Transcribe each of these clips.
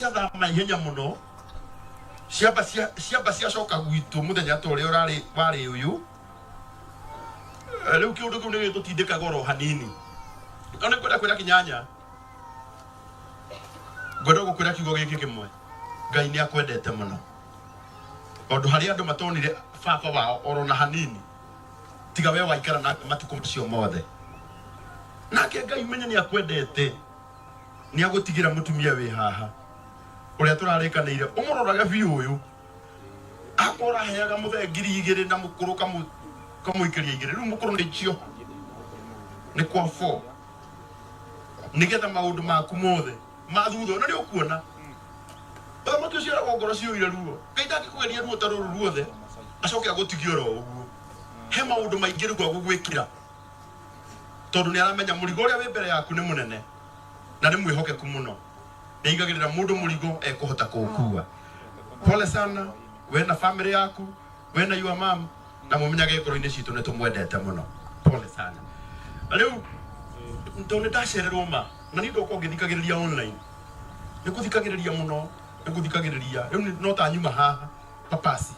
Ciathama ihenya mũno, ciamba cia ciamba ciacoka gwitũ mũthenya ta ũrĩa ũrarĩ warĩ ũyũ. Rĩu kĩũndũ kĩu nĩ gĩtũtindĩkaga oro hanini, no nĩ kwenda kwĩra Kĩnyanya, ngwenda gũkwĩra kiugo gĩkĩ kĩmwe: Ngai nĩ akwendete mũno, tondũ harĩ andũ matonire baba wao oro na hanini, tiga we waikara nake matukũ macio mothe. Nake Ngai menye nĩ akwendete, nĩ agũtigĩra mũtumia wĩ haha ũrĩa tũrarĩkanĩire, ũmũrorage biũ ũyũ. Akorwo ũraheaga mũthee 2000 na mũkũrũ kamũikĩria 2, rĩu mũkũrũ nĩ cio nĩ kwa 4, nĩgetha maũndũ maku mothe ma thutha ũyũ, na nĩ ũkuona ũthamaki ũcio ũragwo ngoro ciyũire ruo. Ngai ndangĩkũgeria ruo ta rũrũ ruothe acoke agũtigie oro ũguo. He maũndũ maingĩ rĩu agũgwĩkĩra, tondũ nĩ aramenya mũrigo ũrĩa wĩ mbere yaku nĩ mũnene, na nĩ mwĩhokeku mũno, nĩ aigagĩrĩra mũndũ mũrigo ekũhota kũũkua. Pole sana we na family yaku, we na your mom, na mũmenyage ngoro-inĩ citũ nĩ tũmwendete mũno. Pole sana. Rĩu tondũ nĩ ndacererwo ma, na niĩ ndoka ngĩthikagĩrĩria online, nĩ gũthikagĩrĩria mũno, nĩ gũthikagĩrĩria rĩu no ta nyuma haha papasi,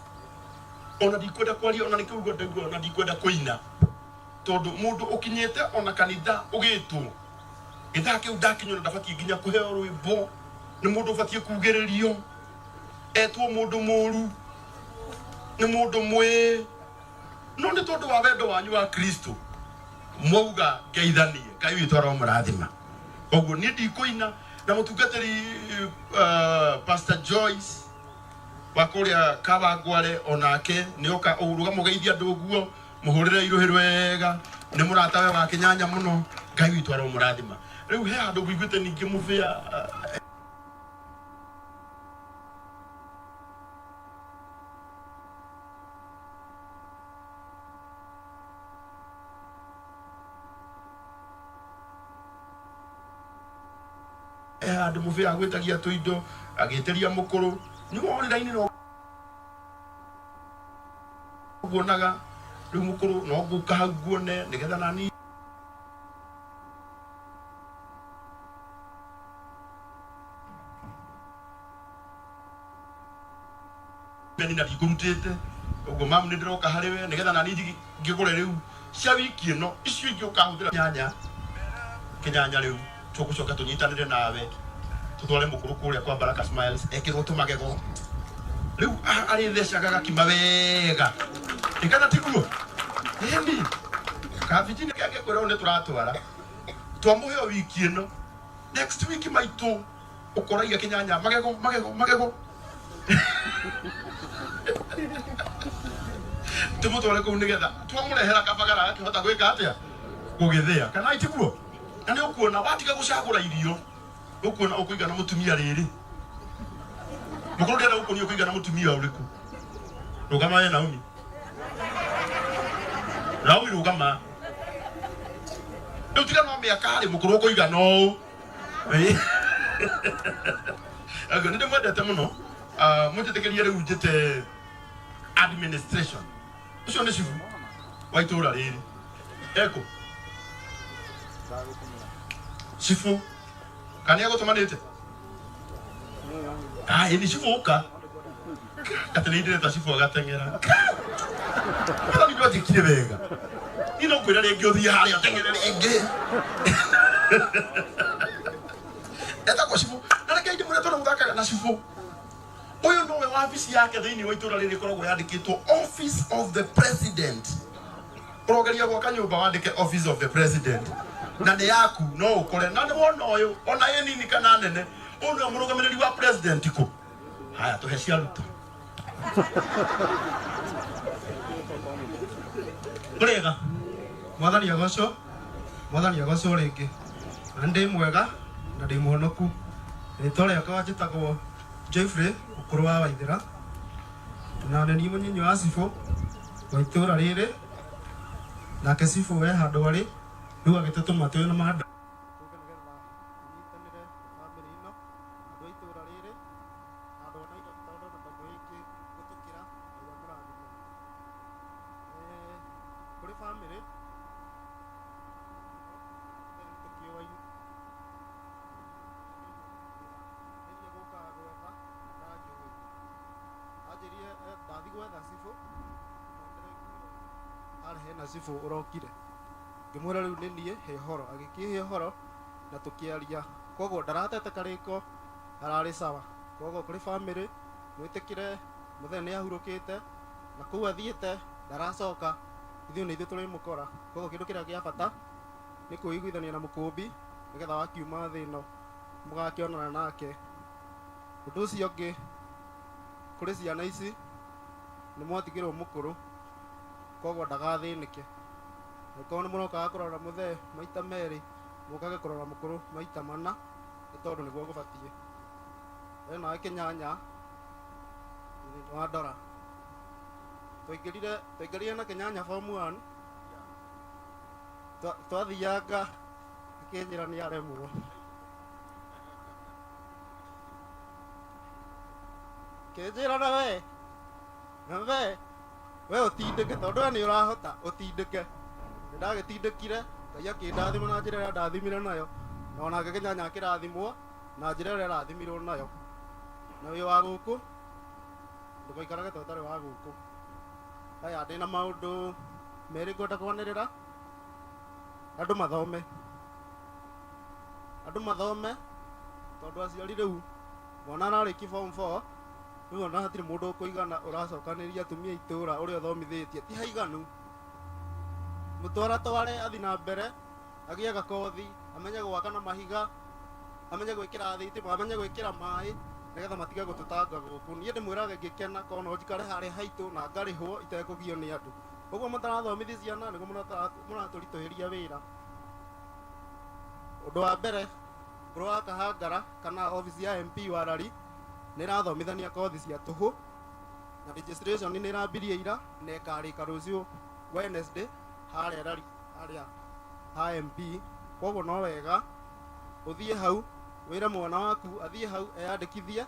ona ndikwenda kwaria, ona nĩkĩo ũguo ndaigua, ona ndikwenda kũina, tondũ mũndũ ũkinyĩte ona kanitha ũgĩtwo gĩthaa kĩu ndakinya, ona ndabatiĩ nginya kũheo rwĩmbo, nĩ mũndũ ũbatiĩ kugĩrĩrio, etwo mũndũ mũru, nĩ mũndũ mwĩ, no nĩ tondũ wa wendo wanyu wa Kristo mwauga ngeithanie. Ngai witũ aromũrathima. Koguo niĩ ndikũina na mũtungatĩri Pastor Joyce wa kũrĩa Kawangware, onake nĩ oka ũrũgamo geithia andũ ũguo, mũhũrĩre irũhĩ rwega, nĩ mũratawe wa Kĩnyanya mũno. Ngai witũ aromũrathima. Rĩu he handũ ngũiguĩte ningĩ mũbĩa he handũ mũbĩa agwĩtagia tũindo agĩtĩria mũkũrũ nyuma orĩra-inĩ, no nguonaga rĩu mũkũrũ no ngũka hau nguone nĩgetha nani meni na ndikũrutĩte ũguo mamu, nĩ ndĩroka harĩ we nĩgetha nani ngĩgũre rĩu cia wiki ĩno, icio ingĩ ũkahũthĩra nyanya Kĩnyanya. Rĩu tũgũcoka tũnyitanĩre nawe tũtware mũkũrũ kũrĩa kwa Baraka Smiles ekĩrwo tũmagego rĩu arĩthecaga gakima wega, ĩkana tiguo ĩni kabiji nĩ kangĩkwĩra ũũ nĩ tũratwara twamũhe o wiki ĩno, next week maitũ ũkoragia Kĩnyanya magego magego magego, tũmũtware kũu nĩgetha twamũrehera kabagara agakĩhota gwĩka atĩa, gũgĩthĩa kana itiguo. Na nĩ ũkuona watiga gũcagũra irio, ũkuona ũkũigana mũtumia rĩrĩ mũkũrũ, ndĩrenda gũkũnia ũkũigana mũtumia ũrĩkũ. Rũgama we Naomi, Naomi rũgama rĩu, tiga no mĩaka rĩ mũkũrũ ũkũigana ũũ. Aguo nĩ ndĩmwendete mũno. Mũnjĩtĩkĩrie rĩu njĩte administration, ũcio nĩ cibu wa itũũra rĩrĩ ekũ cibu kana nĩ agũtũmanĩte. Ĩ nĩ cibu ũka atĩ nĩ ndĩreta cibu agateng'era. Mwathani ndwanjĩkire wega, niĩ no kwĩra rĩngĩ ũthiĩ harĩa ũteng'ere rĩngĩ. Etagwo cibu, na reke ndĩmwĩre, tondũ mũthakaga na cibu ũyũ, nowe wabici yake thĩinĩ wa itũũra rĩrĩ ĩkoragwo yandĩkĩtwo Office of the President. Ũrogeria gwaka nyũmba wandĩke Office of the President na nĩ yaku, no ũkore na nĩ wona ũyũ, ona ĩ nini kana nene, ũyũ nĩwe mũrũgamĩrĩri wa president kũ. Haya, tũhe cia Ruto. Mũrĩega, mwathani agocwo, mwathani agocwo rĩngĩ. Na ndĩ mwega na ndĩ mũhonoku. Rĩtwa rĩakwa njĩtagwo Geoffrey ũkũrũ wa Waithĩra, na nĩ niĩ mũnyinyi wa cibũ wa itũũra rĩrĩ, nake cibũ e handũ arĩ rĩu agĩtũtũma twĩ na mandũ tũke nĩgetha tũnyitanĩre na bamĩrĩ ĩno, andũ a itũũra rĩrĩ na andũ a Nairobi, tondũ ona mwĩ aingĩ gũtũkĩra. Ngai amũrathime. Kũrĩ bamĩrĩ ithuothe nĩ tũkĩũaine. Nĩ gũka. Harĩa hena cibũ ũrokire. Ngĩmwĩra rĩu nĩ niĩ, he ũhoro. Agĩkĩhe ũhoro na tũkĩaria. Koguo ndaratete karĩko, ararĩ sawa. Koguo kũrĩ bamĩrĩ, mwĩtĩkĩre mũthee nĩ ahurũkĩte, na kũu athiĩte ndaracoka, ithuĩ nĩ ithuĩ tũrĩmũkora. Koguo kĩndũ kĩrĩa gĩa bata nĩ kwĩiguithania na mũkũmbi, nĩgetha wakiuma thĩ ĩno mũgakĩonana nake. Ũndũ ũcio ũngĩ, kũrĩ ciana ici, nĩ mwatigĩrwo mũkũrũ, koguo ndagathĩnĩke. Angĩkorwo nĩ mũrokaga kũrora mũthee maita merĩ, mũkage kũrora mũkũrũ maita mana, nĩ tondũ nĩguo gũbatiĩ. We nawe Kĩnyanya, nĩ wandora. Twaingĩrire twaingĩrire na Kĩnyanya form 1, twathianga akĩnjĩra nĩ aremwo. Kĩnjĩra na we, na we, we ũtindĩke tondũ we nĩ ũrahota ũtindĩke. Nĩ ndagĩtindĩkire, Ngai akĩndathima na njĩra ĩrĩa andathimire nayo, na onake Kĩnyanya akĩrathimwo na njĩra ĩrĩa arathimirwo nayo. Na wĩ wa gũkũ, ndũgaikarage ta ũtarĩ wa gũkũ. Haya, ndĩna maũndũ merĩ ngwenda kwanĩrĩra, andũ mathome. Andũ mathome, tondũ aciari rĩu mwana ararĩkia form 4, rĩu ona hatirĩ mũndũ ũkũigana ũracokanĩrĩria atumia a itũra ũrĩa ũthomithĩtie, ti haiganu. Mũtwaratware athi na mbere, agĩe gakothi, amenye gwaka na mahiga, amenye gwĩkĩra thitima, amenye gwĩkĩra maĩ, nĩgetha matige gũtũtanga gũkũ. Niĩ ndĩmwĩraga ngĩkena korwo no njikare harĩa haitũ na ngarĩhwo itekũgio nĩ andũ. Ũguo mũtarathomithia ciana nĩguo mũratũritũhĩria wĩra. Ũndũ wa mbere, Ngũrũ wa Kahangara kana obici ya MP wa Lari nĩ ĩrathomithania kothi cia tũhũ, na registration nĩ ĩrambirie ira na ĩkarĩka rũciũ Wednesday harĩa Lari harĩa ha MP. Koguo no wega ũthiĩ hau wĩre mwana waku athiĩ hau eyandĩkithie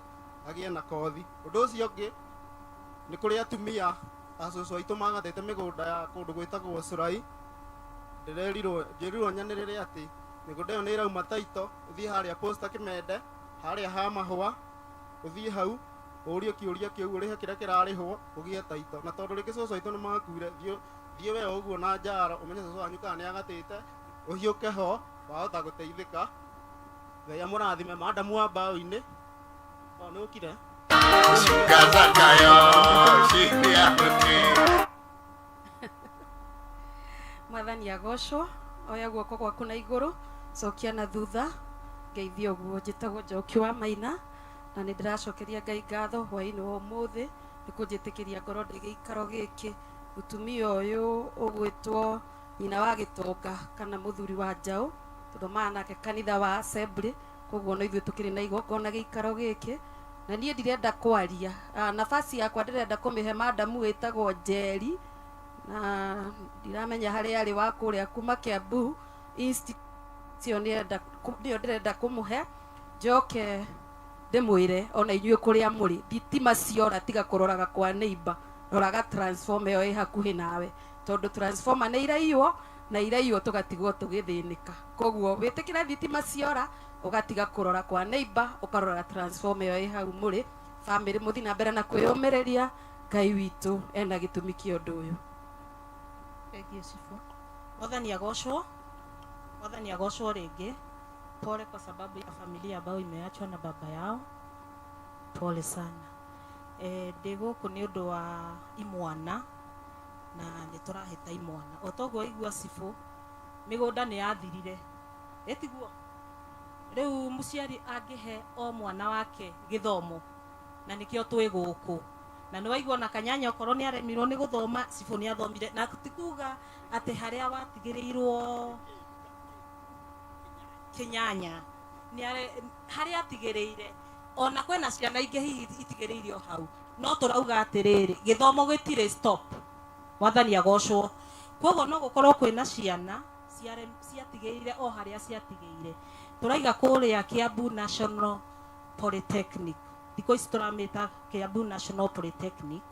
agĩe na kothi. Ũndũ ũcio ũngĩ nĩ kũrĩ atumia a cũcũ aitũ magatĩte mĩgũnda ya kũndũ gwĩtagwo Curai. Ndĩrerirwo njĩrirwo nyanĩrĩre atĩ mĩgũnda ĩyo nĩ ĩrauma taito, ũthiĩ harĩa Posta Kĩmende, harĩa ha mahũa, ũthiĩ hau ũrie kĩũria kĩu, ũrĩhe kĩrĩa kĩrarĩhwo ũgĩe taito. Na tondũ rĩngĩ cũcũ aitũ nĩ makuire, thiĩ we ũguo na njaro ũmenye cũcũ wanyu kana nĩ agatĩte, ũhiũke ho wahota gũteithĩka. Ngai amũrathime. Madamu wa mbaũ-inĩ, o nĩ ũkire. Mwathani agocwo. Oya guoko gwaku na igũrũ, cokia na thutha, ngeithie ũguo. Njĩtagwo Njoki wa Maina, na nĩ ndĩracokeria Ngai ngatho hwaĩ-inĩ wa ũmũthĩ nĩ kũnjĩtĩkĩria ngorwo ndĩ gĩikaro gĩkĩ. Mũtumia ũyũ ũgwĩtwo nyina wa gĩtonga kana mũthuri wa njaũ, tũthomaga nake kanitha wa Assembly, koguo no ithuĩ tũkĩrĩ na igongona gĩikaro gĩkĩ. Na niĩ ndirenda kwaria, nafasi yakwa ndĩrenda kũmĩhe madamu wĩtagwo Njeri, na ndiramenya harĩa arĩ wa kũrĩa kuma Kiambu Institute nĩyo ndĩrenda kũmũhe, njoke ndĩmwĩre ona inyuĩ kũrĩa mũrĩ, thitima ciora tiga kũroraga kwa neighbor, roraga transformer ĩyo ĩ hakuhĩ nawe, tondũ transformer nĩ iraiywo na iraiywo tũgatigwo tũgĩthĩnĩka. Koguo wĩtĩkĩre thitima ciora ũgatiga kũrora kwa neighbor, ũkarora transformer ĩyo ĩ hau mũrĩ. Bamĩrĩ mũthiĩ na mbere na kwĩyũmĩrĩria, Ngai witũ ena gĩtũmi kĩa ũndũ ũyũ. Thengiũ cibũ. Mwathani agocwo. Mwathani agocwo rĩngĩ. Pole kwa sababu ya familia ambayo imeachwa na baba yao. Pole sana. Eh, ndĩ gũkũ nĩ ũndũ wa imwana na nĩ tũrahĩta imwana. O toguo waigua cibũ, mĩgũnda nĩ yathirire. Ĩtiguo? Rĩu mũciari angĩhe o mwana wake gĩthomo na nĩkĩo twĩ gũkũ. Na nĩ waigua ona Kanyanya okorwo nĩ aremirwo nĩ gũthoma, cibũ nĩ athomire. Na ti kuga atĩ harĩa watigĩrĩirwo Kĩnyanya, harĩa atigĩrĩire, ona kwĩna ciana ingĩ hihi itigĩrĩire o hau. No tũrauga atĩrĩrĩ, gĩthomo gĩtirĩ stop. Mwathani agocwo. Koguo no gũkorwo kwĩna ciana ciatigĩrĩire o harĩa ciatigĩire. Tũraiga kũrĩa Kiambu National Polytechnic. Thikũ ici tũramĩta Kiambu National Polytechnic.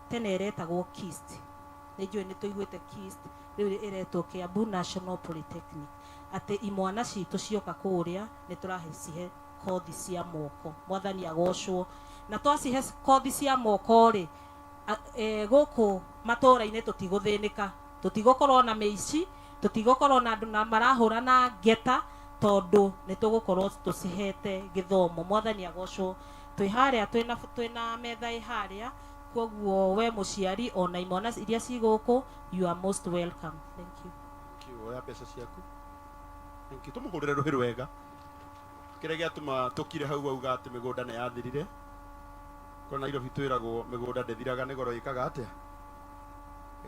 Tene ĩretagwo KIST. Nĩ njũĩ nĩ tũiguĩte KIST, rĩu ĩretwo Kiambu National Polytechnic. Atĩ imwana citũ cioka kũrĩa nĩ tũracihe kothi cia moko. Mwathani agocwo. Na twacihe kothi cia moko rĩ, Gũkũ matũũra-inĩ tũtigũthĩnĩka, tũtigũkorwo na mĩici, tũtigũkorwo na andũ na marahũrana ngeta, tondũ nĩ tũgũkorwo tũcihete gĩthomo. Mwathani agocwo. Twĩ harĩa twĩna metha ĩ harĩa, koguo we mũciari ona imwana iria ci gũkũ, you are most welcome. Thank you. Thank you. Oya mbeca ciaku. Thank you. Tũmũhũrĩre rũhĩ rwega. Kĩrĩa gĩatũma tũkire hau auga atĩ mĩgũnda nĩ yathirire. Kũrĩa Nairobi twĩragwo mĩgũnda ndĩthiraga nĩ goro ĩkaga atĩa?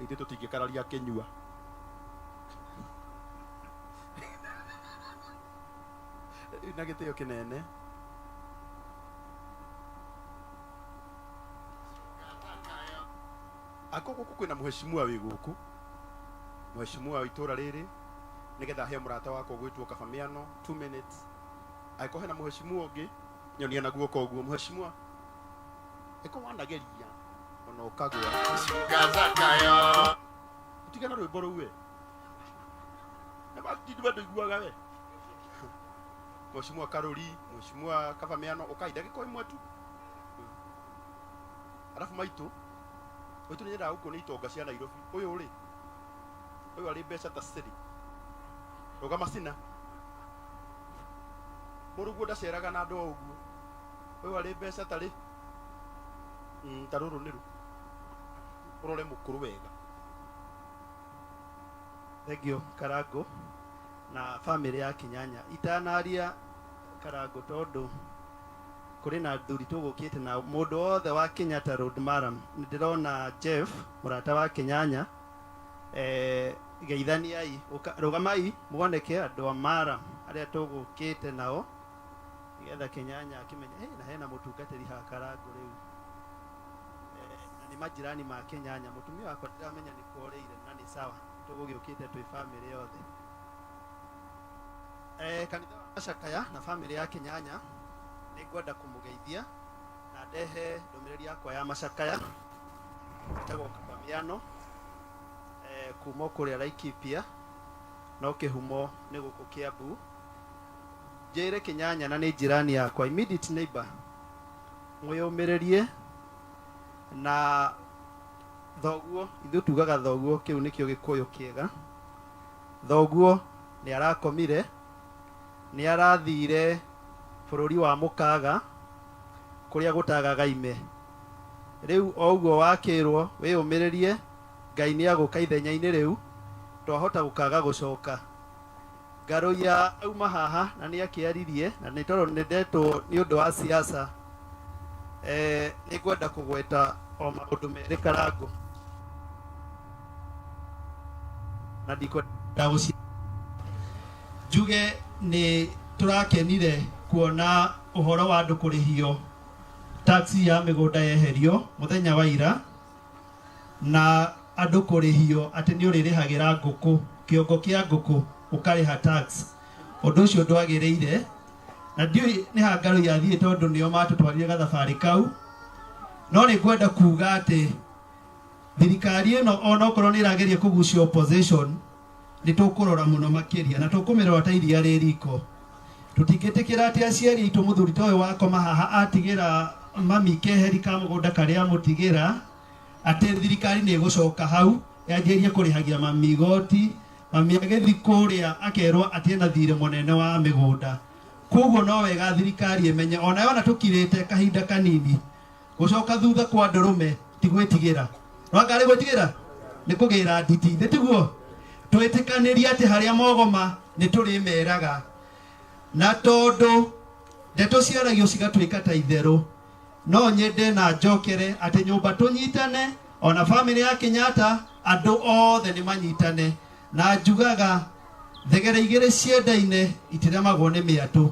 Ithuĩ tũtingĩkararia kĩnyua. Na gĩtĩo kĩnene. Angĩkorwo gũkũ kwĩna mũheshimiwa wĩ gũkũ, mũheshimiwa wa itũra rĩrĩ, nĩgetha aheo mũrata wakwa ũgwĩtwo Kaba Mĩano, 2 minutes. Angĩkorwo hena mũheshimiwa ũngĩ, nyonia na guoko ũguo. Mũheshimiwa, angĩkorwo wanageria ona ũkagwa, ũtigana rwĩmbo rũu we. We ndũiguaga we. Mheshimiwa Karuri, Mheshimiwa Kaba Mĩano, ũkai ndagĩka o ĩmwe tu. Arabu maitũ, maitũ nĩ nyendaga gũkuonia itonga cia Nairobi. Ũyũ rĩ, ũyũ arĩ mbeca ta city. Rũgama cina. Mũrũguo ndaceraga na andũ o ũguo. Ũyũ arĩ mbeca tarĩ ta rũrũ nĩ rũ. Ũrore mũkũrũ wega. Thank you, Karango na family ya Kinyanya. Itanaria Karango, tondu kũrĩ na athuri tũgũkĩte na mũndũ wothe wa Kenyatta Road Murram, nĩ ndĩrona Jeff mũrata wa Kinyanya, geithaniai, rũgamai muoneke andũ a Murram arĩa tũgũkĩte nao nĩgetha Kinyanya akĩmenye, hey, na hena mũtungatĩri haha Karango rĩu, na nĩ majirani ma Kinyanya. Mũtumia wakwa ndiramenya nĩ kworĩire, na nĩ sawa, tũgũgĩũkĩte twĩ family yothe. Kanitha wa Macakaya na family ya Kinyanya, nĩ ngwenda kũmũgeithia na ndehe ndũmĩrĩri yakwa ya macakaya. Njĩtagwo Kabamiano, kuma kũrĩa Laikipia, no kĩhumo nĩ gũkũ Kiambu. Njĩre Kinyanya, na nĩ jirani yakwa, immediate neighbor, mwĩyũmĩrĩrie na thoguo. Ithuĩ tugaga thoguo, kĩu nĩkĩo Gĩkũyũ kĩega. Thoguo nĩ arakomire, nĩ arathire bũrũri wa mũkaga kũrĩa gũtagaga ime. Rĩu o ũguo wakĩrwo wĩyũmĩrĩrie, Ngai nĩ agũka ithenya-inĩ rĩu, twahota gũkaga gũcoka. Ngarũiya auma haha na nĩ akĩaririe, na nĩ tondũ nĩ ndetwo nĩ ũndũ wa siasa, nĩ ngwenda kũgweta o maũndũ merĩ, Karango, na ndikwenda gũci njuge nĩ tũrakenire kuona ũhoro wa andũ kũrĩhio tax ya mĩgũnda yeherio mũthenya wa ira, na andũ kũrĩhio atĩ nĩ ũrĩrĩhagĩra ngũkũ, kĩongo kĩa ngũkũ ũkarĩha tax. Ũndũ ũcio ndwagĩrĩire, na ndiũĩ nĩ ha Ngarũi athiĩ, tondũ nĩo matũtwarire gathabarĩ kau. No nĩ ngwenda kuga atĩ thirikari ĩno, onokorwo nĩ ĩrageria kũgucia opposition, nĩ tũkũrora mũno makĩria na tũkũmĩrora ta iria rĩ riko. Tũtingĩtĩkĩra atĩ aciari aitũ, mũthuri ta ũyũ wakoma haha atigĩra mami keheri ka mũgũnda karĩa amũtigĩra, atĩ thirikari nĩ ĩgũcoka hau yanjĩrĩrie kũrĩhagia mami igoti, mami agĩthiĩ kũrĩa akerwo atĩ ena thirĩ mũnene wa mĩgũnda. Koguo no wega thirikari ĩmenye ona yona tũkirĩte kahinda kanini, gũcoka thutha kwa ndũrũme ti gwĩtigĩra, rwangarĩ gwĩtigĩra nĩ kũgĩra nditi. Nĩ tiguo twĩtĩkanĩrie atĩ harĩa mogoma nĩ tũrĩmeraga, na tondũ ndeto ciaragio cigatuĩka ta itherũ, no nyende na njokere atĩ nyũmba tũnyitane, ona family ya Kenyatta, andũ othe nĩ manyitane. Na njugaga thegere igĩrĩ ciendaine itiremagwo nĩ mĩatũ.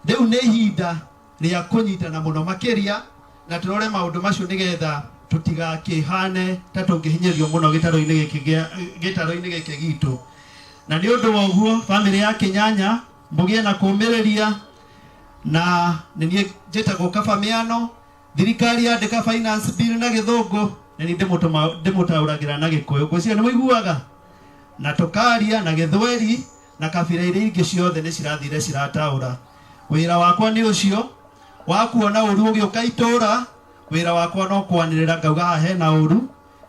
Rĩu nĩ ihinda rĩa kũnyitana mũno makĩria na tũrore maũndũ macio nĩgetha tũtigakĩhane ta tũngĩhinyĩrio mũno gĩtarũ-inĩ gĩkĩ gĩtarũ-inĩ gĩkĩ gitũ. Na nĩ ũndũ wa ũguo, family ya Kinyanya, mũgĩe na kũmĩrĩria. Na nĩ niĩ njĩtagwo Kaba Mĩano. Thirikari yandĩka finance bill na Gĩthũngũ, nĩ niĩ ndĩmũtaũragĩra na Gĩkũyũ. Ngwĩciria nĩ mũiguaga na tũkaria na Gĩthweri na kabira iria ingĩ ciothe nĩ cirathire cirataũra. Wĩra wakwa nĩ ũcio wa kuona ũru ũgĩũka itũra. Wĩra wakwa no kwanĩrĩra ngauga haha hena ũru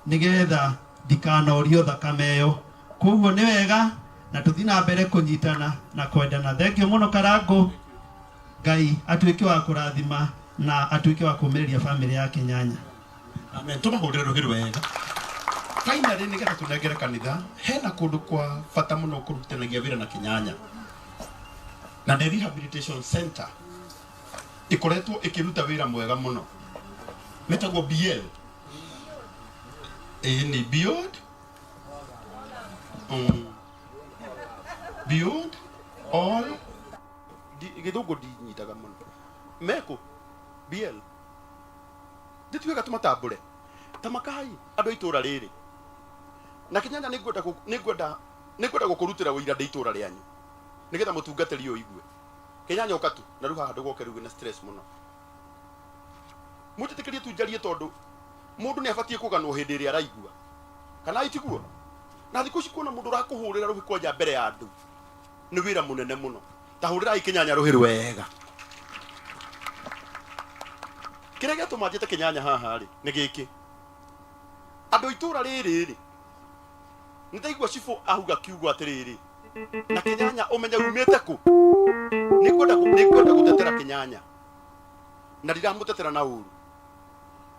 nĩgetha ndikanorio thakame ĩyo. Koguo nĩ wega na tũthiĩ na mbere kũnyitana na kwendana. Thank you mũno Karangũ. Ngai atuĩke wa kũrathima na atuĩke wa kũmĩrĩria famĩlĩ ya Kĩnyanya. Amen. Tũmahũrĩre rũhĩ rwega. Finally nĩgetha tũnengere kanitha hena kũndũ kwa bata mũno kũrutithanagia wĩra na Kĩnyanya na nĩ rehabilitation center ĩkoretwo ĩkĩruta wĩra mwega mũno metagwo BL ĩĩ nĩ beyond beyond all gĩthũngũ ndinyitaga mũno mekũ BL ndĩtuĩka tũmatambũre tamakai andũ a itũra rĩrĩ na Kĩnyanya nĩngwenda nĩngwenda gũkũrutĩra ũira ndĩ itũra rĩanyu nĩgetha mũtungatĩri ũyũ ũigue. Kĩnyanya ũka tu na rĩu haha ndũgoke rĩu wĩna stress mũno. Mũnjĩtĩkĩrie tu njarie tondũ mũndũ nĩ abatiĩ kũganwo hĩndĩ ĩrĩa araigua kana itiguo. Na thikũ ici kuona mũndũ ũrakũhũrĩra rũhĩ kwanja mbere ya andũ nĩ wĩra mũnene mũno. Ta hũrĩrai Kĩnyanya rũhĩ rwega. Kĩrĩa gĩatũma njĩte Kĩnyanya haha rĩ nĩ gĩkĩ, andũ a itũra rĩrĩ rĩ nĩ ndaigua cibũ auga kiugo atĩrĩrĩ, na Kĩnyanya ũmenye umĩte kũ. Nĩngwenda gũtetera Kĩnyanya na ndiramũtetera na ũru.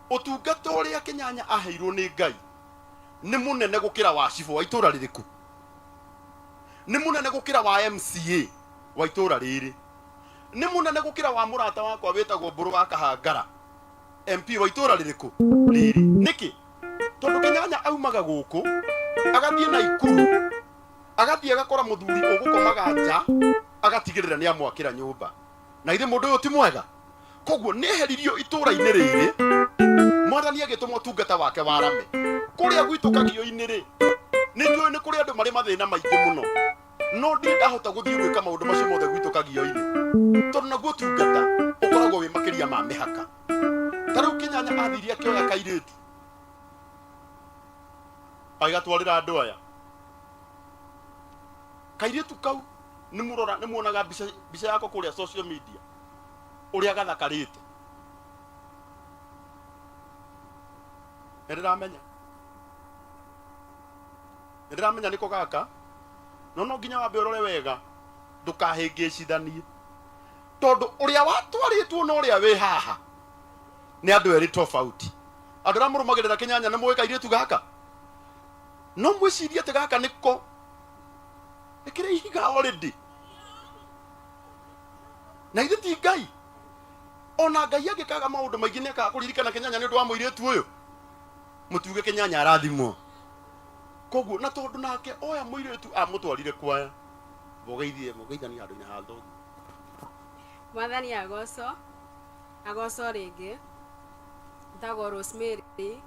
Ũtungata ũrĩa Kĩnyanya aheirwo nĩ Ngai nĩ mũnene gũkĩra wa cibũ wa itũra rĩrĩkũ, nĩ mũnene gũkĩra wa MCA wa itũra rĩrĩ, nĩ mũnene gũkĩra wa mũrata wakwa wĩtagwo Mbũrũ wa Kahangara MP wa itũra rĩrĩkũ rĩrĩ. Nĩkĩ? Tondũ Kĩnyanya aumaga gũkũ agathiĩ Naikuru, agathiĩ agakora mũthuri ũgũkomaga nja, agatigĩrĩra nĩ amwakĩra nyũmba. Na ithe mũndũ ũyũ ti mwega. Koguo nĩ eheririo itũra-inĩ rĩrĩ, mwathani agĩtũma ũtungata wake warame. Kũrĩa gwitũ Kagio-inĩ rĩ, nĩ njũĩ nĩ kũrĩ andũ marĩ mathĩna maingĩ mũno, no ndirĩ ndahota gũthiĩ gwĩka maũndũ macio mothe gwitũ Kagio-inĩ, tondũ naguo ũtungata ũkoragwo wĩ makĩria ma mĩhaka. Ta rĩu Kĩnyanya athire akĩoya kairĩtu agĩgatwarĩra andũ aya. Kairĩtu kau nĩ mũrora nĩ muonaga mbica yako kũrĩa social media ũrĩa gathakarĩte. Nĩ ndĩramenya nĩko gaka, no no nginya wambe ũrore wega ndũkahĩngĩcithanie, tondũ ũrĩa watwarĩtwo na ũrĩa wĩ haha nĩ andũ erĩ tofauti. Andũ arĩa mũrũmagĩrĩra Kĩnyanya nĩ mũĩ kairĩtu gaka, no mwĩcirie atĩ gaka nĩko nĩkĩrĩ ihiga already. Na ithe ti Ngai. Ona Ngai angĩkaga maũndũ maingĩ nĩ akaga kũririkana Kĩnyanya nĩ ũndũ wa mũirĩtu ũyũ. Mũtuge Kĩnyanya arathimwo. Koguo na tondũ nake oya mũirĩtu amũtwarire kwaya, mũgeithie mũgeithanie handũ-inĩ ha thoguo. Mwathani agocwo, agocwo rĩngĩ. Njĩtagwo Rosemary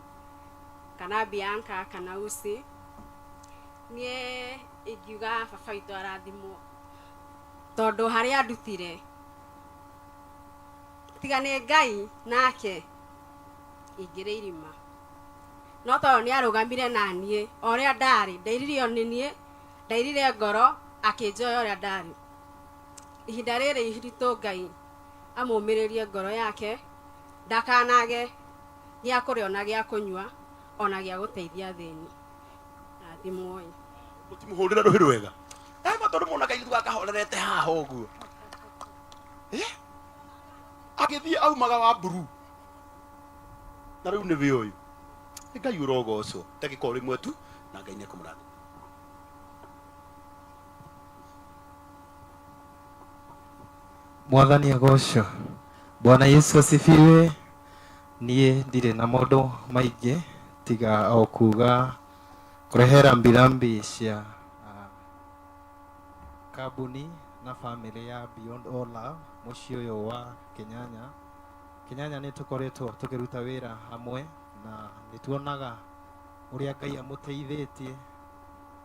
kana Bianca kana Usi. Niĩ ingiuga baba witũ arathimwo tondũ harĩa andutire tiga nĩ Ngai nake ingĩrĩ irima, no tondũ nĩ arũgamire na niĩ o ũrĩa ndarĩ, ndairirio nĩ niĩ, ndairire ngoro akĩnjoya ũrĩa ndarĩ. Ihinda rĩrĩ iritũ Ngai amũmĩrĩrie ngoro yake ndakanage gĩa kũrĩa ona gĩa kũnyua ona gĩa gũteithia athĩni. Rathimwoi. Mũtimũhũrĩre rũhĩ rwega. Ema tondũ muona kairĩtu gaka kahorerete haha ũguo. Agĩthiĩ aumaga wa mburu. Na rĩu nĩ wĩ ũyũ. Nĩ Ngai ũrogocwo. Ndagĩka o rĩmwe tu na Ngai nĩ ekũmũrathima. Mwathani agocwo. Bwana Yesu asifiwe. Niĩ ndirĩ na maũndũ maingĩ tiga o kuga kũrehe rambirambi cia kambuni na famĩlĩ ya Beyond All Love mũciĩ ũyũ wa Kĩnyanya. Kĩnyanya nĩ tũkoretwo tũkĩruta wĩra hamwe na nĩ tuonaga ũrĩa Ngai amũteithĩtie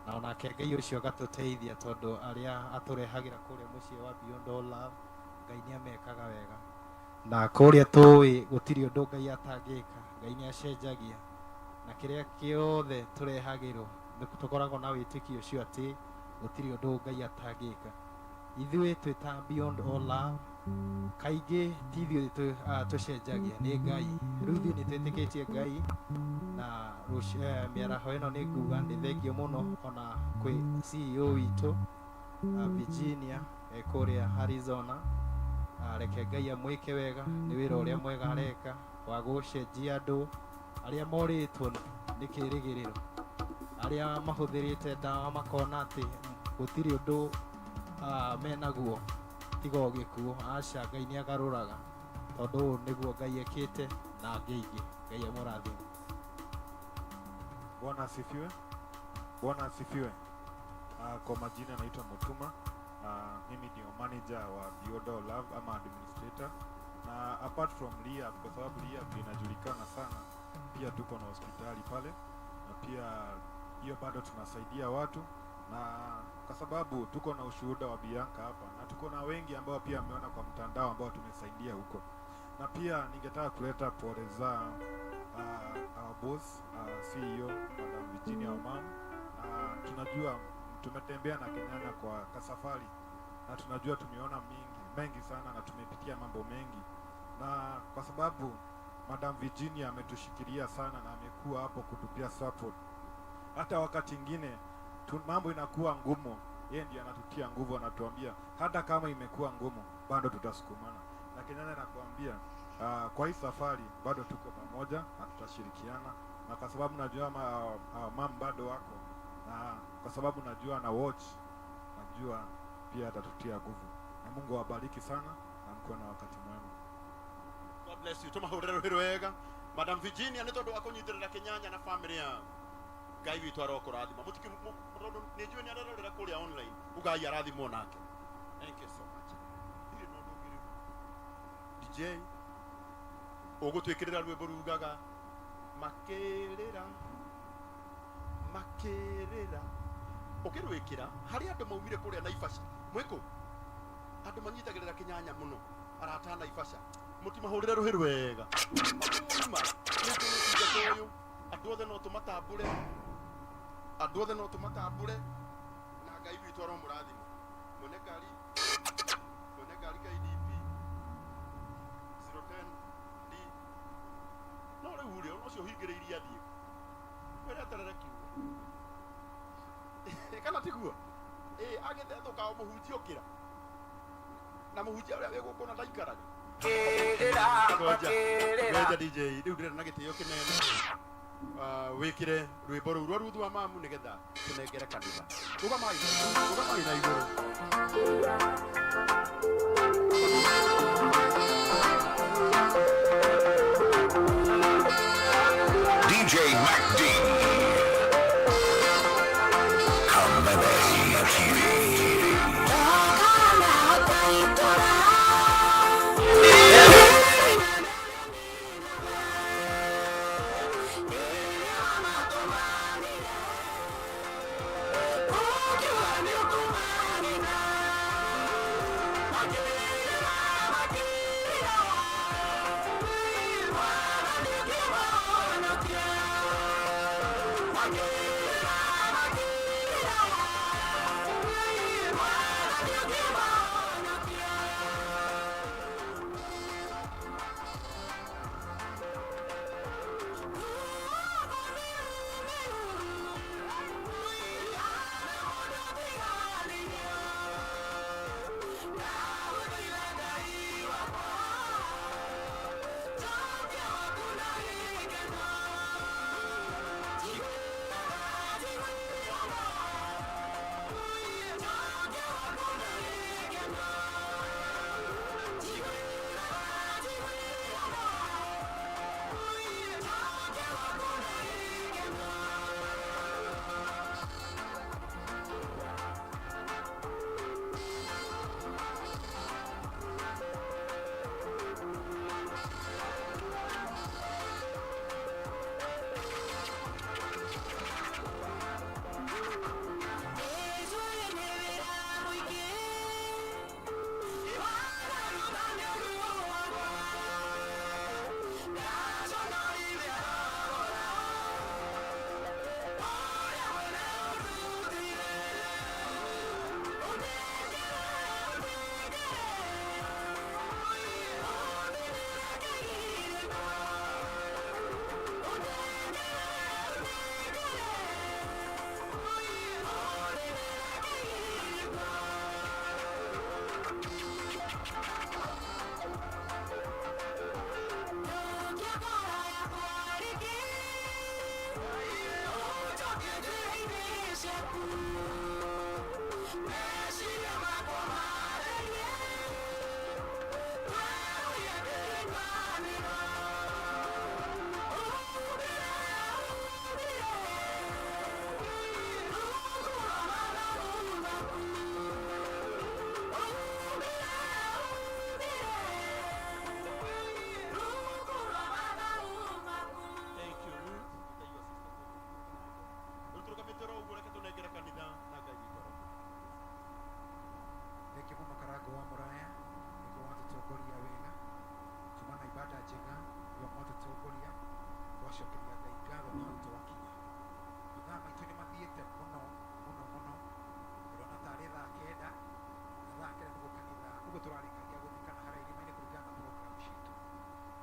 na onake Ngai ũcio agatũteithia tondũ arĩa atũrehagĩra kũrĩa mũciĩ wa Beyond All Love Ngai nĩ amekaga wega. Na kũrĩa tũĩ gũtirĩ ũndũ Ngai atangĩka, Ngai nĩ acenjagia na kĩrĩa kĩothe tũrehagĩrwo nĩ tũkoragwo na wĩtĩkio ũcio atĩ gũtirĩ ũndũ Ngai atangĩka. Ithuĩ twĩ ta Beyond All Love kaingĩ ti ithuĩ tũcenjagia nĩ Ngai. Rĩu ithuĩ nĩ twĩtĩkĩtie Ngai na mĩaraho ĩno nĩ nguga nĩ thengio mũno ona kwĩ CEO witũ Virginia kũrĩa Arizona. Reke Ngai amwĩke wega nĩ wĩra ũrĩa mwega areka wa gũcenjia andũ arĩa morĩtwo nĩ kĩrĩgĩrĩro, arĩa mahũthĩrĩte ndawa makona atĩ gũtirĩ ũndũ menaguo tiga o gĩkuũ. Aca, Ngai nĩ agarũraga tondũ ũũ nĩguo Ngai ekĩte na angĩ aingĩ. Ngai amũrathime. Bwana asifiwe. Bwana asifiwe. Kwa majina naitwa Mutuma. Mimi ndio manager wa Beyond All Love ama administrator. Na apart from rehab, kwa sababu rehab inajulikana sana, pia tuko na hospitali pale, na pia hiyo bado tunasaidia watu, na kwa sababu tuko na ushuhuda wa Bianca hapa na tuko na wengi ambao pia wameona kwa mtandao ambao tumesaidia huko. Na pia ningetaka kuleta pole za our boss, CEO Madam Virginia Omam. Tunajua tumetembea na Kenyanya kwa kasafari na tunajua tumeona mengi sana na tumepitia mambo mengi, na kwa sababu Madam Virginia ametushikilia sana na amekuwa hapo kutupia support. Hata wakati ingine mambo inakuwa ngumu, yeye ndiye anatutia nguvu, anatuambia hata kama imekuwa ngumu bado tutasukumana. Na Kenyanya nakuambia, kwa hii safari bado tuko pamoja na tutashirikiana, na kwa sababu najua mam bado wako, na kwa sababu najua na watch, najua pia atatutia nguvu. Na Mungu awabariki sana na mkuwe na wakati mwema. God bless you. Tumahurire rũhĩ rwega Madam Virginia nĩ tondũ wa kũnyitĩrĩra Kenyanya na family yao. Ngai witũ arokũrathima. Mũtiki tondũ nĩ njũĩ nĩ arerorera kũrĩa online. Ugai arathimwo nake. Thank you so much. Ndirĩ na ũndũ ũngĩ rĩu. DJ ũgũtwĩkĩrĩra rwĩmbo rugaga makĩrĩra makĩrĩra. Ũkĩrwĩkĩra harĩ andũ maumire kũrĩa Naivasha. Mwĩkũ? Andũ manyitagĩrĩra Kenyanya mũno. Arata a Naivasha. Mũtimahũrĩre rũhĩ rwega. Mauma nĩ ũyũ. Andũ othe no tũmatambũre. Andũ othe no tũmatambũre. Na Ngai witũ aromũrathima. Mwene ngari, mwene ngari KDP 010 D. No rĩu rĩ, ũcio ũhingĩrĩirie athiĩ. Mwĩre eterere kiugo. Kana tiguo? Agĩthethũka o mũhunjia ũkĩra. Na mũhunjia ũrĩa wĩ gũkũ na ndaikaraga. Ngoja, ngoja DJ, rĩu ndĩrenda na gĩtĩo kĩnene. Wĩkĩre rwĩmbo rũu rwa Ruthu wa Mamu nĩgetha tũnengere kanitha. Rũgamai, rũgamai na igũrũ. DJ Mac D. Kameme TV.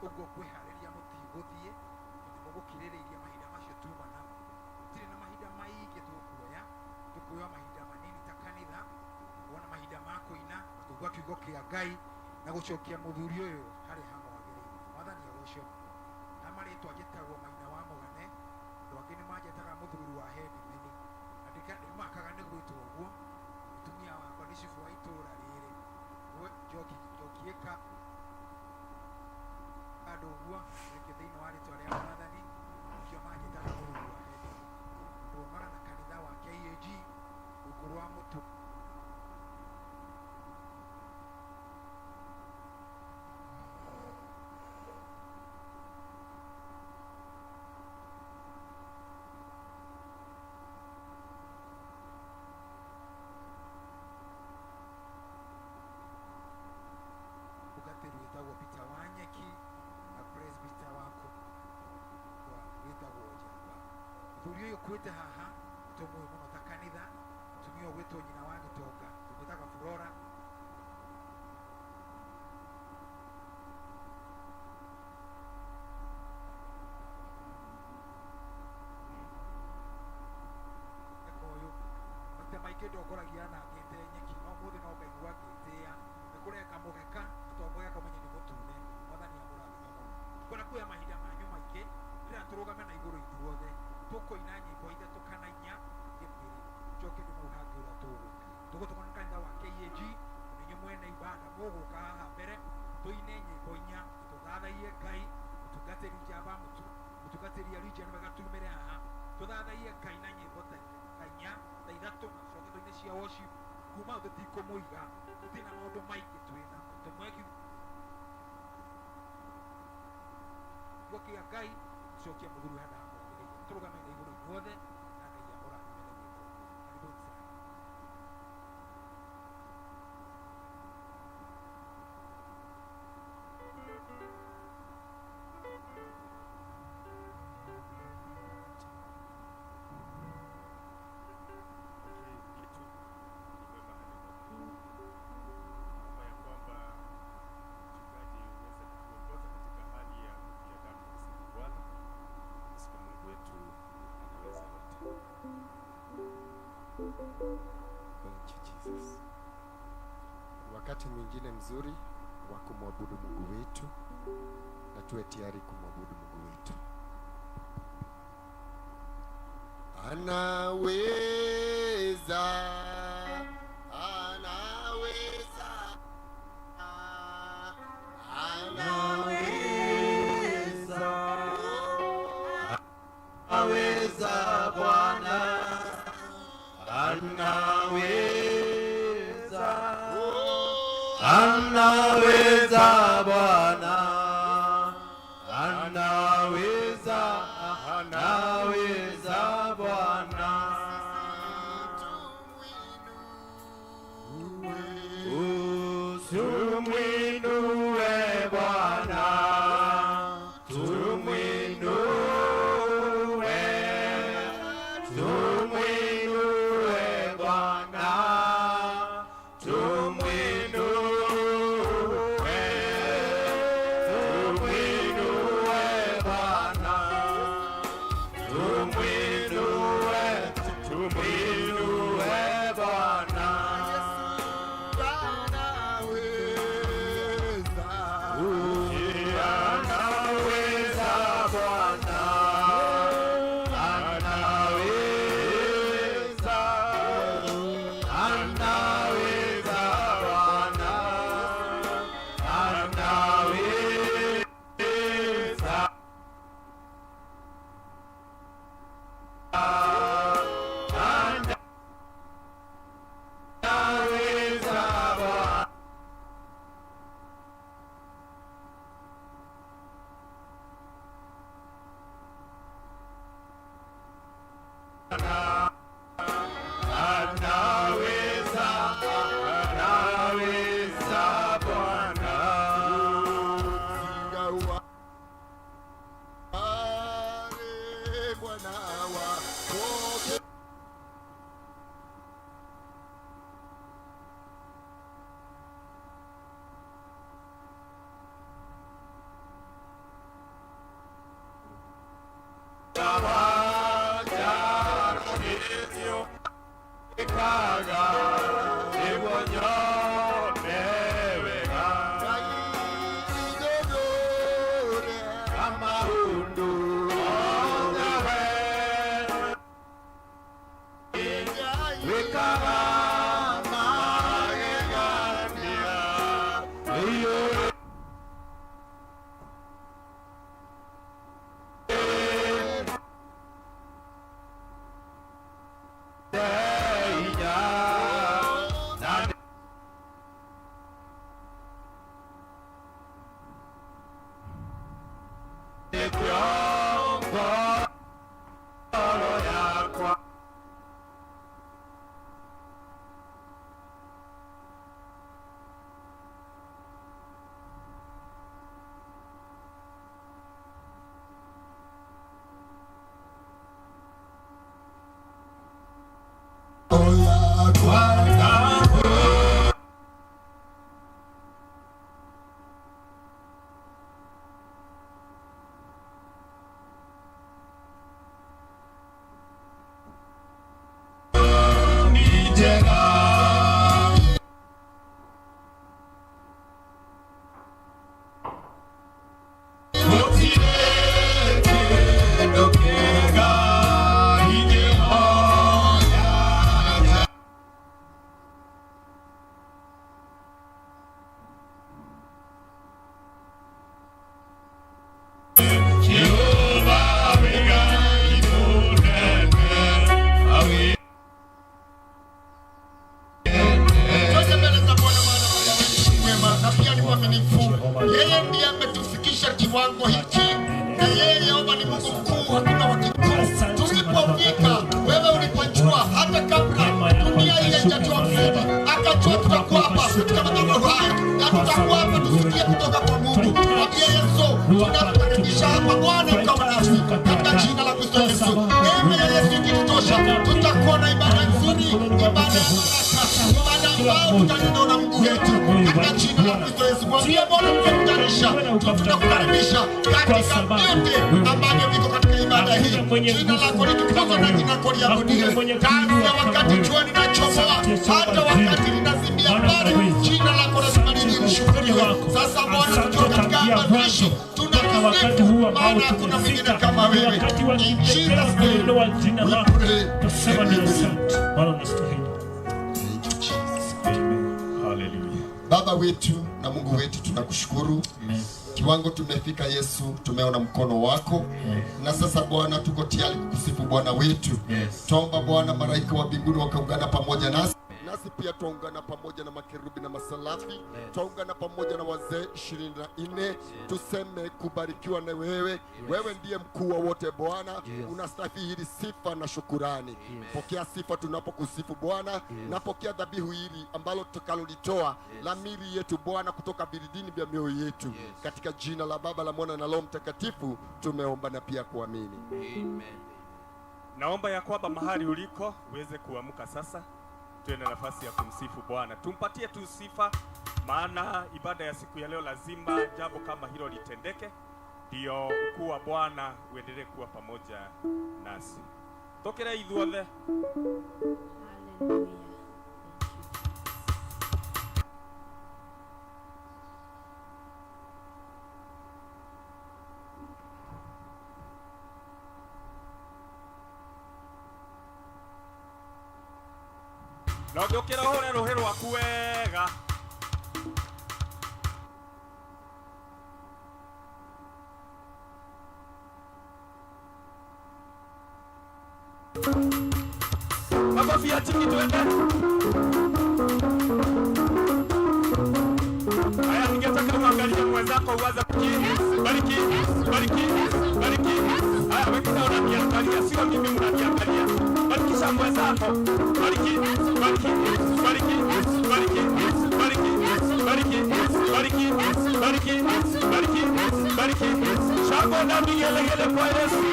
Ũguo kwĩharĩria mũtigũthiĩ, tondũ nĩmũgũkirĩrĩiria mahinda macio tuma namo. Tũtirĩ na mahinda maingĩ tũkuoya, tũkuoya mahinda manini ta kanitha, kuona mahinda ma kũina na kũigua kiugo kĩa Ngai na gũcokia mũthuri ũyũ harĩa hamwagĩrĩire. Mwathani agocwo mũno. Na marĩtwa njĩtagwo Maina wa Mũgane, andũ angĩ nĩ manjĩtaga mũthuri wa Hendimeni, na ndimakaga nĩ gwĩtwo ũguo. Mũtumia wakwa nĩ cibũ wa itũũra rĩrĩ, Njoki, Njoki ĩka andũ ũguo, rĩngĩ thĩinĩ wa rĩtwa rĩa Mwathani, nĩkĩo manjĩtaga mũthuri wa Hendimeni. Ndũmaga na kanitha wa KAG rungu rwa mũtu Mũtungatĩri wĩtagwo Peter Wanyeki na presbyter wakwa wĩtagwo Njamba. Mũthuri ũyũ ũkuĩte haha tũmũĩ mũno ta kanitha, mũtumia ũgwĩtwo nyina wa gĩtonga tũmwĩtaga Flora. Eka ũyũ maita maingĩ ndongoragia na ngĩte nyeki, no ũmũthĩ no ngaigua ngĩtĩa nĩ kũreka mũgeka, na to mũgeka ũmenye nĩ mũtune. Mwathani amũrathime mũno. Ndikwenda kuoya mahinda manyu maingĩ, ndĩrenda tũrũgame na igũrũ ithuothe, tũkũina nyĩmbo ithatũ kana inya ngĩmwĩre njoke ndume hau hangĩ ũrĩa tũgwĩka. Tũgũtũmwo nĩ kanitha wa KAG, na inyuĩ mwene ibanda mũgũka haha mbere tũine nyĩmbo inya na tũthathaiye Ngai. Mũtungatĩri Njamba, mũtungatĩri Elijah nĩ wega tumĩre haha tũthathaiye Ngai na nyĩmbo ta inya ta ithatũ, na tũcoke tũine cia worship. Kuma hau tũtikũmũiga, tũtirĩ na maũndũ maingĩ twĩ namo. Tũmwe kiugo kĩa Ngai, tũcokie mũthuri handũ hamwagĩrĩire. Tũrũgame na igũrũ inyuothe, na Ngai amũrathime nĩ gwĩka ũguo. Karibuni sana. Okay, kitu ni mwema hadi mwema. Naomba ya kwamba mchungaji uweze kutuongoza katika hali ya kujiandaa kumsifu Bwana. Siku Mungu wetu anaweza yote. Thank you Jesus. Wakati mwingine mzuri wa kumwabudu Mungu wetu, na tuwe tayari kumwabudu Mungu wetu. Anaweza, anaweza, anaweza, anaweza Bwana, anaweza, anaweza Bwana, anaweza, anaweza Bwana. Tumwinue Bwana, tumwinue, tumwinue Bwana, tumwinue, tumwinue Bwana, tumwinue, tumwinue Bwana. Anaweza, anaweza Bwana, anaweza, anaweza Bwana, anaweza, anaweza Bwana. Anaweza, anaweza Bwana. Bwana wako. Twende mbele za Bwana, maana Bwana wetu ni mwema na pia ni mwaminifu. Yeye ndiye ametufikisha kiwango hiki, na yeye Yehova ni Mungu mkuu, hakuna wa kikuu. Tulipofika wewe ulipojua, hata kabla dunia hii haijatoa msingi, akajua tutakuwa hapa katika madhabahu haya na tutakuwa hapa tusikie kutoka kwa Mungu. Mwambie Yesu, tunakukaribisha hapa Bwana, ukawa nasi katika jina la Kristo Yesu. Neema ya Yesu ikitutosha, tutakuwa na ibada nzuri, ibada ya baraka, ibada ambayo tutanena na Mungu wetu katika jina la Kristo Yesu. Mwambie Bwana, tunakutanisha, tunakukaribisha katika vyote ambavyo viko katika ibada hii. Jina lako litukuzwe na jina lako liabudiwe. Tangu ya wakati jua linachomoa hata wakati linazimia pale, jina lako lazima lishukuriwe. Sasa Bwana, tukiwa katika mazishi tunakusifu, maana hakuna mwingine kama wewe. In Jesus name we pray and we believe. Baba wetu na Mungu wetu, tunakushukuru kiwango tumefika Yesu, tumeona mkono wako na sasa Bwana tuko tayari kukusifu Bwana wetu. Tuomba Bwana malaika wa mbinguni wakaungana pamoja nasi nasi pia twaungana pamoja na makerubi na masalafi, twaungana pamoja na wazee 24 tuseme kubarikiwa na wewe. Wewe ndiye mkuu wa wote Bwana, unastahili sifa na shukurani. Pokea sifa tunapokusifu Bwana, na pokea dhabihu hili ambalo tutakalolitoa la mili yetu Bwana, kutoka vilindini vya mioyo yetu, katika jina la Baba la Mwana na Roho Mtakatifu tumeomba na pia kuamini. Naomba ya kwamba mahali uliko uweze kuamka sasa, tuwe na nafasi ya kumsifu Bwana, tumpatie tu sifa, maana ibada ya siku ya leo lazima jambo kama hilo litendeke, ndio ukuu wa Bwana uendelee kuwa pamoja nasi. Tokera ithuothe. Na ũngĩũkĩra ũhũre rũhĩ rwaku wega. Makofi ya chini tuende. Haya, ningetaka uangalie mwenzako uanze bariki, bariki, bariki. Haya, wengine wananiangalia, sio mimi mnaniangalia. Barikisha mwenzako. Bariki, bariki, bariki, bariki, bariki, bariki, bariki, bariki, bariki, bariki. Shangwe na vigelegele kwa Yesu.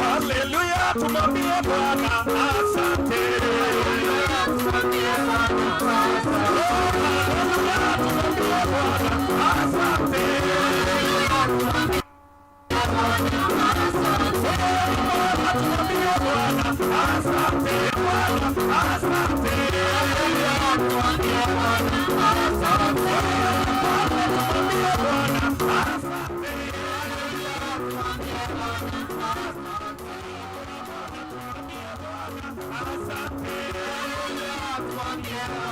Haleluya, tumwambie Bwana asante. Haleluya, tumwambie Bwana asante. Hallelujah.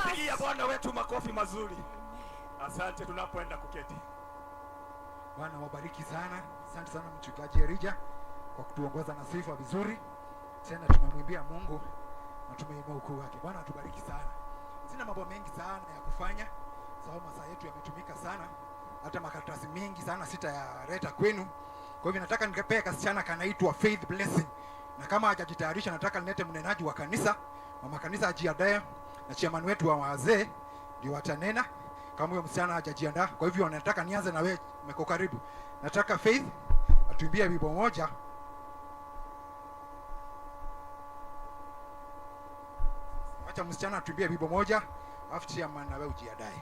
Pigia Bwana wetu makofi mazuri. Asante tunapoenda kuketi. Bwana wabariki sana. Asante sana mchungaji Erija kwa kutuongoza na sifa vizuri. Tena tumemwimbia Mungu na tumeinua ukuu wake. Bwana atubariki sana. Sina mambo mengi sana ya kufanya sababu masaa yetu yametumika sana, hata makaratasi mengi sana sitayaleta kwenu. Kwa hivyo nataka nikapee kasichana kanaitwa Faith Blessing, na kama hajajitayarisha, nataka nilete mnenaji wa kanisa, mama kanisa ajiandae, na chairman wetu wa wazee ndio watanena kama huyo msichana hajajiandaa. Kwa hivyo nataka nianze na wewe, umeko karibu. Nataka Faith atuimbie wimbo moja. Wacha msichana atuimbie wimbo moja, alafu chairman na wewe ujiandae.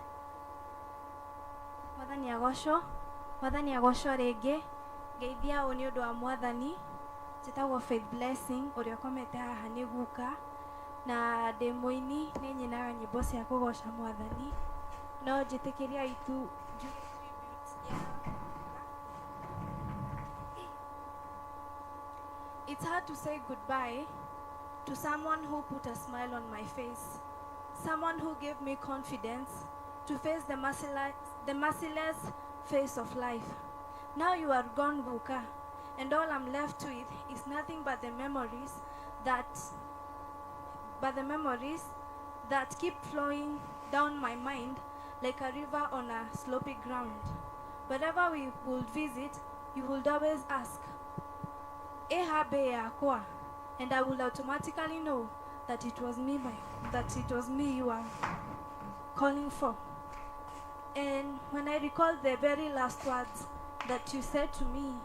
Mwathani agocwo, Mwathani agocwo rĩngĩ. Ngeithia ũũ nĩ ũndũ wa Mwathani. Njĩtagwo Faith Blessing, ũrĩa ũkomete haha nĩ guka, na ndĩ mũini, nĩ nyinaga nyĩmbo cia kũgoca Mwathani. No njĩtĩkĩriai tu njuge tribute ya. It's hard to say goodbye to someone who put a smile on my face, someone who gave me confidence to face the merciless face of life. Now you are gone, Guka, and all I'm left with is nothing but the memories that but the memories that keep flowing down my mind like a river on a slopey ground. Wherever we would visit, you would always ask, "Ehabe yakwa," and I would automatically know that it was me, that it was me you are calling for. And when I recall the very last words that you said to me,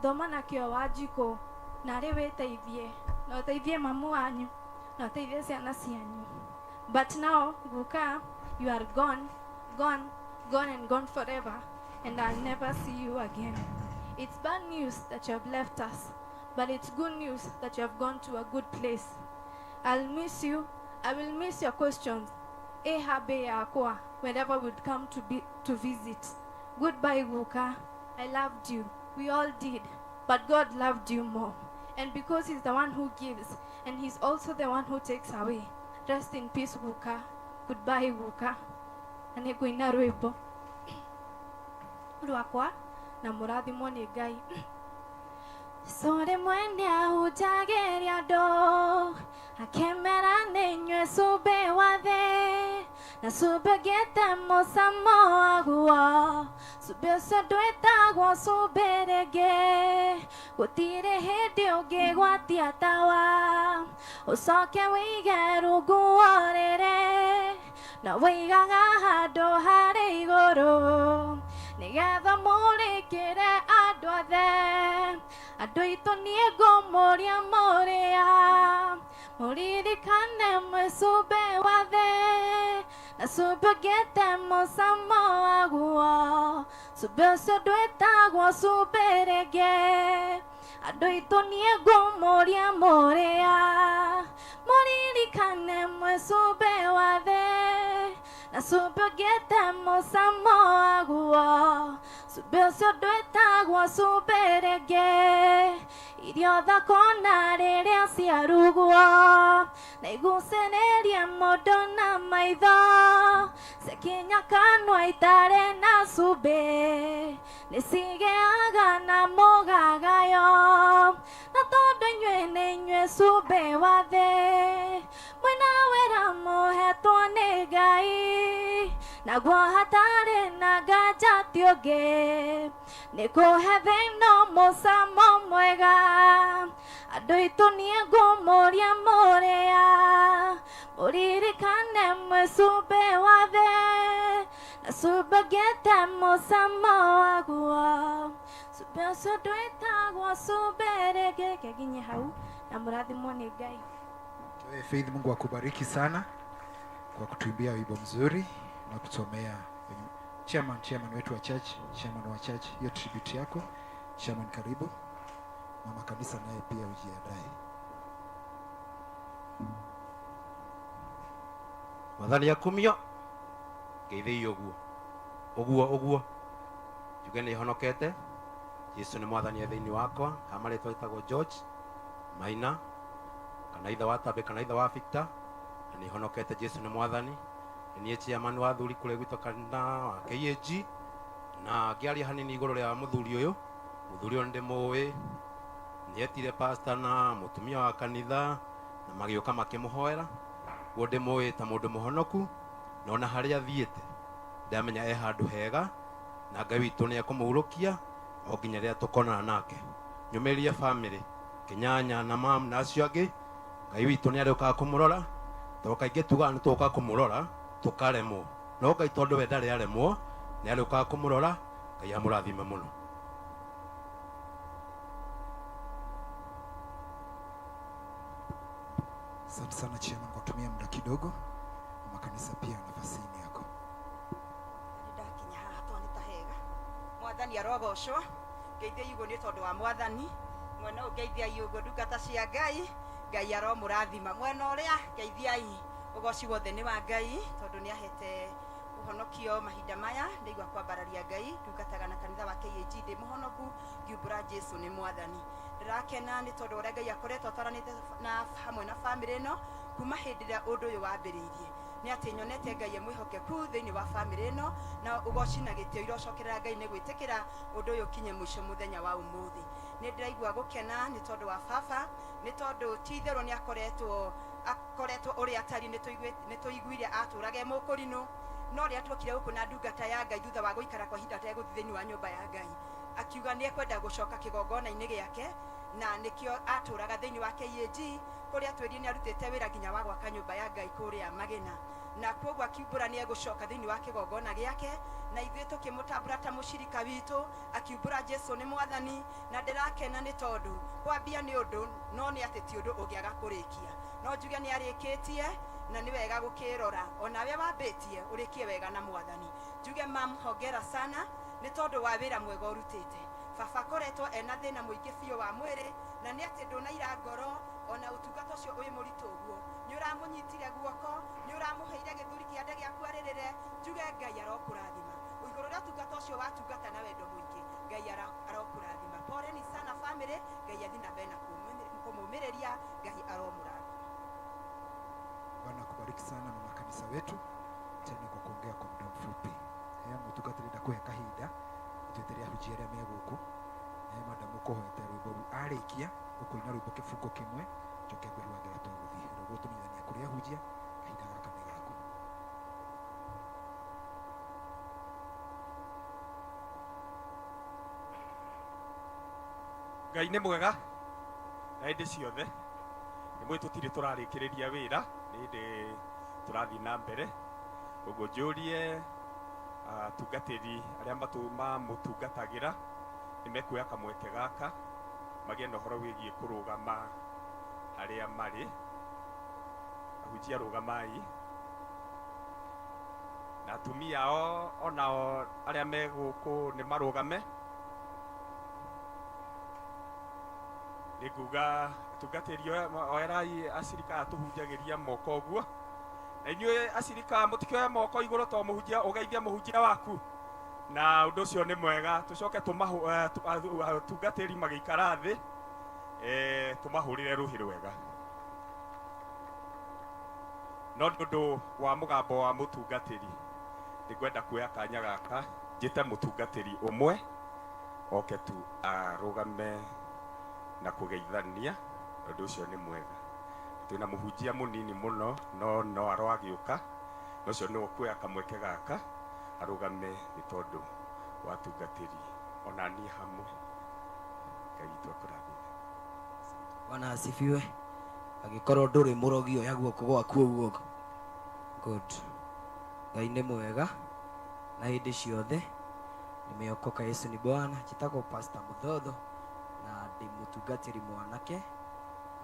thoma na kĩo Wanjikũ, narĩ wĩteithie, na ũteithie mamu wanyu, na ũteithie ciana cianyu. But now, Guka, you are gone, gone, gone and gone forever, and I'll never see you again. It's bad news that you have left us, but it's good news that you have gone to a good place. I'll miss you. I will miss your questions. Ehabe yakwa, whenever we'd come to visit. Goodbye, Guka. I loved you. We all did. But God loved you more. And because he's the one who gives, and he's also the one who takes away. Rest in peace, Guka. Goodbye, Guka. Na nĩngũina rwĩmbo rwakwa na mũrathimwo nĩ Ngai. Jesu rĩmwe nĩahunjagĩria andũ akĩmera nĩ inyuĩ cumbĩ wa thĩ na cumbĩ ũngĩte mũcamo waguo cumbĩ ũcio ndwĩtagwo cumbĩ rĩngĩ gũtirĩ hĩndĩ ũngĩgwatia tawa ũcoke wĩige rungu wa ũrĩrĩ na wĩigaga handũ harĩ igũrũ nĩgetha mũrĩkĩre andũ othe andũ aitũ niĩ ngũmũria mũrĩa mũririkane mwĩ cumbĩ wa thĩ na cumbĩ ũngĩte mũcamo waguo cumbĩ ũcio ndwĩtagwo cumbĩ rĩngĩ andũ aitũ niĩ ngũmũria mũrĩa mũririkane mwĩ cumbĩ wa thĩ na cumbĩ ũngĩte mũcamo waguo cumbĩ ũcio ndwĩtagwo cumbĩ rĩngĩ irio thaka ona rĩrĩa ciarugwo na igucĩrĩrie mũndũ na maitho ciakinya kanua itarĩ na cumbĩ nĩcigĩaga na mũgagayo na tondũ inyuĩ nĩ inyuĩ cumbĩ wa thĩ mwĩna wĩra mũhetwo nĩ Ngai naguo hatarĩ na nganja ti ũngĩ nĩ kũhe thĩna mũcamo mwega andũ aitũ niĩ ngũmũria mũrĩa mũririkane mwĩ cumbĩ wa thĩ na cumbĩ ũngĩte mũcamo waguo cumbĩ ũcio ndwĩtagwo cumbĩ rĩngĩ. Reke nginye hau na mũrathimwo nĩ Ngai. Wewe Faith, Mungu akubariki sana kwa kutuimbia wimbo mzuri na kutusomea. Chairman, chairman wetu wa church, chairman wa church, hiyo tribute yako. Chairman, karibu. Mama kanisa naye pia ujiandae. Mwathani akumio ngeithĩi ũguo ũguo ũguo njuge nĩ honokete Jesu nĩ mwathani e thĩinĩ wakwa kama rĩtwa ĩtagwo George Maina kana ithe wa Tabe kana ithe wa Victor na nĩ honokete Jesu nĩ mwathani nĩ niĩ chairman wa athuri kũrĩa gwitũ kana wa KAG na ngĩaria hanini igũrũ rĩa mũthuri ũyũ mũthuri ũyũ nĩndĩmũĩ nĩetire pastor na mũtumia wa kanitha na magĩũka makĩmũhoera guo ndĩmũĩ ta mũndũ mũhonoku na ona harĩa athiĩte ndamenya e handũ hega na Ngai witũ nĩ ekũmũurũkia o nginya rĩrĩa tũkonana nake nyũmĩrĩrie family Kĩnyanya na mam na acio angĩ Ngai witũ nĩ arĩũkaga kũmũrora tondũ kaingĩ tugaga nĩ tũgũka kũmũrora tũkaremwo no Ngai tondũ we ndarĩ aremwo nĩ arĩũkaga kũmũrora Ngai amũrathime mũno. Asante sana chairman kwa kutumia muda kidogo. Mama kanisa pia nafasi ni yako. Ndakinya haha to nĩ ta hega mwathani arogocwo ngeithia ũguo nĩ tondũ wa mwathani mwena ũyũ ngeithiai ũguo ndungata cia Ngai Ngai aromũrathima mwena ũrĩa ngeithiai ũgoci wothe nĩ wa Ngai tondũ nĩ ahete ũhonokio mahinda maya ndaigua kwambararia Ngai ndungataga na kanitha wa KAG ndĩ mũhonoku ngiumbũra Jesu nĩ mwathani ndĩrakena nĩ tondũ ũrĩa Ngai akoretwo atwaranĩte na hamwe na bamĩrĩ ĩno kuma hĩndĩ ĩrĩa ũndũ ũyũ wambĩrĩirie nĩ atĩ nyonete Ngai e mwĩhokeku thĩinĩ wa bamĩrĩ ĩno na ũgoci na gĩtĩo irocokerera Ngai nĩ gwĩtĩkĩra ũndũ ũyũ ũkinye mũico mũthenya wa ũmũthĩ nĩ ndĩraigua gũkena nĩ tondũ wa baba nĩ tondũ ti itherũ nĩ akoretwo akoretwo ũrĩa atari nĩ tũiguire atũraga e mũkũrinũ no rĩrĩa tuokire gũkũ na ndungata ya Ngai thutha wa gũikara kwa ihinda ategũthiĩ thĩinĩ wa nyũmba ya Ngai akiuga nĩ ekwenda gũcoka kĩgongona-inĩ gĩake na nĩkĩo atũraga thĩinĩ wa KAG kũrĩa twĩrire nĩ arutĩte wĩra nginya wa gwaka nyũmba ya Ngai kũrĩa Magĩna na koguo akiumbũra nĩ egũcoka thĩinĩ wa kĩgongona gĩake na ithuĩ tũkĩmũtambũra ta mũcirika witũ akiumbũra Jesu nĩ mwathani na ndĩrakena nĩ tondũ kwambia nĩ ũndũ no nĩ atĩ ti ũndũ ũngĩaga kũrĩkia no njuge nĩ arĩkĩtie na nĩ wega gũkĩrora onawe wambĩtie ũrĩkie wega na mwathani njuge mam hongera sana nĩ tondũ wa wĩra mwega ũrutĩte baba akoretwo ena thĩna mũingĩ biũ wa mwĩrĩ na nĩ atĩ ndũnaira ngoro ona ũtungata ũcio wĩ mũritũ ũguo nĩ ũramũnyitire guoko nĩ ũramũheire gĩthũri kĩande gĩaku arĩrĩre njuge Ngai arokũrathima igũrũ rĩa ũtungata ũcio watungata na wendo mũingĩ Ngai arokũrathima poleni sana family Ngai athi na mbere na kũmũmĩrĩria Ngai aromũrathima. Bwana akubariki sana mama kanisa wetu tena kwa kuongea kwa muda mfupi. Mutungatĩri ndakuhe kahinda twetere ahunjia arĩa me gũkũ. Madam ũkũhoete rwĩmbo rũu. Arĩkia ũkũina rwĩmbo kĩbungo kĩmwe, njoke ngwĩrwo angĩra tũgũthiĩ. Rũgũ tũmenyithania kũrĩ ahunjia, kahinda gaka nĩ gaku. Ngai nĩ mwega na hĩndĩ ciothe. Nĩ mwĩ tũtirĩ tũrarĩkĩrĩria wĩra, nĩ hĩndĩ tũrathiĩ na mbere. Ũguo njũrie atungatĩri arĩa mamũtungatagĩra nĩ mekuoya kamweke gaka magĩe na ũhoro wĩgiĩ kũrũgama harĩa marĩ. Ahunjia rũgamai. Na atumia ao onao arĩa me gũkũ nĩ marũgame. Nĩ nguga atungatĩri oerai acirika aya tũhunjagĩria moko ũguo. Na inyuĩ acirika mũtikĩoe moko igũrũ to mũhunjia ũgeithie mũhunjia waku. Na ũndũ ũcio nĩ mwega. Tũcoke atungatĩri magĩikara thĩ, tũmahũrĩre rũhĩ rwega. No nĩ ũndũ wa mũgambo wa mũtungatĩri, nĩ ngwenda kuoya kanya gaka njĩte mũtungatĩri ũmwe oke tu arũgame na kũgeithania. Ũndũ ũcio nĩ mwega. Twĩna mũhunjia mũnini mũno, no no aroagĩũka, na ũcio nĩwe ũkuoya kamweke gaka arũgame nĩ tondũ wa atungatĩri ona niĩ hamwe. Ngai witũ akũrathime. Bwana asifiwe. Angĩkorwo ndũrĩ mũrogi oya guoko gwaku ũguo. Good. Ngai nĩ mwega na hĩndĩ ciothe. Nimeokoka, Yesu ni Bwana. Njĩtagwo Pastor Muthotho na ndĩ mũtungatĩri mwanake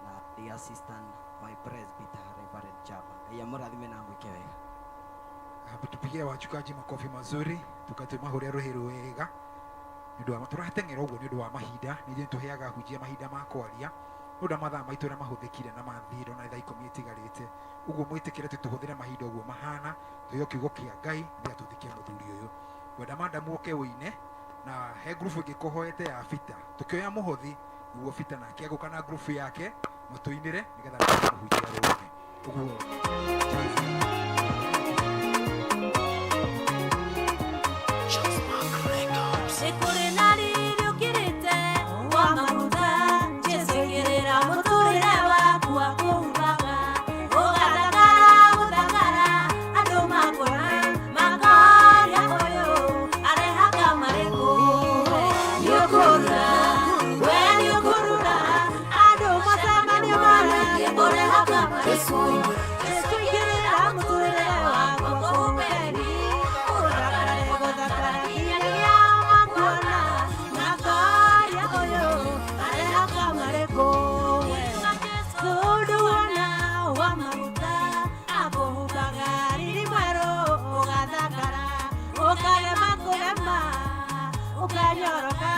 na ndĩ assistant my presbyter Reverend Jaba. Ngai amũrathime na amwĩke wega. Tupigie wachungaji makofi mazuri tukatũmahũrĩra rũhĩ rwega nĩ ũndũ wa tũrateng'era ũguo nĩ ũndũ wa mahinda. Nĩ ithuĩ tũheaga ahunjia mahinda ma kwaria nĩ ũndũ wa mathaa maitũ ũrĩa mahũthĩkire na mathire ona thaa ikũmi ĩtigarĩte. Ũguo mwĩtĩkĩre tũ tũhũthĩre mahinda ũguo mahana, tũheo kiugo kĩa Ngai nĩgetha tũthikie mũthuri ũyũ. Ngwenda madamu ũke ũine na he ngurubu ĩngĩ kũhoete ya Bita, tũkĩoya mũhothi nĩguo Bita nake agũka na ngurubu yake mũtũinĩre nĩgetha mũhunjia arũgame ũguo. Nĩ kũrĩ na riri ũkĩrĩte wa maguta, Jesũ aigĩrĩra mũtũrĩre waku akũhubaga. Ũgathakara gũthakara, andũ makuona makoria ũyũ arehaga marĩkũ. Nĩ ũkũrura, we nĩ ũkũrura, andũ macemanio moragie ũrehaga marĩkũ. Jesũ aigĩrĩra mũtũrĩre waku akũhuberi, ũthakare gũthakara nginyagia makuona makoria ũyũ arehaga marĩkũ. Jesũ nduona wa maguta akũhubaga riri mwerũ, ũgathakara ũkagema kũgema ũkanyoroka,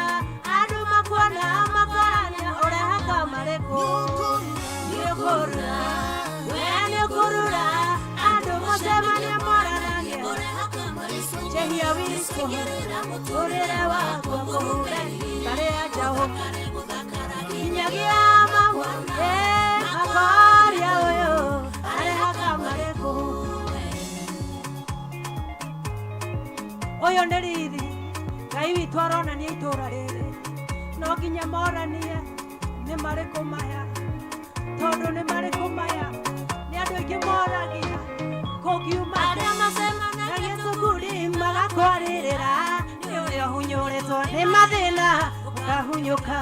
andũ makuona makorania ũrehaga marĩkũ. Nĩ ũkũrura, we nĩ ũkũrura, andũ mũcemania moranagie njehia witũ mũtũrĩre wakwa kũhube tarĩa njaũ nginyagia makuona makoria ũyũ arehaga marĩkũ. Ũyũ nĩ riri Ngai witũ aronania itũra rĩrĩ, no nginya moranie nĩ marĩkũ maya, tondũ nĩ marĩkũ maya nĩ andũ aingĩ moragia kũngiuma arĩa macemanagia cukuru magakwarĩrĩra nĩ ũrĩa ũhunyũrĩtwo nĩ mathĩna ũkahunyũka.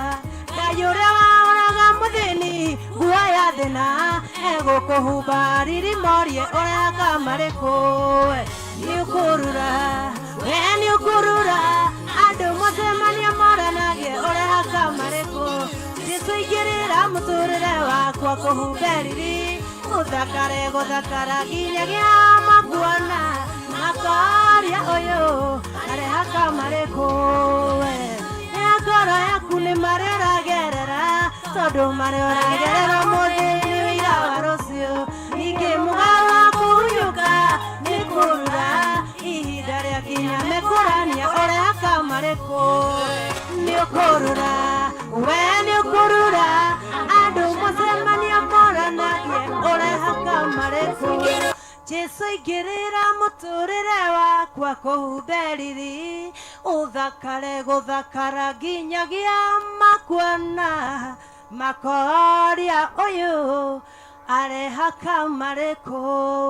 Ngai ũrĩa wahoraga mũthĩni nguo ya thĩna egũkũhumba riri morie ũrehaka marĩkũ. Nĩ ũkũrura, we nĩ ũkũrura, andũ mũcemania moranagie ũrehaka marĩkũ. Jesũ aigĩrĩra mũtũrĩre wakwa kũhumbe riri, ũthakare gũthakara nginyagia makuona makoria ũyũ arehaka marĩkũ. Nĩ ngoro yaku nĩ marĩa ũragerera, tondũ marĩa ũragerera ũmũthĩ nĩ ũira wa rũciũ. Ningĩ mũgao wa kũhunyũka nĩ kũrura, ihinda rĩakinya mekũrania ũrehaka marĩkũ. Nĩ ũkũrura, we nĩ ũkũrura, andũ mũcemania moranagie ũrehaka marĩkũ. Jesũ aigĩrĩra mũtũrĩre wakwa kũhumbe riri, Ũthakare gũthakara nginyagia makuona makoria ũyũ arehaka marĩkũ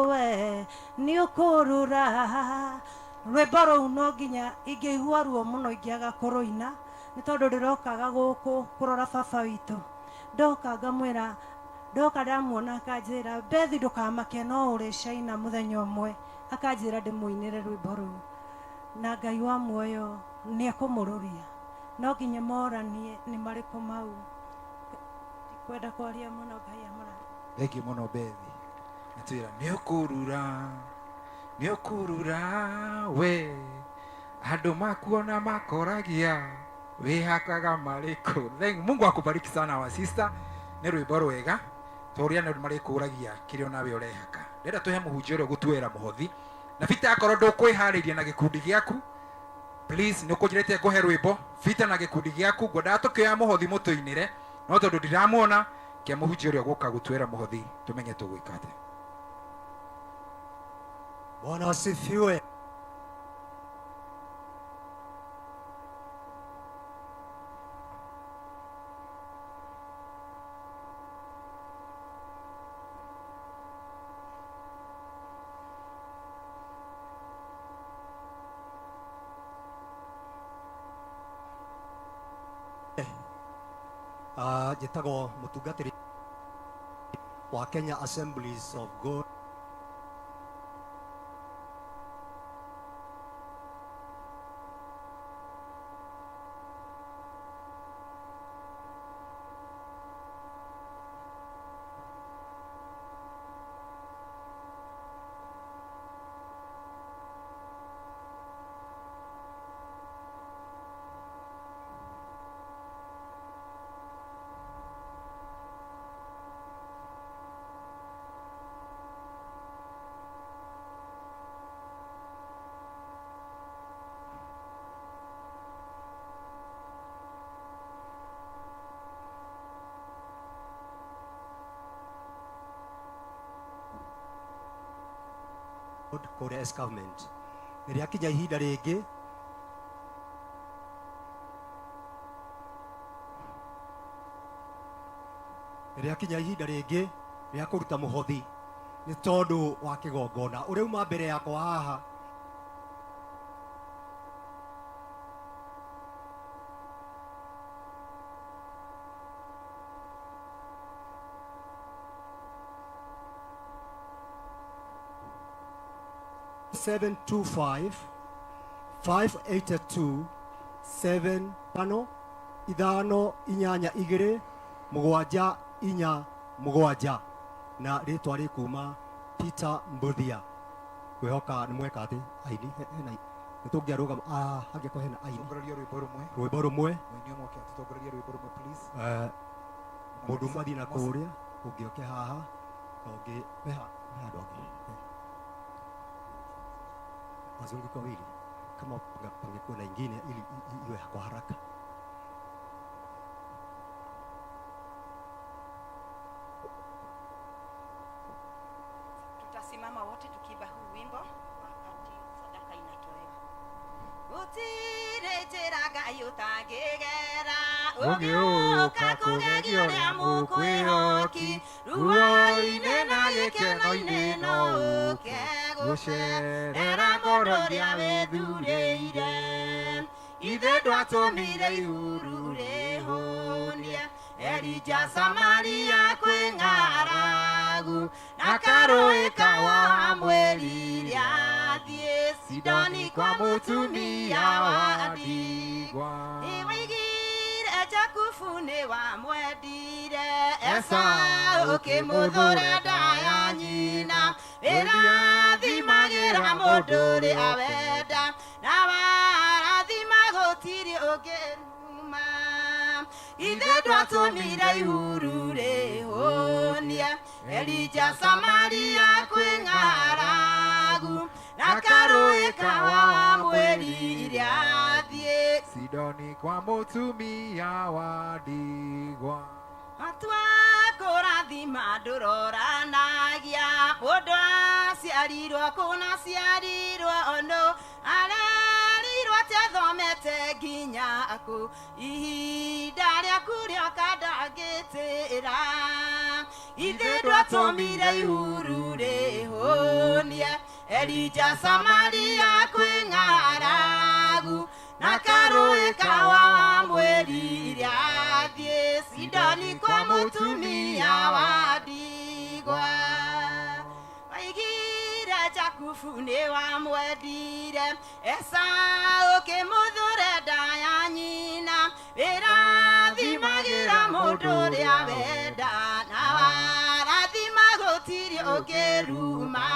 we nĩ ũkũrura. Rwĩmbo rũu no nginya ingĩigua ruo mũno ingĩaga kũrũina nĩ tondũ ndĩrokaga gũkũ kũrora baba witũ. Ndoka ngamwĩra, ndoka ndamuona akanjĩra, Bethi ndũkamake no ũrĩ China mũthenya ũmwe, akanjĩra ndĩmũinĩre rwĩmbo rũu. Na Ngai wa muoyo nĩ ekũmũrũria. No nginya moranie nĩ marĩkũ mau. Ndikwenda kwaria mũno, Ngai amũrathime. Thengiũ mũno Bethi. Atwĩra nĩ ũkũrura, nĩ ũkũrura we. Andũ makuona makoragia wĩhakaga marĩkũ. Thank Mungu akubariki sana our sister. Nĩ rwĩmbo rwega. To ũrĩa andũ marĩkũragia kĩrĩa onawe ũrehaka. Ndĩrenda tũhe mũhunjia ũrĩa ũgũtuĩra mũhothi. Na Peter akorwo ndũkwĩharĩirie na gĩkundi gĩaku, please nĩ ũkũnjĩrĩte ngũhe rwĩmbo. Peter na gĩkundi gĩaku ngwendaga tũkĩoya mũhothi mũtũinĩre, no tondũ ndiramuona, kĩa mũhunjia ũrĩa ũgũka gũtuĩra mũhothi tũmenye tũgwĩka atĩa. Bwana asifiwe. Njĩtagwo mũtungatĩri wa Kenya Assemblies of God. Kũrĩa S government rĩrĩa kinya ihinda rĩngĩ rĩrĩa kinya ihinda rĩngĩ rĩa kũruta mũhothi nĩ tondũ wa kĩgongona ũrĩa uma mbere yakwa haha. 725 582 7 5 5 8 2 7 4 7 na rĩtwa rĩkuma Peter Mbuthia. Ngwĩhoka nĩ mweka atĩ aini hena nĩ tũngĩarũgama hangĩkorwo hena aini. Tongoreria rwĩmbo rũmwe. Rwĩmbo rũmwe. Mũini ũmwe oke atũtongorerie rwĩmbo rũmwe please. Mũndũ ũmwe athiĩ na kũrĩa, ũngĩ oke haha, na ũngĩ he handũ angĩ. Wazunguke wawili kama pangekuwa na ingine ili iwe kwa haraka. Tutasimama wote tukiimba huu wimbo wakati sadaka inatolewa. Gũtirĩ njĩra Ngai ũtangĩgera, ũgĩũka kũgegia ũrĩa mũkwĩhoki, ruo-inĩ na gĩkeno-inĩ no ũke gũcerera mũndũ ũrĩa wĩthurĩire. Ithe ndwatũmire ihuru rĩhũnie, Elija Samaria kwĩ ng'aragu, na karũĩ ka wamwĩrire athiĩ Sidoni kwa mũtumia wa ndigwa. Nĩwaigire Jakubu nĩwamwendire, Esau ũkĩmũthũra nda ya nyina, wĩrathimagĩra mũndũ ũrĩa wenda, na warathima gũtirĩ ũngĩruma. Ithe ndwatũmire ihuru rĩhũnie, Elija Samaria kwĩ ng'aragu, na karũĩ ka wamwĩrire athiĩ Sidoni kwa mũtumia wa ndigwa. Matua kũrathima ndũroranagia, mũndũ aciarirwo kũna aciarirwo ũndũ, arerirwo atĩ athome Ũkomete nginya kũ? Ihinda rĩaku rĩoka ndangĩtĩra. Ithe ndwatũmire ihuru rĩhũnie Elija Samaria kwĩ ng'aragu na karũĩ kawa mwĩrire athiĩ Sidoni kwa mũtumia wa ndigwa. Waigire Jakubu nĩ wamwendire, Esau ũkĩmũthũre nda ya nyina. Wĩrathimagĩra mũndũ ũrĩa wenda, na warathima gũtirĩ ũngĩruma.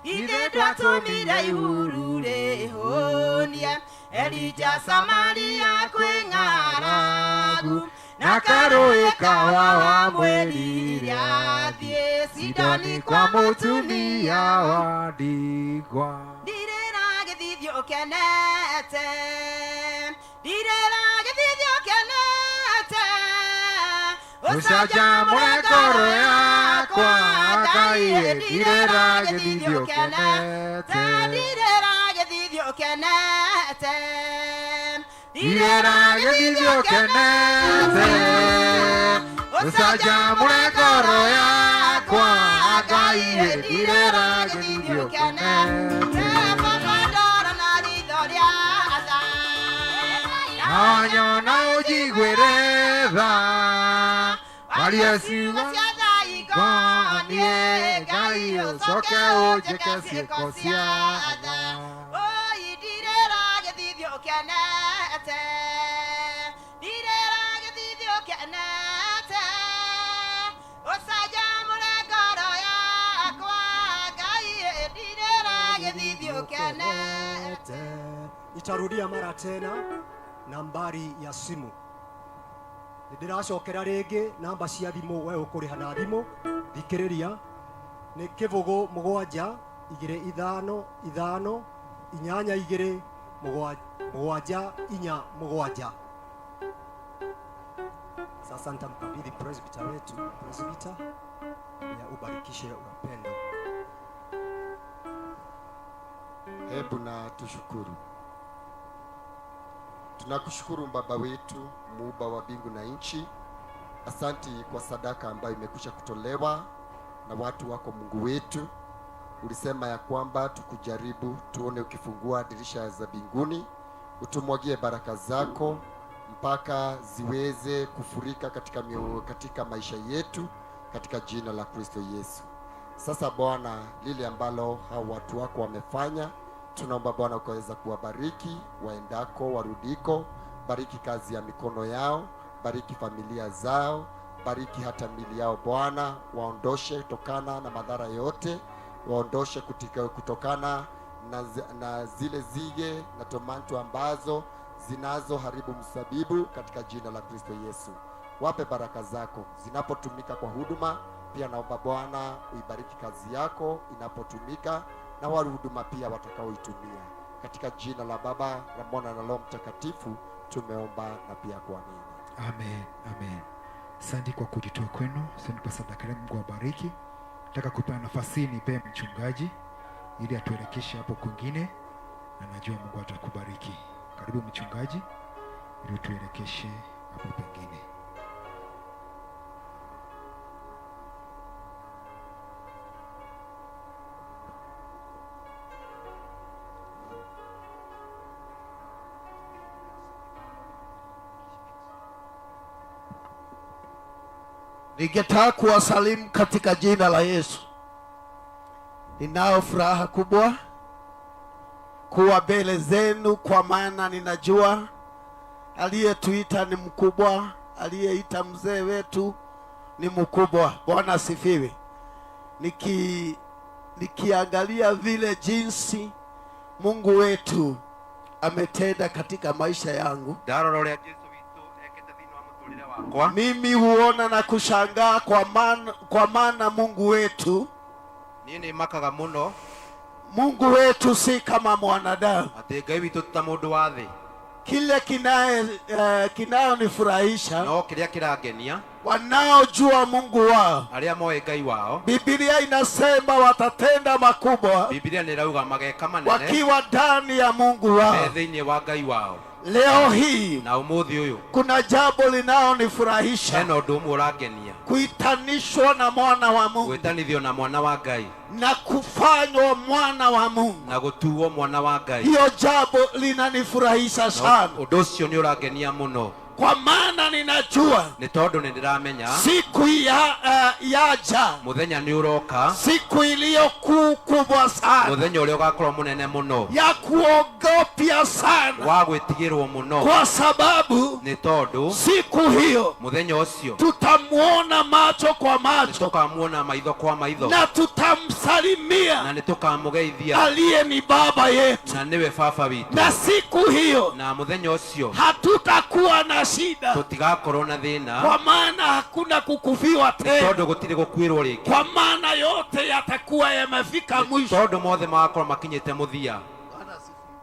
Ithe ndwatũmire ihuru rĩhũnie Elija Samaria kwĩ ng'aragu na karũĩ kawa wa mwĩrire athiĩ Sidoni kwa mũtumia wa ndigwa. Ndirĩra gĩthithio ũkenete, ndirĩra gĩthithio ũkenete, Ũcanjamũre ngoro yakwa Ngai, ndirĩra gĩthithio ũkenete. Ndirĩra gĩthithio ũkenete, Ndirĩra gĩthithio ũkenete, ũcanjamũre ngoro yakwa Ngai, ndirĩra gĩthithio ũkenete. Baba ndora na ritho rĩa tha, Na nyona ũnjiguĩre tha, warie ciugo cia tha ingoniĩ Ngai, ũcoke ũnjĩke ciĩko cia tha. Oi ndirĩra gĩthithio ũkenete, ndirĩra gĩthithio ũkenete, ũcanjamũre ngoro yakwa Ngai, ndirĩra gĩthithio ũkenete. Nitarudia mara tena nambari ya simu. Nĩndĩracokera rĩngĩ namba cia thimũ we ũkũrĩha na thimũ thikĩrĩria nĩ kĩbũgũ mũgwanja igĩrĩ ithano ithano inyanya igĩrĩ mũgwanja inya mũgwanja. Sasa nitamkabidhi presbyter wetu, presbyter ya ubarikishe wapendo. Hebu na tushukuru. Tunakushukuru Baba wetu, muumba wa mbingu na nchi. Asanti kwa sadaka ambayo imekwisha kutolewa na watu wako Mungu wetu. Ulisema ya kwamba tukujaribu tuone ukifungua dirisha za mbinguni, utumwagie baraka zako mpaka ziweze kufurika katika maisha yetu, katika jina la Kristo Yesu. Sasa Bwana, lile ambalo hao watu wako wamefanya, tunaomba Bwana ukaweza kuwabariki waendako warudiko, bariki kazi ya mikono yao, bariki familia zao, bariki hata mili yao Bwana, waondoshe kutokana na madhara yote, waondoshe kutokana na zile zige na tomanto ambazo zinazoharibu mzabibu, katika jina la Kristo Yesu. Wape baraka zako zinapotumika kwa huduma. Pia naomba Bwana uibariki kazi yako inapotumika na wale huduma pia watakaoitumia, katika jina la Baba la Mwana na Roho Mtakatifu tumeomba na pia kuamini. Amen, amen. Asante kwa kujitoa kwenu, asante kwa sadaka yenu, Mungu awabariki. Nataka kupeana nafasi nipe mchungaji ili atuelekeshe hapo kwingine, na najua Mungu atakubariki. Karibu mchungaji ili utuelekeshe hapo pengine. Ningetaka kuwasalimu katika jina la Yesu. Ninao furaha kubwa kuwa mbele zenu, kwa maana ninajua aliyetuita ni mkubwa, aliyeita mzee wetu ni mkubwa. Bwana asifiwe. Nikiangalia vile jinsi Mungu wetu ametenda katika maisha yangu, Ndarora ũrĩa Jesũ witũ ekĩte thĩinĩ wa mũtũrĩre wakwa, mimi huona na kushangaa, kwa maana Mungu wetu, niĩ nĩmakaga mũno Mungu wetu si kama mwanadamu. Atĩ Ngai witũ ti ta mũndũ wa thĩ. Kile kinaye kinayonifurahisha, No kĩrĩa kĩrangenia, wanaojua Mungu wao, arĩa moĩ Ngai wao, Biblia inasema watatenda makubwa Biblia nĩ ĩrauga mageka manene wakiwa ndani ya Mungu me wao. thĩinĩ wa Ngai wao. Leo hii Na ũmũthĩ ũyũ kuna jambo linalonifurahisha, hena ũndũ ũmwe ũrangenia, kuitanishwa na mwana wa Mungu gwĩtanithio na mwana wa Ngai na kufanywa mwana wa Mungu. Na gũtuo mwana wa Ngai. Hiyo jambo linanifurahisha Na sana, ũndũ ũcio nĩ ũrangenia mũno, kwa maana ninajua nĩ tondũ nĩ ndĩramenya siku yaja, mũthenya nĩ ũroka, siku iliyo kuu kubwa sana, mũthenya ũrĩa ũgakorwo mũnene mũno, ya kuogopya sana, wa gwĩtigĩrwo mũno, kwa sababu nĩ tondũ siku hiyo mũthenya ũcio tutamuona macho kwa macho tũkamuona maitho kwa maitho na tutamsalimia na nĩ tũkamũgeithia aliye ni baba yetu, na nĩwe baba witũ. Na siku hiyo Na mũthenya ũcio hatutakuwa na shida, tũtigakorwo na thĩna, kwa maana hakuna kukufiwa nĩ tena, tondũ gũtirĩ gũkuĩrwo rĩngĩ, kwa maana yote yatakuwa yamefika mwisho. Tondũ mothe magakorwo makinyĩte mũthia.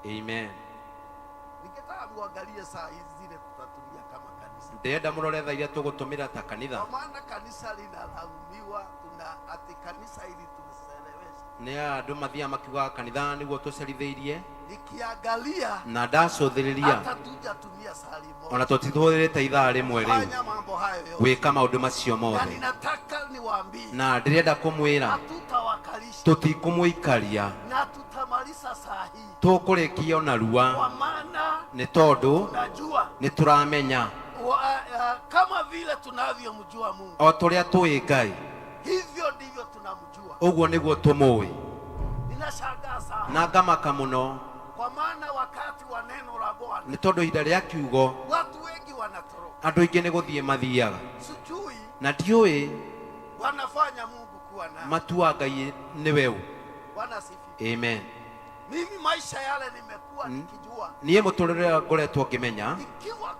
Amen. Ningetaka muangalie saa hizi zile tutatumia kama kanisa, Ndĩrenda mũrore thaa iria tũgũtũmĩra ta kanitha, kwa maana kanisa linalaumiwa, tuna ati kanisa ili tuseleweshe. Nĩ andũ mathiaga makiugaga kanitha nĩguo tũcerithĩirie. Nikiangalia Na ndacũthĩrĩria, hata tujatumia saa limoja ona tũtitũhũthĩrĩte ithaa rĩmwe rĩu fanya mambo hayo yote, gwĩka maũndũ macio na mothe. ninataka niwaambie, Na ndĩrenda kũmwĩra, hatutawakalisha tũtikũmũikaria, na tutamaliza saa hii, tũkũrĩkia ona kwa rua, maana nĩ tondũ tunajua nĩ tũramenya kama vile tunavyomjua Mungu, o tũrĩa tũĩ Ngai, hivyo ndivyo tunamjua. Ũguo nĩguo tũmũĩ. Ninashangaa sana, Na ngamaka mũno, kwa maana wakati wa neno la Bwana nĩ tondũ ihinda rĩa kiugo watu wengi wanatoroka, andũ aingĩ nĩ gũthiĩ mathiaga, sijui na ndiũĩ wanafanya Mungu kuwa nani. matua Ngai nĩwe ũ. Bwana sifiwe. Amen. Mimi maisha yale nimekuwa nikijua, Niĩ mũtũrĩre ũrĩa ngoretwo ngĩmenya, ikiwa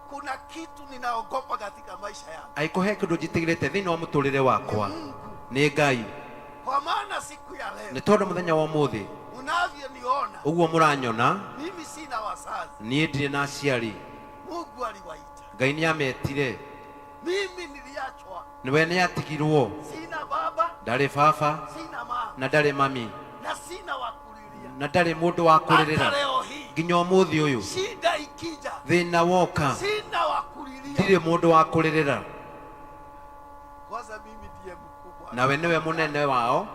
kuna kitu ninaogopa katika maisha yangu, angĩkorwo he kĩndũ njĩtigĩrĩte thĩinĩ wa mũtũrĩre wakwa, nĩ Ngai, kwa maana siku ya leo nĩ tondũ mũthenya wa ũmũthĩ, unavyoniona, ũguo mũranyona, mimi sina wazazi, niĩ ndirĩ na aciari. Mungu aliwaita. Ngai nĩ ametire. Mimi niliachwa, Nĩwe nĩ atigirwo, sina baba, ndarĩ baba, sina mama, na ndarĩ mami, na sina wa kulilia. Na ndarĩ mũndũ wa Hata kũrĩrĩra. leo hii Nginya ũmũthĩ ũyũ, shida ikija, thĩna woka, sina wa kulilia. ndirĩ mũndũ wa kũrĩrĩra. Kwanza mimi ndiye mkubwa Nawe nĩwe mũnene wao.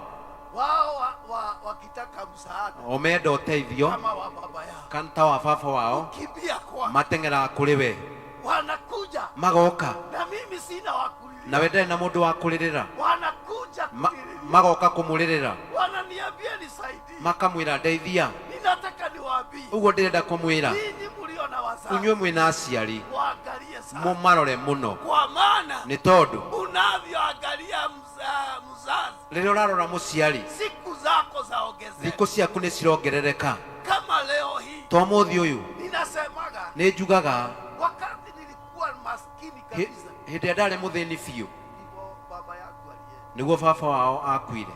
wao, wakitaka msaada O menda ũteithio kama wa baba yao, kana ta wa baba wao, kimbia kwa mateng'eraga kũrĩ we, wanakuja, magoka, na mimi sina wa kulilia. Nawe ndarĩ na mũndũ wa kũrĩrĩra. Wanakuja kunililia, Magoka kũmũrĩrĩra, wananiambia nisaidie. Makamwĩra ndeithia. Ninataka niwaambie Ũguo ndĩrenda kũmwĩra, ninyi mlio na wazazi, inyuĩ mwĩna aciari, muangalie sana, mũmarore mũno, kwa maana nĩ tondũ unavyoangalia mzazi, rĩrĩa ũrarora mũciari, siku zako zaongezeka. Thikũ ciaku nĩ cirongerereka. Kama leo hii To ũmũthĩ ũyũ, ninasemaga, nĩ njugaga, wakati nilikuwa maskini kabisa, hĩndĩ ĩrĩa ndarĩ mũthĩni biũ, ndipo baba yangu alienda. Nĩguo baba wao akuire.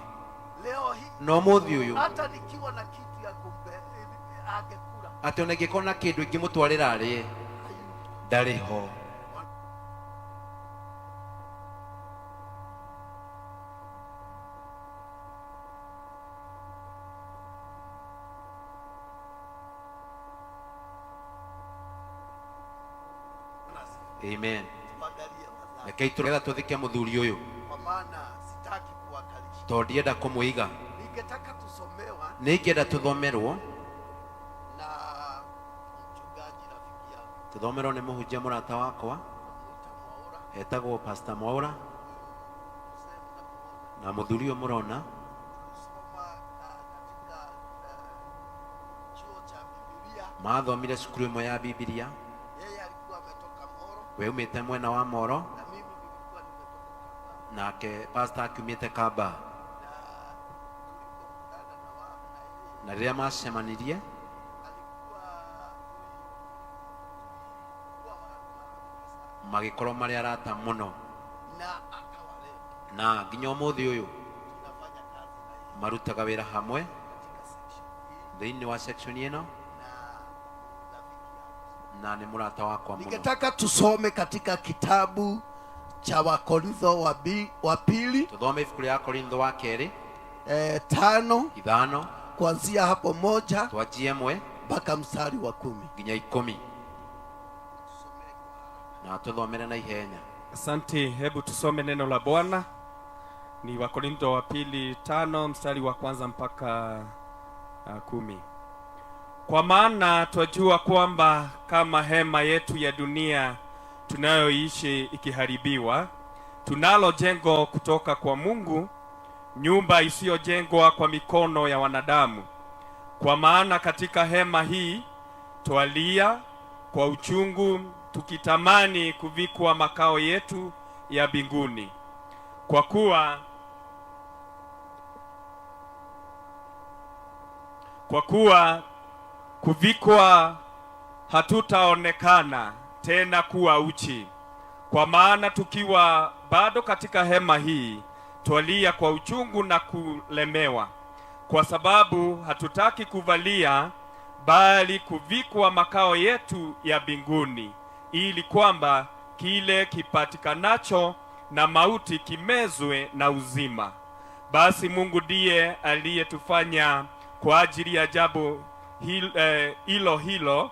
Leo hii Na ũmũthĩ ũyũ, hata nikiwa na kitu ya kumbe angekula, atĩ ona ingĩkorwo na kĩndũ ingĩmũtwarĩra arĩe, ndarĩ ho. Amen. Tuangalie wazazi, Rekei tũgetha tũthike mũthuri ũyũ, kwa maana sitaki kuwakalisha. Tondũ ndienda kũmũiga. Ningetaka tusomewa Nĩ ingĩenda tũthomerwo na mchungaji rafiki yangu tũthomerwo nĩ mũhunjia mũrata wakwa etagwo Pastor Mwaura, na mũthuri ũyũ mũrona katika chuo cha Biblia. Mathomire cukuru ĩmwe ya Bibilia. Yeye alikuwa ametoka Moro We umĩte mwena wa Moro, na mimi nilikuwa nimetoka nake pastor akiumĩte Kamba, na rĩrĩa macemanirie magĩkorwo marĩ arata mũno, na hata wa leo na nginya ũmũthĩ ũyũ tunafanya kazi na yeye marutaga wĩra hamwe katika section hii, thĩinĩ wa section ĩno. na rafiki Na nĩ mũrata wakwa mũno. Ningetaka tusome katika kitabu cha Wakorintho wa pili Tũthome ibuku rĩa Korintho wa kerĩ 5 5 kuanzia hapo 1 twanjie 1 mpaka mstari wa 10. Nginya 10. Na tũthomere na ihenya. Asante, hebu tusome neno la Bwana. Ni Wakorintho wa pili 5 mstari wa kwanza mpaka 10. Kwa maana twajua kwamba kama hema yetu ya dunia tunayoishi ikiharibiwa, tunalo jengo kutoka kwa Mungu, nyumba isiyojengwa kwa mikono ya wanadamu. Kwa maana katika hema hii twalia kwa uchungu, tukitamani kuvikwa makao yetu ya mbinguni. Kwa kuwa kuvikwa hatutaonekana tena kuwa uchi. Kwa maana tukiwa bado katika hema hii twalia kwa uchungu na kulemewa, kwa sababu hatutaki kuvalia bali kuvikwa makao yetu ya mbinguni, ili kwamba kile kipatikanacho na mauti kimezwe na uzima. Basi Mungu ndiye aliyetufanya kwa ajili ya jambo hilo hilo,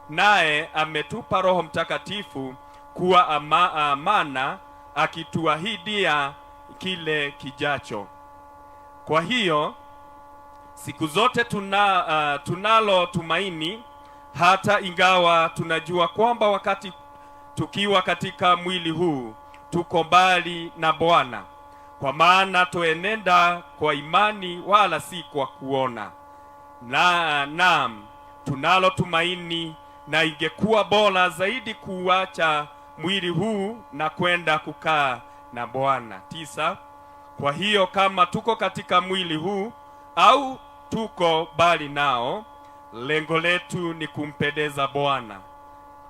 naye ametupa Roho Mtakatifu kuwa amana, akituahidia kile kijacho. Kwa hiyo siku zote tunalo tumaini, hata ingawa tunajua kwamba wakati tukiwa katika mwili huu tuko mbali na Bwana, kwa maana tuenenda kwa imani wala si kwa kuona. Na naam, tunalo tumaini, na ingekuwa bora zaidi kuacha mwili huu na kwenda kukaa na Bwana. 9. Kwa hiyo kama tuko katika mwili huu au tuko bali nao, lengo letu ni kumpendeza Bwana.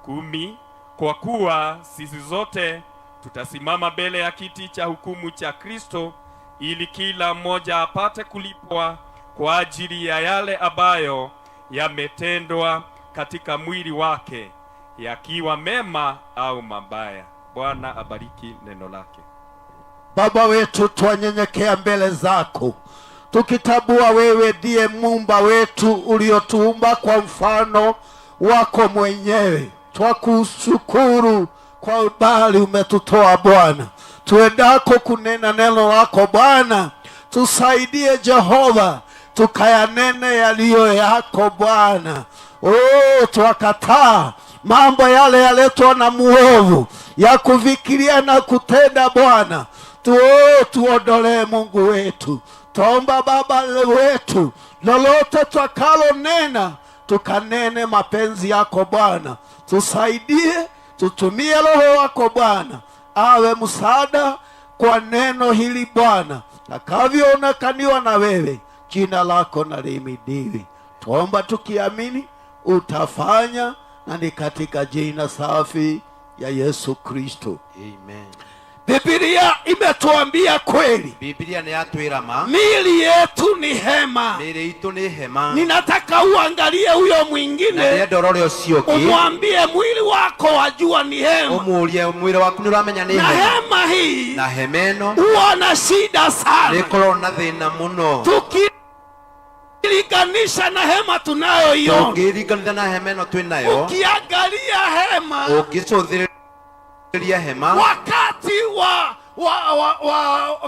10. Kwa kuwa sisi zote tutasimama mbele ya kiti cha hukumu cha Kristo, ili kila mmoja apate kulipwa kwa ajili ya yale ambayo yametendwa katika mwili wake, yakiwa mema au mabaya. Bwana abariki neno lake. Baba wetu, twanyenyekea mbele zako tukitabua wewe ndiye muumba wetu uliotuumba kwa mfano wako mwenyewe. Twakushukuru kwa ubali umetutoa Bwana. Tuendako kunena neno lako Bwana, tusaidie Jehova, tukayanene yaliyo yako Bwana. Oh, twakataa mambo yale yaletwa na muovu ya kufikiria na kutenda Bwana. Tuondolee Mungu wetu. Tuomba Baba wetu, lolote twakalo nena tukanene mapenzi yako Bwana. Tusaidie, tutumie Roho wako Bwana awe msaada kwa neno hili Bwana, takavyoonekaniwa na wewe. Jina lako na lihimidiwe. Tuomba tukiamini utafanya, na ni katika jina safi ya Yesu Kristo. Amen. Biblia imetuambia kweli. Biblia ni yatwira ma. Miili yetu ni hema. Miili yetu ni hema. Ninataka uangalie huyo mwingine. Na ndĩrenda ũrore ũcio ũngĩ. Umwambie mwili wako wajua ni hema. Ũmũrie mwili waku nĩ ũramenya nĩ Na hema. hema hii Na hema ĩno huwa na shida sana. Nĩ ĩkoragwo na thĩna mũno. Tukilinganisha na hema tunayoiona. Ũngĩringanithia na hema ĩno twĩnayo. Ukiangalia hema. Ũngĩcũthĩrĩria hema. Wakati wa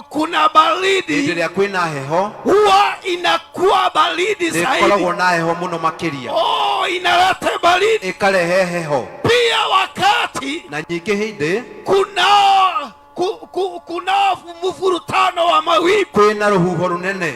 kuna baridi. Hĩndĩ ĩrĩa kwĩna heho. Huwa inakuwa baridi Nĩ zaidi. ĩkoragwo na heho mũno makĩria. Oh, inaleta baridi. Ĩkarehe heho. Pia wakati na nyingĩ hĩndĩ kuna mvurutano wa mawimbi. Kwĩna rũhuho rũnene.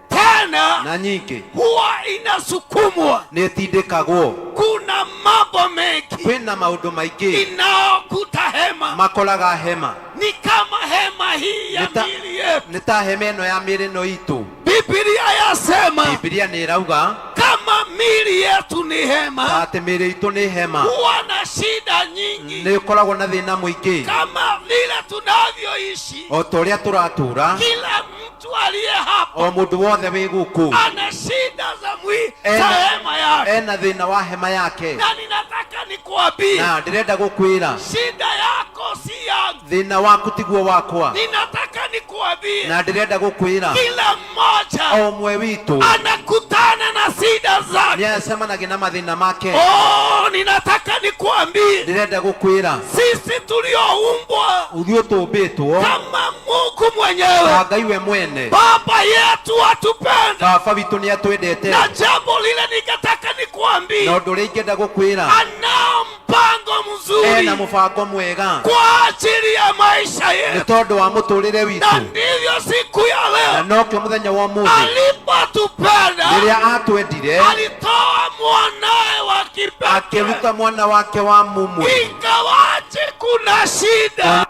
Tena na nyingĩ huwa inasukumwa. Nĩ ĩtindĩkagwo. Kuna mambo mengi. Kwĩna maũndũ maingĩ. Inaokuta hema. Makoraga hema. Ni kama hema hii ya miili yetu. Nĩ ta hema ĩno ya mĩĩrĩ ĩno itũ. Biblia yasema. Biblia nĩ ĩrauga. Kama miili yetu ni hema. Ta atĩ mĩĩrĩ itũ nĩ hema. Huwa na shida nyingi. Nĩ ĩkoragwo na thĩna mũingĩ. Kama vile tunavyoishi. O ta ũrĩa tũratũra. Kila mtu aliye hapa. O mũndũ wothe wĩ gũkũ. Ana shida za mwili, za hema yake. Ena thĩna wa hema yake. Na ninataka nikwambie nikuambie, Na ndĩrenda gũkwĩra, shida yako si yangu. Thĩna waku tiguo wakwa. Ninataka nikuambie, Na ndĩrenda gũkwĩra, kila mmoja o ũmwe witũ anakutana na shida zake. Nĩ acemanagia na mathĩna make. Oh, ninataka nikuambie, Ndĩrenda gũkwĩra, sisi tulioumbwa ithuĩ tũmbĩtwo kama Mungu mwenyewe, ta Ngai we mwene, Baba yetu atupenda. Baba witũ nĩ atwendete. Na jambo lile ningetaka nikuambie, Na ũndũ ũrĩa ingĩenda gũkwĩra, anao mpango mzuri ena mũbango mwega kwa ajili ya maisha nĩ yetu, tondũ wa mũtũrĩre na witũ. ndivyo siku ya Na leo nokĩo mũthenya wa ũmũthĩ alipotupenda rĩrĩa atwendire, alitoa mwanaye wa kipekee, akĩruta mwana wake wa mumwe, ingawaje kuna shida,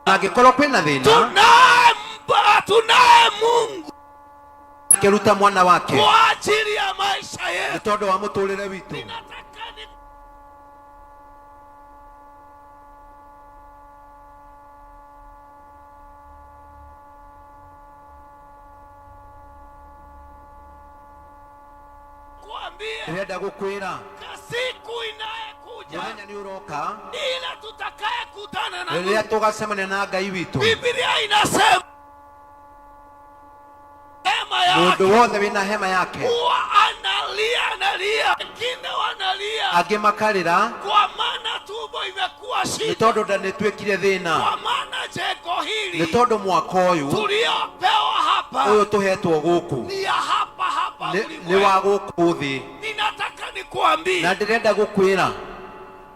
na angĩkorwo kwĩna thĩna, tunaye Mungu akĩruta mwana wake kwa ajili ya maisha nĩ yetu. tondũ wa mũtũrĩre witũ. Kuambie Ndĩrenda gũkwĩra, siku inayekuja mũthenya nĩ ũroka ile tutakayekutana na rĩrĩa Mungu. tũgacemania na Ngai witũ. Biblia inasema hema Mũndũ yake wothe wĩna hema yake, huwa analia, analia, wengine wanalia angĩ makarĩra kwa maana tumbo imekuwa nĩ shida, tondũ nda nĩ tuĩkire thĩna, kwa maana jengo nĩ hili tondũ mwaka ũyũ tuliopewa hapa ũyũ tũhetwo gũkũ ni ya hapa hapa nĩ wa ulimwengu. gũkũ thĩ. Ninataka nikuambie, Na ndĩrenda gũkwĩra,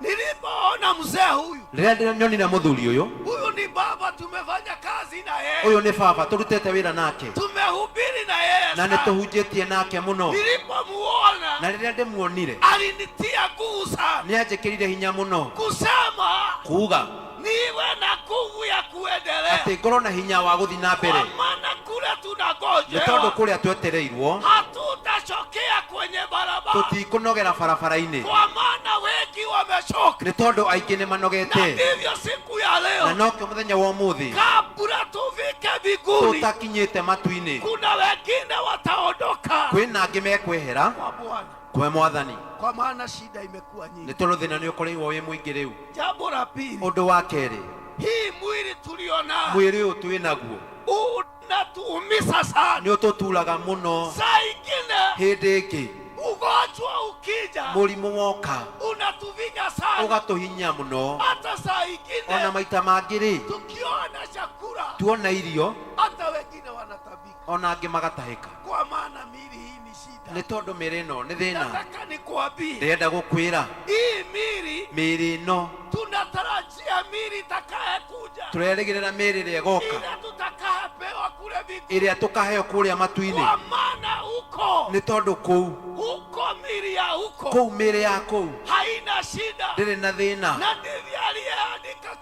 nilipoona mzee huyu, rĩrĩa ndĩranyonire mũthuri ũyũ, huyu ni baba, tumefanya kazi na yeye, ũyũ nĩ baba tũrutĩte wĩra nake tumehubiri na yeye na nĩ sana. tũhunjĩtie nake mũno, Nilipomuona na rĩrĩa ndĩmuonire alinitia nguvu sana nĩ anjĩkĩrire hinya mũno kusema kuga niwe na nguvu ya kuendelea, atĩ ngorwo na hinya wa gũthiĩ na mbere, kwa maana kule nĩ tondũ tunangojewa kũrĩa twetereirwo hatutachokea kwenye barabara, tũtikũnogera barabara-inĩ, kwa maana wengi wamechoka. nĩ tondũ aingĩ nĩ Na manogete. ndivyo siku ya Na leo, nokĩo mũthenya wa ũmũthĩ kabla tufike mbinguni, tũtakinyĩte matu-inĩ, kuna wengine wataondoka kwĩna angĩ mekwehera kwa Bwana, kwĩ Mwathani, kwa maana shida imekuwa nĩ nyingi. tondũ thĩna nĩ ũkorirwo wĩ mũingĩ rĩu. Jambo la pili, Ũndũ wa kerĩ, hii mwili tulionao mwĩrĩ ũyũ twĩ naguo unatuumiza sana. nĩ ũtũturaga mũno. Saa ingine Hĩndĩ ĩngĩ ugonjwa ukija mũrimũ woka unatuvinya sana, ũgatũhinya mũno. hata saa ingine Ona maita mangĩ rĩ, tukiona chakula tuona irio hata wengine wanatabika, ona angĩ magatahĩka, kwa maana miili hii ni shida. nĩ tondũ mĩĩrĩ ĩno nĩ thĩna. Nataka nikuambie, Ndĩrenda gũkwĩra, hii miili mĩĩrĩ ĩno tunatarajia miili itakaye kuja, tũrerĩgĩrĩra mĩĩrĩ ĩrĩa ĩgoka, ile tutakayepewa kule mbinguni, ĩrĩa tũkaheo kũrĩa matu-inĩ, kwa maana huko nĩ tondũ kũu huko miili ya huko kũu mĩĩrĩ ya kũu haina shida. ndĩrĩ na thĩna. Na ndivyo aliyeandika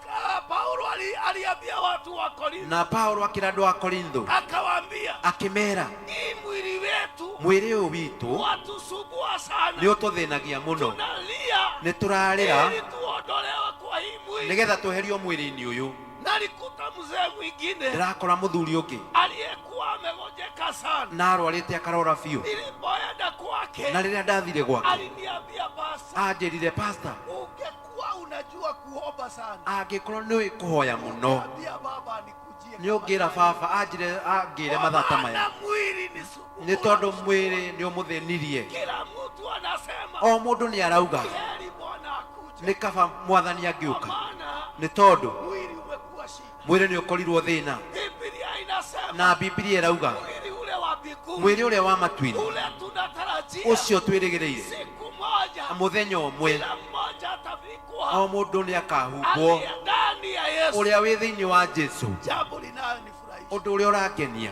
Paulo aliambia watu wa Korintho, Na Paulo akĩra andũ a Korintho akawaambia akĩmera, hii mwili wetu mwĩrĩ ũyũ witũ watusumbua sana, nĩ ũtũthĩnagia mũno, tunalia nĩ tũrarĩra ili tuondolewe kwa hii mwili. nĩgetha tweherio mwĩrĩ-inĩ ũyũ. Nalikuta mzee mwingine Ndĩrakora mũthuri ũngĩ aliyekuwa amegojeka sana. na arwarĩte akarora biũ, Nilipoenda kwake na rĩrĩa ndathire gwake aliniambia, basi anjĩrire, pasta, ungekuwa unajua kuomba sana, angĩkorwo nĩũĩ kũhoya mũno ambia baba nikujie nĩ ũngĩra baba anjĩre angĩre mathaa ta maya, na mwili ni sugu. nĩ tondũ mwĩrĩ nĩ ũmũthĩnirie. Kila mtu anasema O mũndũ nĩ arauga heri Bwana akuje, nĩ kaba Mwathani angĩũka, maana nĩ tondũ mwili umekuwa shida. mwĩrĩ nĩ ũkorirwo thĩna. Biblia inasema Na Bibilia ĩrauga mwili ule wa mbinguni mwĩrĩ ũrĩa wa matu-inĩ ule tunatarajia ũcio twĩrĩgĩrĩire, siku moja mũthenya ũmwe kila mmoja atavikwa o mũndũ nĩ akahumbwo, aliye ndani ya Yesu. ũrĩa wĩ thĩinĩ wa Jesu. Jambo linalonifurahisha Ũndũ ũrĩa ũrangenia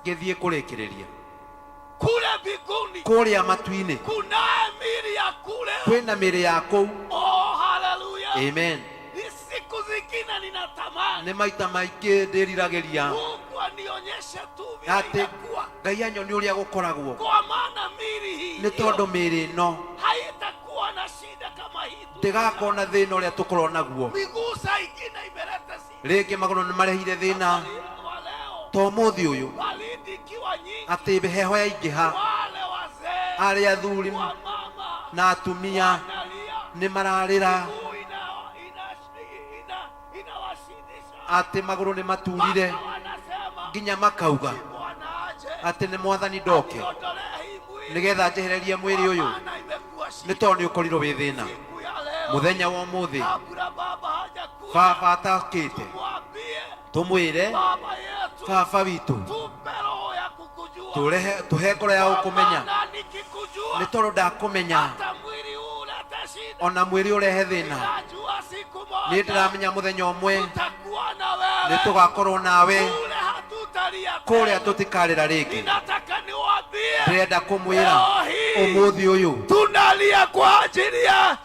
ngĩthiĩ kũrĩkĩrĩria, kule mbinguni kũrĩa matu-inĩ kunaye miili ya kule. kwĩna mĩĩrĩ ya kũu. Oh, haleluya! Amen. Ni siku zingine ninatamani Nĩ maita maingĩ ndĩriragĩria Mungu anionyeshe tu vile atĩ inakuwa, Ngai anyonie ũrĩa gũkoragwo, kwa maana miili hii nĩ tondũ mĩĩrĩ ĩno haitakuwa na shida kama hii. ndĩgakorwo na thĩna ũrĩa tũkorwo naguo. Miguu saa ingine imeleta shida, Rĩngĩ magũrũ nĩ marehire thĩna ta ũmũthĩ ũyũ, baridi ikiwa nyingi, atĩ heho yaingĩha, wale wazee arĩa athuri na atumia Nĩ mararĩra. Miguu inawashindisha. Atĩ magũrũ nĩ maturire. Mpaka wanasema Nginya makauga Bwana aje atĩ nĩ mwathani ndoke aniondolee hii mwili, nĩgetha njehererie mwĩrĩ ũyũ, maana imekuwa nĩ shida. tondũ nĩ ũkorirwo wĩ thĩna. Siku ya leo, Mũthenya wa ũmũthĩ, kabla baba hajakuja, baba atakĩte, tumwambie tũmwĩre baba yetu, baba witũ, tupe roho ya kukujua, tũrehe tũhe ngoro ya kwa gũkũmenya, maana nikikujua nĩ tondũ ndakũmenya hata mwili huu ulete shida. ona mwĩrĩ ũrehe thĩna. Ninajua siku Nĩ moja ndĩramenya mũthenya ũmwe tutakuwa na nĩ wewe tũgakorwo nawe kule, hatutalia kũrĩa, tena. tũtikarĩra rĩngĩ. Ninataka niwaambie Ndĩrenda kũmwĩra leo hii ũmũthĩ ũyũ tunalia kwa ajili ya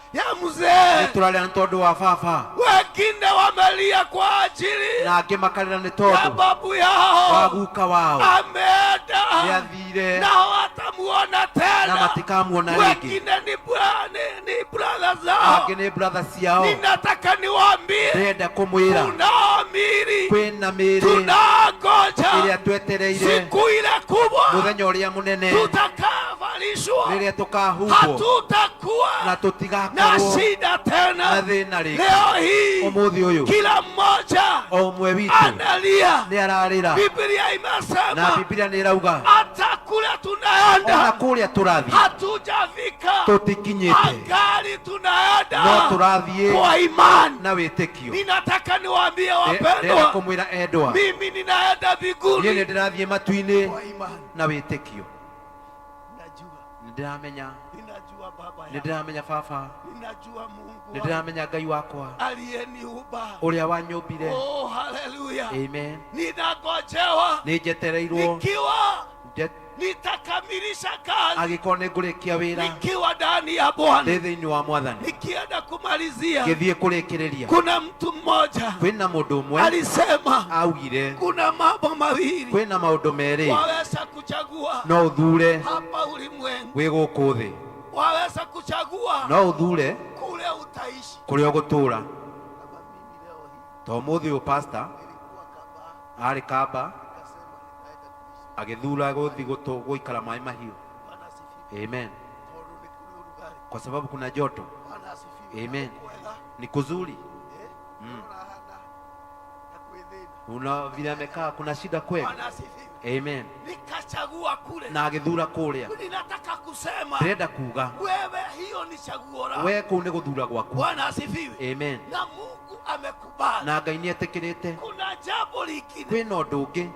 mzee, nĩ tũrarĩra nĩ tondũ wa baba, wengine wamelia kwa ajili na angĩ makarĩra nĩ ya tondũ babu wa yao guka wao ameenda, nĩ athire na hawatamuona na tena. matikamuona rĩngĩ. Wengine ni brother zao. Angĩ nĩ brother ciao. Ninataka niwaambie Ndĩrenda kũmwĩra kunao miili kwĩna mĩĩrĩ tunangoja ĩrĩa twetereire siku ile kubwa mũthenya ũrĩa mũnene tutakavalishwa, rĩrĩa tũkahumbwo hatutakuwa na na tũtigakorwo shida na tena. thĩna rĩngĩ. Leo hii Ũmũthĩ ũyũ kila mmoja o ũmwe witũ analia. nĩ ararĩra, Biblia na imesema Biblia nĩ ĩrauga hata kule ona tunaenda kũrĩa tũrathiĩ hatujafika, tũtikinyĩte, angali tunaenda no tũrathiĩ kwa imani. na wĩtĩkio. Ninataka niwaambie Ndĩrenda wapendwa, kũmwĩra endwa, mimi ninaenda niĩ mbinguni nĩ ndĩrathiĩ matu-inĩ kwa imani. na wĩtĩkio. Najua, Nĩ ndĩramenya, ninajua baba nĩ yangu, ndĩramenya baba, ninajua Mungu nĩ wangu ndĩramenya Ngai wakwa aliyeniumba. ũrĩa wanyũmbire. Oh, haleluya! Amen. Ninangojewa Nĩ njetereirwo nikiwa nitakamilisha kazi angĩkorwo nĩ ngũrĩkia wĩra nikiwa ndani ya Bwana. ndĩ thĩinĩ wa mwathani. Nikienda kumalizia, Ngĩthiĩ kũrĩkĩrĩria, kuna mtu mmoja kwĩna mũndũ ũmwe alisema augire kuna mambo mawili kwĩna maũndũ merĩ waweza kuchagua no ũthure hapa ulimwengu, wĩ gũkũ thĩ, waweza kuchagua no ũthure kule utaishi. kũrĩa ũgũtũũra. To ũmũthĩ ũyũ pastor arĩ kamba agĩthura gũthiĩ gũikara maĩ mahiũ. Amen. Kwa sababu kuna joto. Amen. Ni kuzuri. Una vile amekaa kuna shida kweli. Bwana asifiwe. Amen. Nikachagua kule, Na agĩthura kũrĩa. ninataka kusema Ndĩrenda kuga wewe, hiyo ni chaguo lako. we kũu nĩ gũthura gwaku. Bwana asifiwe. Amen. Na Mungu amekubali. Na Ngai nĩ etĩkĩrĩte. Kuna jambo lingine, Kwĩna ũndũ ũngĩ,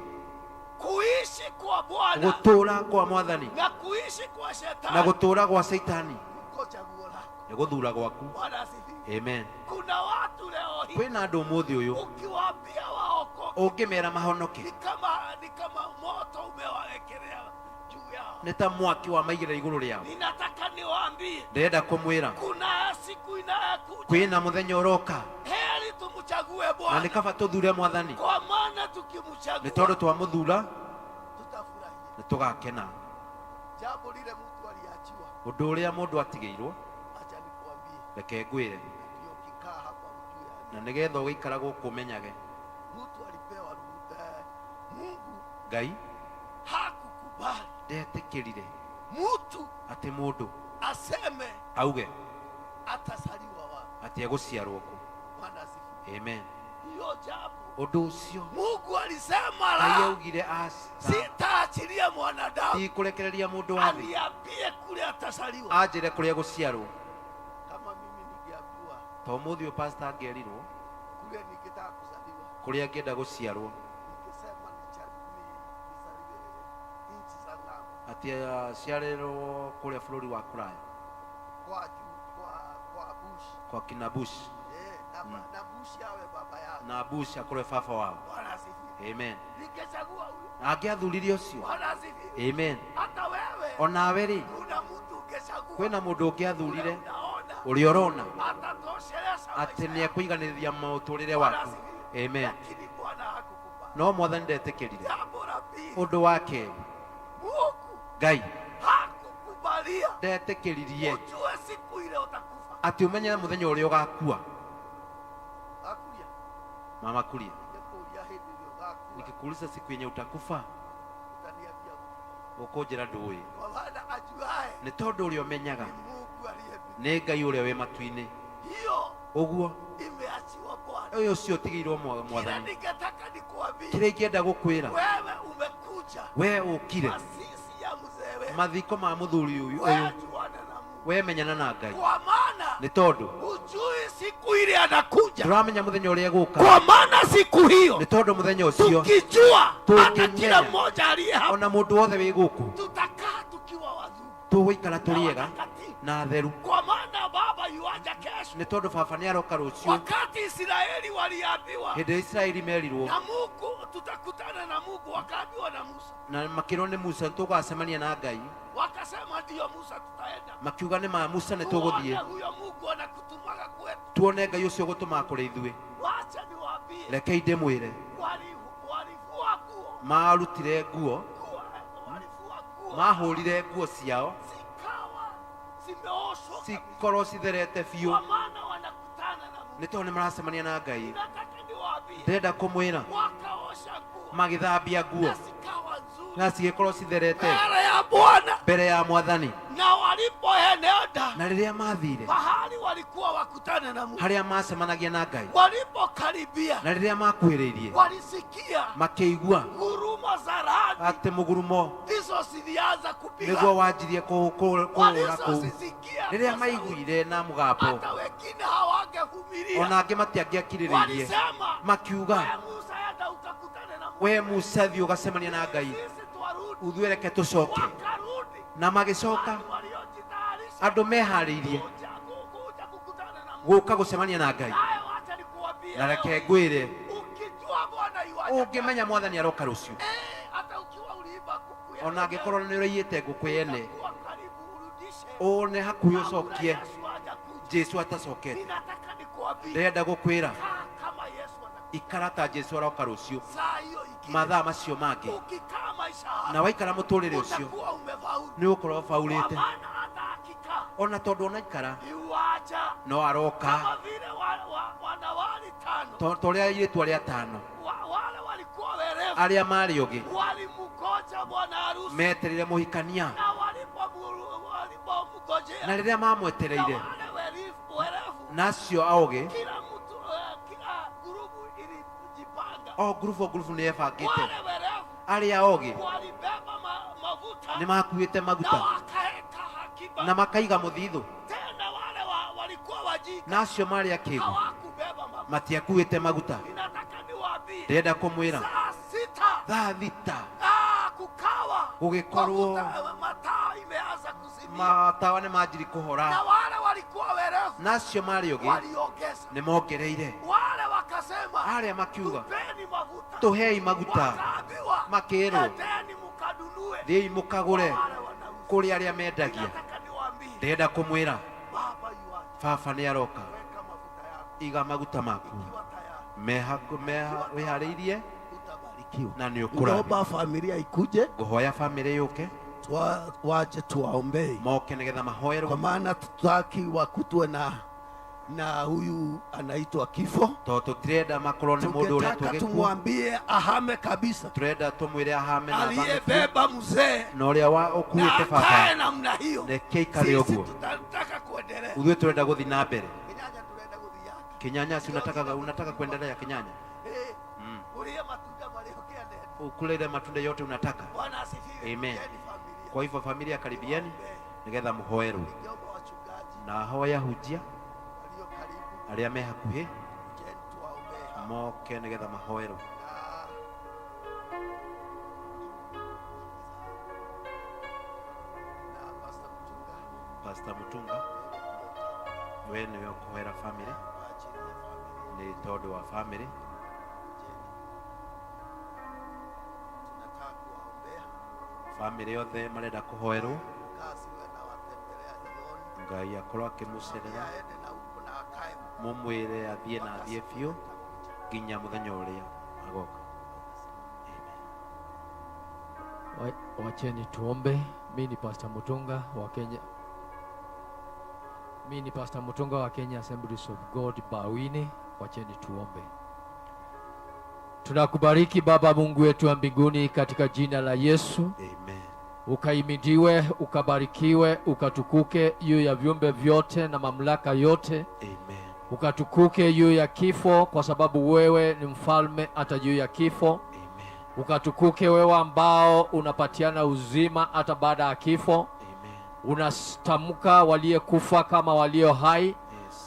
kuishi kwa Bwana gũtũũra kwa mwathani na kuishi kwa na shetani gũtũũra gwa Caitani ko chaguo lako. nĩ gũthura gwaku. Bwana asifiwe. Amen. Kuna watu leo hii Kwĩna andũ ũmũthĩ ũyũ ukiwaambia waokoke ũngĩmera mahonoke ni kama moto umewawekelea juu yao. nĩ ta mwaki wa maigĩrĩra igũrũ rĩao. Ninataka niwaambie Ndĩrenda kũmwĩra kuna siku inayokuja, kwĩna mũthenya ũroka heri tumchague na Bwana, nĩ kaba tũthure mwathani, kwa maana nĩ tukimchagua tondũ twamũthura nĩ tũgakena. Jambo lile mtu aliachiwa, Ũndũ ũrĩa mũndũ atigĩirwo, acha nikwambie, reke ngwĩre, ndio ukikaa hapa ujue na nĩgetha ũgĩikara gũkũ ũmenyage mtu alipewa Mungu Ngai hakukubali ndetĩkĩrire mtu atĩ mũndũ aseme auge atasaliwa wapi. atĩ egũciarwo kũ. Bwana asifiwe. Amen. Hiyo jambo Ũndũ ũcio Mungu alisema Ngai la, augire aca, sitaachilia mwanadamu tikũrekereria mũndũ wa thĩ aniambie kule atasaliwa. anjĩre kũrĩa egũciarwo. Kama mimi ningeambiwa To ũmũthĩ ũyũ pastor angĩerirwo kule ningetaka kuzaliwa, kũrĩa angĩenda gũciarwo, ningesema nizaliwe nchi za ng'ambo, atĩ aciarĩrwo kũrĩa bũrũri wa kũraya kwa juu, kwa Bush, kwa kina Bush, na Bush awe baba yangu. na Bush akorwe baba wao. Bwana asifiwe. Amen. Ningechagua huyo. Angĩathurire ũcio. Bwana asifiwe. Amen. Hata wewe Onawe rĩ, kuna mtu ungechagua kwĩna mũndũ ũngĩathurire unaona ũrĩa ũrona atatosheleza atĩ maisha nĩ ekũiganĩria mũtũrĩre waku. Amen. lakini Bwana hakukubali. No mwathani ndetĩkĩrire. Jambo la pili, Ũndũ wa kerĩ, Mungu Ngai hakukubalia ndetĩkĩririe ujue siku ile utakufa. atĩ ũmenye mũthenya ũrĩa ũgakua. Akuria, Mama Kuria, ningekuulia hĩndĩ ĩrĩa ũgakua, nikikuuliza siku yenye utakufa utaniambia ũkũnjĩra ndũĩ, kwa maana ajuae nĩ tondũ ũrĩa ũmenyaga Mungu aliye mbinguni. Nĩ Ngai ũrĩa wĩ matu-inĩ. Hiyo Ũguo imeachiwa Bwana. Ũyũ ũcio ũtigĩirwo Kile Mwathani. ningetaka nikuambie, Kĩrĩa ingĩenda gũkwĩra, wewe umekuja we ũkire masisi ya mzee wetu, mathiko ma mũthuri ũyũ wewe ũyũ, juana na Mungu, we menyana na Ngai, kwa maana nĩ tondũ hujui siku ile anakuja, ndũramenya mũthenya ũrĩa egũka, kwa maana siku hiyo nĩ tondũ mũthenya ũcio tukijua, hata kila tũngĩmenya, mmoja aliye hapa ona mũndũ wothe wĩ gũkũ, tutakaa tukiwa wazuri, tũgũikara tũrĩ ega na atheru, kwa maana baba yuaja kesho. Nĩ tondũ baba nĩ aroka rũciũ. Wakati Israeli waliambiwa Hĩndĩ ĩrĩa Isiraeli merirwo na Mungu, tutakutana na Mungu, wakaambiwa na Musa, na makĩrwo nĩ Musa tũgacemania na Ngai, wakasema ndiyo Musa, tutaenda makiuga nĩ ma Musa nĩ tuone tũgũthiĩ huyo Mungu anakutumaga kwetu. Tuone Ngai ũcio ũgũtũmaga kũrĩ ithuĩ. Wacha niwaambie, Rekei ndĩmwĩre, walivua nguo, marutire nguo, walivua nguo mahũrire nguo ciao zikawa zimeoshwa, cikorwo citherete biũ, kwa maana wanakutana na Mungu. Nĩ tondũ nĩ maracemania na Ngai. Nataka niwaambie, Ndĩrenda kũmwĩra, wakaosha nguo magĩthambia nguo na zikawa nzuri na cigĩkorwo citherete mbele ya Bwana, mbere ya Mwathani. Na walipoenenda Na rĩrĩa mathire mahali walikuwa wakutane na Mungu, harĩa macemanagia na Ngai, walipokaribia na rĩrĩa makuhĩrĩirie, walisikia makĩigua ngurumo za radi, atĩ mũgurumo ndizo zilianza kupiga, nĩguo wanjirie kũũra kũu. walizozisikia Rĩrĩa kwa sauti, maiguire na mũgambo, hata wengine hawangevumilia, ona angĩ matiangĩakirĩrĩirie, walisema, makiuga, we Musa, enda ukakutane na Mungu, we Musa, thiĩ ũgacemania na Ngai, sisi twarudi. Ithuĩ reke tũcoke. Wakarudi Na magĩcoka, waliojitayarisha andũ meharĩirie kuja kukutana na Mungu. Gũka gũcemania na Ngai. Naye wacha nikuambie Na leo, reke ngwĩre, ukijua Bwana yuaja, ũngĩmenya Mwathani aroka rũciũ, hata ukiwa uliiba kuku ya ona angĩkorwo nĩ ũraiyĩte ngũkũ yene, kuwa karibu urudishe, one hakuhĩ ũcokie Yesu hajakuja. Jesu atacokete. Ninataka nikuambie, Ndĩrenda gũkwĩra, kaa kama Yesu anakuja ikara ta Jesu aroka rũciũ, saa hiyo ingine, mathaa macio mangĩ, ukikaa maisha haya na waikara mũtũrĩre ũcio, utakuwa umefaulu, nĩ ũgũkorwo kwa ũbaũrĩte, maana hata akikaa ona tondũ ona ikara yuaja no aroka, kama vile wanawali tano ta ũrĩa airĩtu arĩa atano wale walikuwa werevu arĩa marĩ ũgĩ walimgoja bwana harusi, metereire mũhikania, na walipomgojea na rĩrĩa mamwetereire, na wale werevu, na acio aũgĩ, kila mtu kila gurubu ilijipanga. O ngurubu o ngurubu nĩ yebangĩte. Wale werevu Arĩa ogĩ walibeba mafuta nĩ makuĩte na maguta wakaeka hakiba, na makaiga mũthithũ, tena wale walikuwa wajinga na acio marĩ akĩgu hawakubeba mafuta. Matiakuĩte maguta. Ninataka niwaambie, Ndĩrenda kũmwĩra, saa 6 thaa 6 kukawa gũgĩkorwo mataa imeanza kuzimia, matawa nĩ manjiri kũhora, na wale walikuwa werevu na acio marĩ ũgĩ waliongeza, nĩ mongereire. Wale wakasema, Arĩa makiuga, tupeni mafuta, tũhei maguta, wakaambiwa, makĩrwo, endeni mkanunue thiĩi mũkagũre kwa wale wanauza. Kũrĩ arĩa mendagia. Ninataka niwaambie, Ndĩrenda kũmwĩra, baba yuaja, baba nĩ aroka, weka mafuta yako iga maguta maku ikiwa tayari, wĩharĩirie utabarikiwa. Na nĩ ũkũrathimwo. Naomba familia ikuje, Ngũhoya bamĩrĩ yũke, waje tuwaombee, moke nĩgetha mahoerwo, kwa maana tutaki wakutwe na huyu anaitwa kifo. Tondũ tũtirenda makorwo nĩ mũndũ ũrĩa Tungetaka tũgĩkua. tumwambie ahame kabisa, Tũrenda tũmwĩre ahame na athame biũ, aliyebeba mzee na ũrĩa wa na ũkuĩte akae baba namna hiyo, reke aikare sisi ũguo. tutataka kuendelea. Ithuĩ tũrenda gũthiĩ na mbere. Kinyanya, si unataka kuendelea Kinyanya? Ulie matunda maliokianenda. Ukule ile matunda yote unataka. Bwana asifiwe. Amen. Kujeni familia. Kwa hivyo familia, karibieni nigetha muhoerwo. Ningeomba wachungaji Na hoya hujia walio karibu, arĩa me hakuhĩ kujeni tuwaombee hapa. moke nigetha mahoerwo. Na Pastor Mutunga, Pastor Mutunga, we nĩwe ũkũhoera family kwa ajili ya familia. Nĩ tondũ wa family. Tunataka kuwaombea. Family yothe marenda kũhoerwo. Kazi wewe na watembelea jioni, Ngai akorwo akĩmũcerera, aende na huko na akae huko. Mũmwĩre athiĩ na athiĩ biũ nginya mũthenya ũrĩa agoka. Wacheni tuombe. Mimi ni Pastor Mutunga wa Kenya. Mimi ni Pastor Mutunga wa Kenya Assemblies of God Bawini. Wacheni tuombe. Tunakubariki Baba Mungu wetu wa mbinguni katika jina la Yesu. Amen. Ukaimidiwe, ukabarikiwe, ukatukuke juu ya viumbe vyote na mamlaka yote. Amen. Ukatukuke juu ya kifo, kwa sababu wewe ni mfalme hata juu ya kifo. Ukatukuke wewe ambao unapatiana uzima hata baada ya kifo. Unatamka waliyekufa kama walio hai.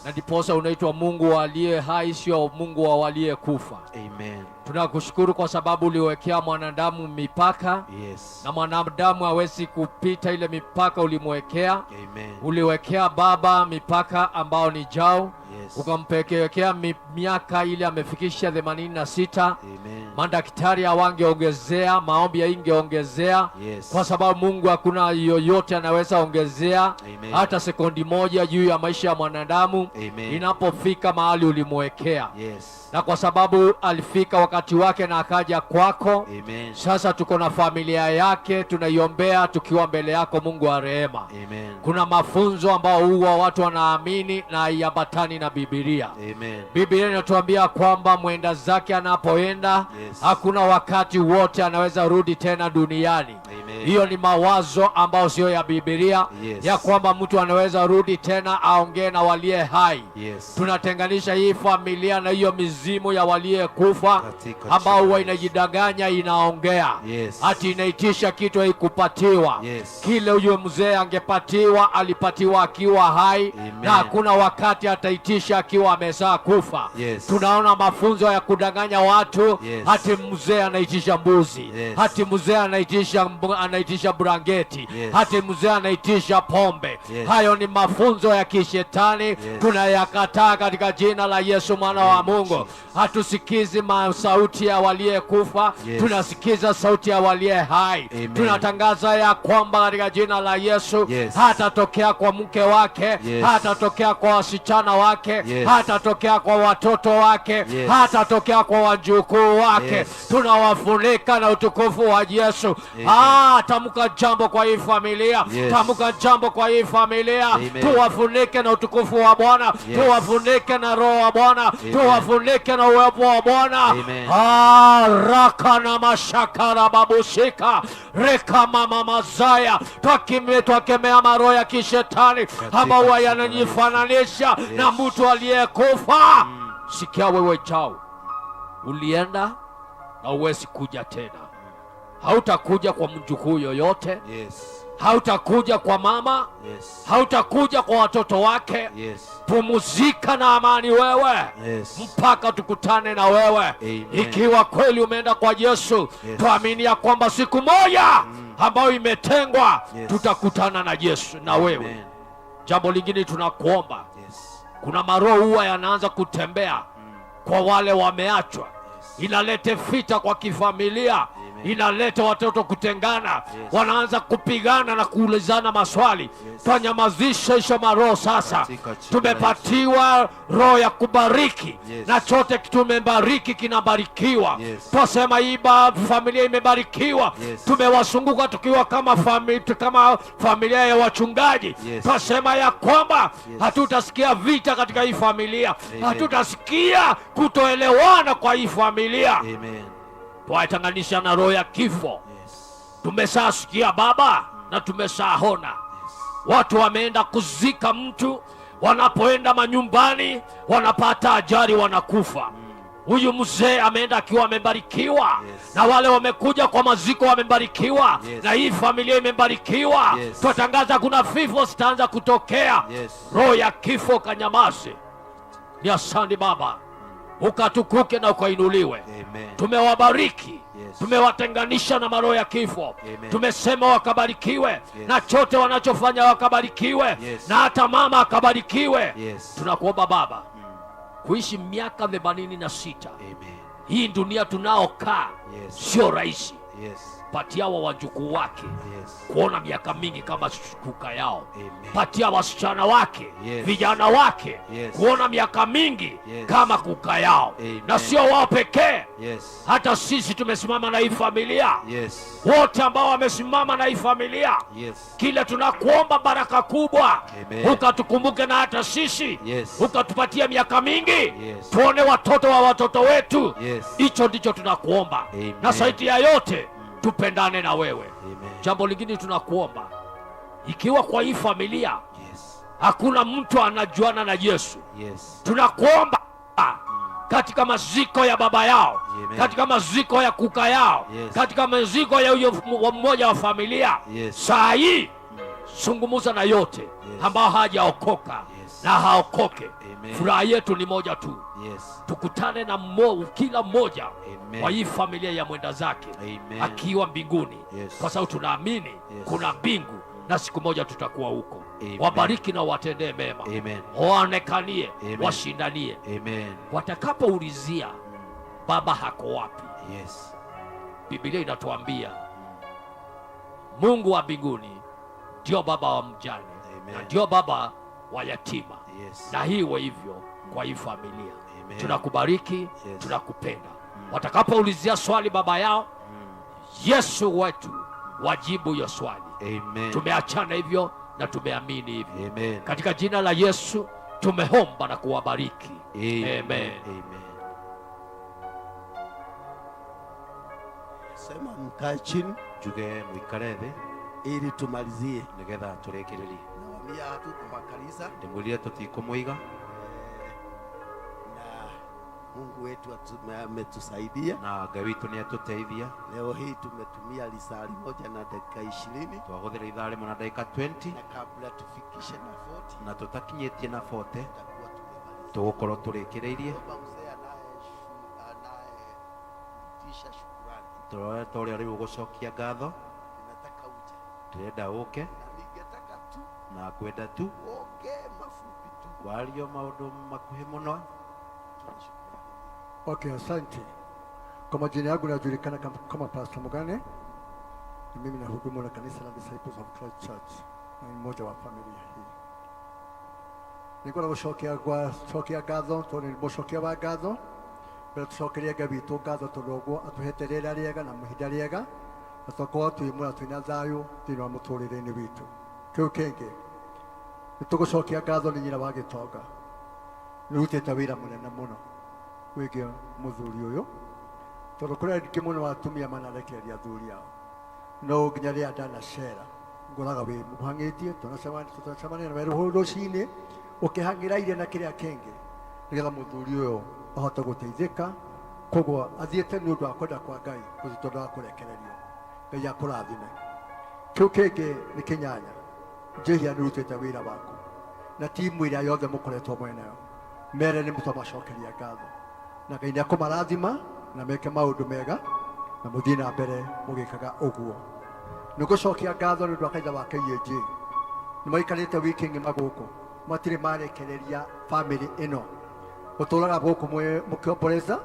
Na ndiposa unaitwa Mungu wa aliye hai, sio Mungu wa waliyekufa. Amen. Tunakushukuru kwa sababu uliwekea mwanadamu mipaka. Yes. Na mwanadamu hawezi kupita ile mipaka ulimwekea. Amen. Uliwekea baba mipaka ambao ni jao. Yes. Ukampekewekea miaka ile amefikisha 86. Amen. Madaktari hawangeongezea, maombi haingeongezea. Yes. Kwa sababu Mungu hakuna yoyote anaweza ongezea Amen. hata sekundi moja juu ya maisha ya mwanadamu. Amen. Inapofika mahali ulimwekea. Yes. Na kwa sababu alifika wakati wake na akaja kwako. Amen. Sasa tuko na familia yake, tunaiombea tukiwa mbele yako Mungu wa rehema. Amen. Kuna mafunzo ambao huwa watu wanaamini na haiambatani na Biblia. Amen. Biblia inatuambia kwamba mwenda zake anapoenda, Yes. hakuna wakati wote anaweza rudi tena duniani. Amen. Hiyo ni mawazo ambayo sio ya Biblia, Yes. ya kwamba mtu anaweza rudi tena aongee na waliye hai. Yes. Tunatenganisha hii familia na hiyo mizimu ya waliyekufa ambao huwa inajidanganya inaongea. Yes. Ati inaitisha kitu haikupatiwa. Yes. Kile huyo mzee angepatiwa alipatiwa akiwa hai. Amen. Na hakuna wakati ataitisha akiwa amezaa kufa. Yes. Tunaona mafunzo ya kudanganya watu. Yes. Ati mzee anaitisha mbuzi. Yes. Ati mzee anaitisha blanketi. Yes. Ati mzee anaitisha pombe. Yes. Hayo ni mafunzo ya kishetani. Yes. Tunayakataa katika jina la Yesu mwana wa Mungu. Hatusikizi sauti ya waliyekufa. Yes. Tunasikiza sauti ya waliye hai. Amen. Tunatangaza ya kwamba katika jina la Yesu, Yes. hatatokea kwa mke wake, Yes. hatatokea kwa wasichana wake, Yes. hatatokea kwa watoto wake, Yes. hatatokea kwa wajukuu wake. Yes. Tunawafunika na utukufu wa Yesu. Amen. Tamka jambo kwa hii familia. Yes. Tamka jambo kwa hii familia. Amen. Tuwafunike na utukufu wa Bwana. Yes. Tuwafunike na roho wa Bwana. Amen. Tuwafunike na uwepo wa Bwana. Amen. Raka na mashakara babushika reka mama mazaya. Twakemea maroho ya kishetani ambao huwa yanajifananisha na mtu aliyekufa. Sikia wewe chao, ulienda na huwezi kuja tena. Hautakuja kwa mjukuu yoyote. Yes. Hautakuja kwa mama. Yes. Hautakuja kwa watoto wake. Yes. Pumzika na amani wewe. Yes. Mpaka tukutane na wewe. Amen. Ikiwa kweli umeenda kwa Yesu, Yes. tuamini ya kwamba siku moja ambayo imetengwa, Yes. tutakutana na Yesu na wewe. Amen. Jambo lingine tunakuomba. Yes. Kuna maroho huwa yanaanza kutembea kwa wale wameachwa. Inalete vita kwa kifamilia. Inaleta watoto kutengana. Yes. Wanaanza kupigana na kuulizana maswali. Yes. Twanyamazisha hizo maroho sasa. Katika jina la Tumepatiwa roho ya kubariki. Yes. Na chote tumebariki kinabarikiwa. Yes. Twasema hii familia imebarikiwa. Yes. Tumewasunguka tukiwa kama familia ya wachungaji. Yes. Twasema ya kwamba Yes. hatutasikia vita katika hii familia. Amen. Hatutasikia kutoelewana kwa hii familia. Amen. Twaitenganisha na roho ya kifo. Yes. Tumeshasikia baba na tumeshaona. Watu wameenda kuzika mtu, wanapoenda manyumbani wanapata ajali, wanakufa. Huyu mzee ameenda akiwa amebarikiwa. Yes. Na wale wamekuja kwa maziko wamebarikiwa. Yes. Na hii familia imebarikiwa. Yes. Twatangaza kuna vifo zitaanza kutokea. Yes. Roho ya kifo kanyamaze. Ni asante Baba, ukatukuke na ukainuliwe. Amen. Tumewabariki. Yes. Tumewatenganisha na maroho ya kifo. Amen. Tumesema wakabarikiwe. Yes. Na chote wanachofanya wakabarikiwe. Yes. Na hata mama akabarikiwe. Yes. Tunakuomba Baba, kuishi miaka 86. Amen. Hii dunia tunaokaa Yes. sio rahisi. Yes. Patia wa wajukuu wake Yes. kuona miaka mingi kama kuka yao. Amen. Patia wasichana wake, Yes. vijana wake Yes. kuona miaka mingi Yes. kama kuka yao. Amen. Na sio wao pekee. Yes. Hata sisi tumesimama na hii familia. Yes. Wote ambao wamesimama na hii familia. Yes. Kile tunakuomba baraka kubwa. Amen. Ukatukumbuke na hata sisi. Yes. Ukatupatie miaka mingi. Yes. Tuone watoto wa watoto wetu. Yes. Hicho ndicho tunakuomba. Amen. Na zaidi ya yote, Tupendane na wewe. Jambo lingine tunakuomba, ikiwa kwa hii familia hakuna mtu anajuana na Yesu, tunakuomba katika maziko ya baba yao, katika maziko ya kuka yao, katika maziko ya huyo mmoja wa familia, saa hii zungumza na yote ambao hajaokoka na haokoke. Furaha yetu ni moja tu, tukutane na kila mmoja wa hii familia ya mwenda zake akiwa mbinguni, kwa sababu tunaamini kuna mbingu na siku moja tutakuwa huko. Wabariki na watendee mema, waonekanie, washindanie. Watakapoulizia baba hako wapi, Biblia inatuambia Mungu wa mbinguni ndio baba wa mjane na ndio baba wa yatima. Na hiwe hivyo kwa hii familia. Tunakubariki, tunakupenda. Watakapoulizia swali baba yao, Yesu wetu wajibu hiyo swali. Tumeachana hivyo na tumeamini hivyo. Katika jina la Yesu tumeomba na kuwabariki. Amen. Amen. Amen. Sema mkae chini njuge muikare thi ili tumalizie nigetha turikiririe. Nawambia hatukumaliza Ndimwirire tutikumuiga na Mungu wetu ametusaidia na Ngai witũ nĩ atũteithia. Leo hii tumetumia lisali moja na dakika 20 twahuthira ithaa rĩmwe na ndagĩka 20 na kabla tufikishe na 40 na tũtakinyĩtie na 40 tũgũkorwo tũrĩkĩrĩirie. Omba mzee anayeitisha shukurani, Tũrorete ũrĩa rĩu ũgũcokia ngatho, ninataka uje ndĩrenda ũke na ningetaka tu na ngwenda tu uongee mafupi tu. wario maũndũ makuhĩ mũno. Okay, asante. Kwa majina yangu najulikana kama Pastor Mugane. Na mimi nahudumu na kanisa la Disciples of Christ Church na ni mmoja wa familia hii. Nĩngwenda gũcokia gwacokia ngatho tondũ nĩ mũcokia wa ngatho. Mbere tũcokerie Ngai witũ ngatho tondũ ũguo atũhete rĩera rĩega na mahinda rĩega na tũgakorwo twĩ muoyo twĩna thayũ thĩinĩ wa mũtũrĩre-inĩ witũ. Kĩu kĩngĩ nĩ tũgũcokia ngatho nĩ nyina wa gĩtonga. Nĩ ũrutĩte wĩra mũnene mũno wĩgiĩ mũthuri ũyũ tondũ kũrĩ aingĩ mũno atumia manarekereria athuri ao no nginya rĩrĩa ndanacera ngoraga wĩ mũhang'ĩtie tũnacemania nawe rũcinĩ ũkĩhang'ĩra irio na kĩrĩa kĩngĩ nĩgetha mũthuri ũyũ ahote gũteithĩka. Koguo athiĩte nĩ ũndũ wa kwenda kwa Ngai gũthiĩ tondũ wa kũrekererio. Ngai akũrathime. Kĩu kĩngĩ nĩ kĩnyanya. Njĩhia nĩ ũrutĩte wĩra waku na timu ĩrĩa yothe mũkoretwo mwenayo mere nĩ mũtamacokeria ngatho na Ngai nĩ akũmarathima na meke maũndũ mega na mũthiĩ na mbere mũgĩkaga ũguo. Nĩ ngũcokia ngatho nĩ ũndũ wa kanitha wa KAG. Nĩ maikarĩte wiki ng'ima gũkũ matirĩ marekereria famĩlĩ ĩno. Mũtũraga gũkũ mũkĩomboreza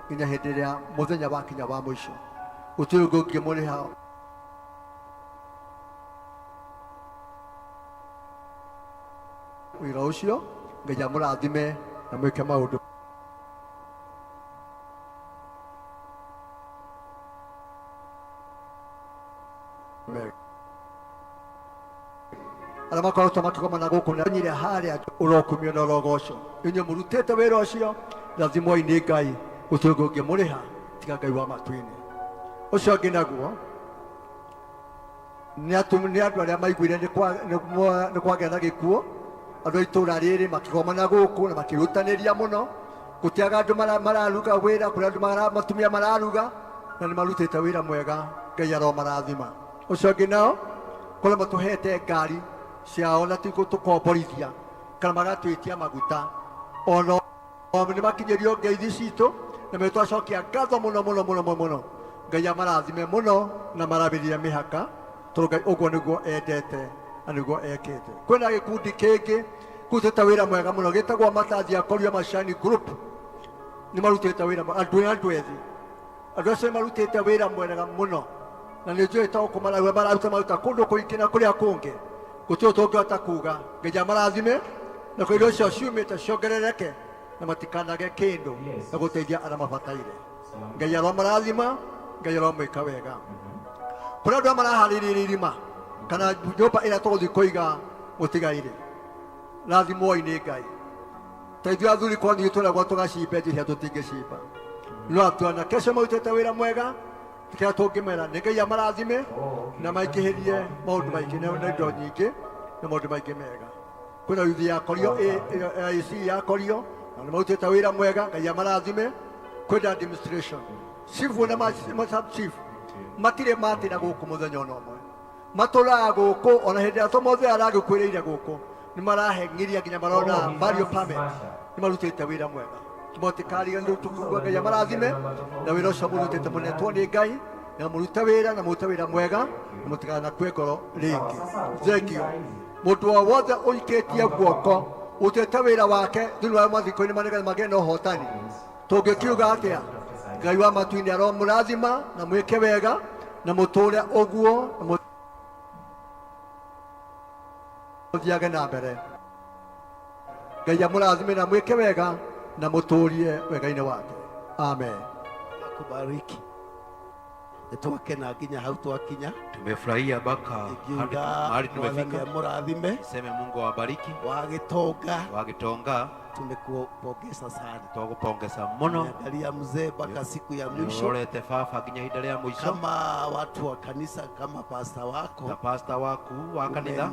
nginya hĩndĩ ĩrĩa mũthenya wakinya wa mũico. Gũtirĩ ũngĩ ũngĩmũrĩha wĩra ũcio. Ngai amũrathime na mwĩke maũndũ mega. Arĩa makoretwo makĩgomana gũkũ na nyire harĩa ũrokumio na ũrogocwo. Inyuĩ mũrutĩte wĩra ũcio, rathimwoi nĩ Ngai, gũtirĩ ũngĩ ũngĩmũrĩha tiga Ngai wa matu-inĩ. Ũcio ũngĩ naguo nĩ andũ arĩa maiguire nĩ kwagĩa na gĩkuũ, andũ a itũũra rĩrĩ makĩgomana gũkũ na makĩrutanĩria mũno. Gũtiaga andũ mararuga wĩra, kũrĩ andũ matumia mararuga na nĩ marutĩte wĩra mwega. Ngai aromarathima. Ũcio ũngĩ nao kũrĩa matũhete ngari ciao na ti gũtũkomborithia kana magatwĩtia maguta, ona nĩ makinyĩrio ngeithi citũ na metwacokia ngatho mũno mũno mũno mũno mũno. Ngai amarathime mũno na marabĩrĩrie mĩhaka tondũ Ngai ũguo nĩguo endete na nĩguo ekĩte. Kwĩna gĩkundi kĩngĩ kĩrutĩte wĩra mwega mũno gĩtagwo Matathi a Koria Macani Group. Nĩ marutĩte wĩra andũ nĩ andũ ethĩ, andũ acio nĩ marutĩte wĩra mwega mũno na nĩ njũĩ to gũkũ marauga mararuta maruta kũndũ kũingĩ na kũrĩa kũngĩ gũtirĩ tũngĩhota kuga. Ngai amarathime na kũrĩa irio icio ciumĩte ciongerereke na matikanage kĩndũ na gũteithia arĩa mabataire. Ngai aromarathima, Ngai aromwĩka wega. Kũrĩ andũ arĩa maraharĩrĩria irima kana nyũmba ĩrĩa tũgũthiĩ kũiga mũtigairĩ, rathimwoi nĩ Ngai. Ta ithuĩ athuri kwa nithuĩ tũragwo tũgacimba njĩra tũtingĩcimba, no anake acio marutĩte wĩra mwega Kĩrĩa tũngĩmera nĩ Ngai amarathime na maingĩhĩrie maũndũ maingĩ na na indo nyingĩ na maũndũ maingĩ mega. Kwĩna yuthi ya Korio, AIC ya Korio, na nĩ marutĩte wĩra mwega, Ngai amarathime. Kwĩna administration, chief na ma sub chief matirĩ matĩra gũkũ mũthenya ona ũmwe, matũraga gũkũ ona hĩndĩ ĩrĩa Tomothe aragĩkuĩrĩire gũkũ nĩ maraheng'iria nginya marona burial permit, nĩ marutĩte wĩra mwega. Tũmotikariganĩrwo tũkuga Ngai amarathime na wĩra ũcio mũrutĩte mũnetwo nĩ Ngai, na mũrute wĩra na mũrute wĩra mwega na mũtikanakue ngoro rĩngĩ. Thengiũ mũndũ o wothe ũikĩtie guoko ũtĩte wĩra wake thĩinĩ wa mathiko-inĩ ma nĩgetha magĩe na ũhotani, tũngĩkiuga atĩa? Ngai wa matu-inĩ aromũrathima na mwĩke wega na mũtũre ũguo na mũthiage na mbere. Ngai amũrathime na mwĩke wega na mũtũrie wega-inĩ wake. Amen. Akubariki. Nĩtwakena nginya hau twakinya. Tumefurahia mpaka hadi Ingiuga mahali Mwathani tumefika. amũrathime. Niseme Mungu awabariki. Wa Gitonga. Wa Gitonga. Tumekupongeza sana. Twagupongeza muno. Umeangalia mzee mpaka siku ya mwisho. Urorete baba nginya ihinda rĩa mũico. Kama watu wa kanisa, kama pasta wako, Ta pasta waku wa kanitha.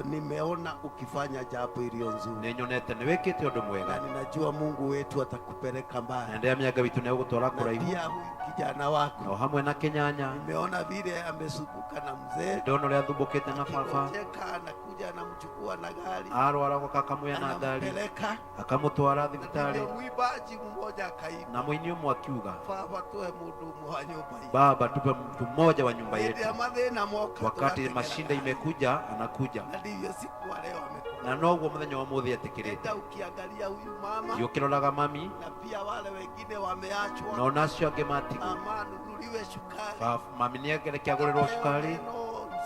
Nimeona ukifanya jambo iliyo nzuri. Nĩnyonete nĩwĩkĩte ũndũ mwega. Na ninajua Mungu wetu atakupeleka mbali. Na ndĩramenya Ngai witũ nĩegũgũtwara Na kũraihu. pia huyu kijana wako. Na o hamwe na Kĩnyanya. Nimeona vile amesumbuka na mzee. Ndona ũrĩa athumbũkĩte na baba. Akigonjeka anakuja anamchukua na gari. Arwara goka akamuoya na ngari. Anampeleka. Akamũtwara thibitarĩ. Ndio mwimbaji mmoja akaimba. Na mũini ũmwe akiuga, Baba tuhe mundu umwe wa nyumba hii. Baba tupe mtu mmoja wa nyumba Hĩndĩ yetu. ya mathĩna moka Wakati tũgategerera. mashinda imekuja, anakuja. Na ndivyo siku wa leo amekuja. Na noguo mũthenya wa ũmũthĩ etĩkĩrĩte. Enda ukiangalia huyu mama Ũkĩroraga mami na pia wale wengine wameachwa, na ona acio angĩ matigwo. mama anunuliwe sukari, Mami nĩagereke agũrĩrwo cukari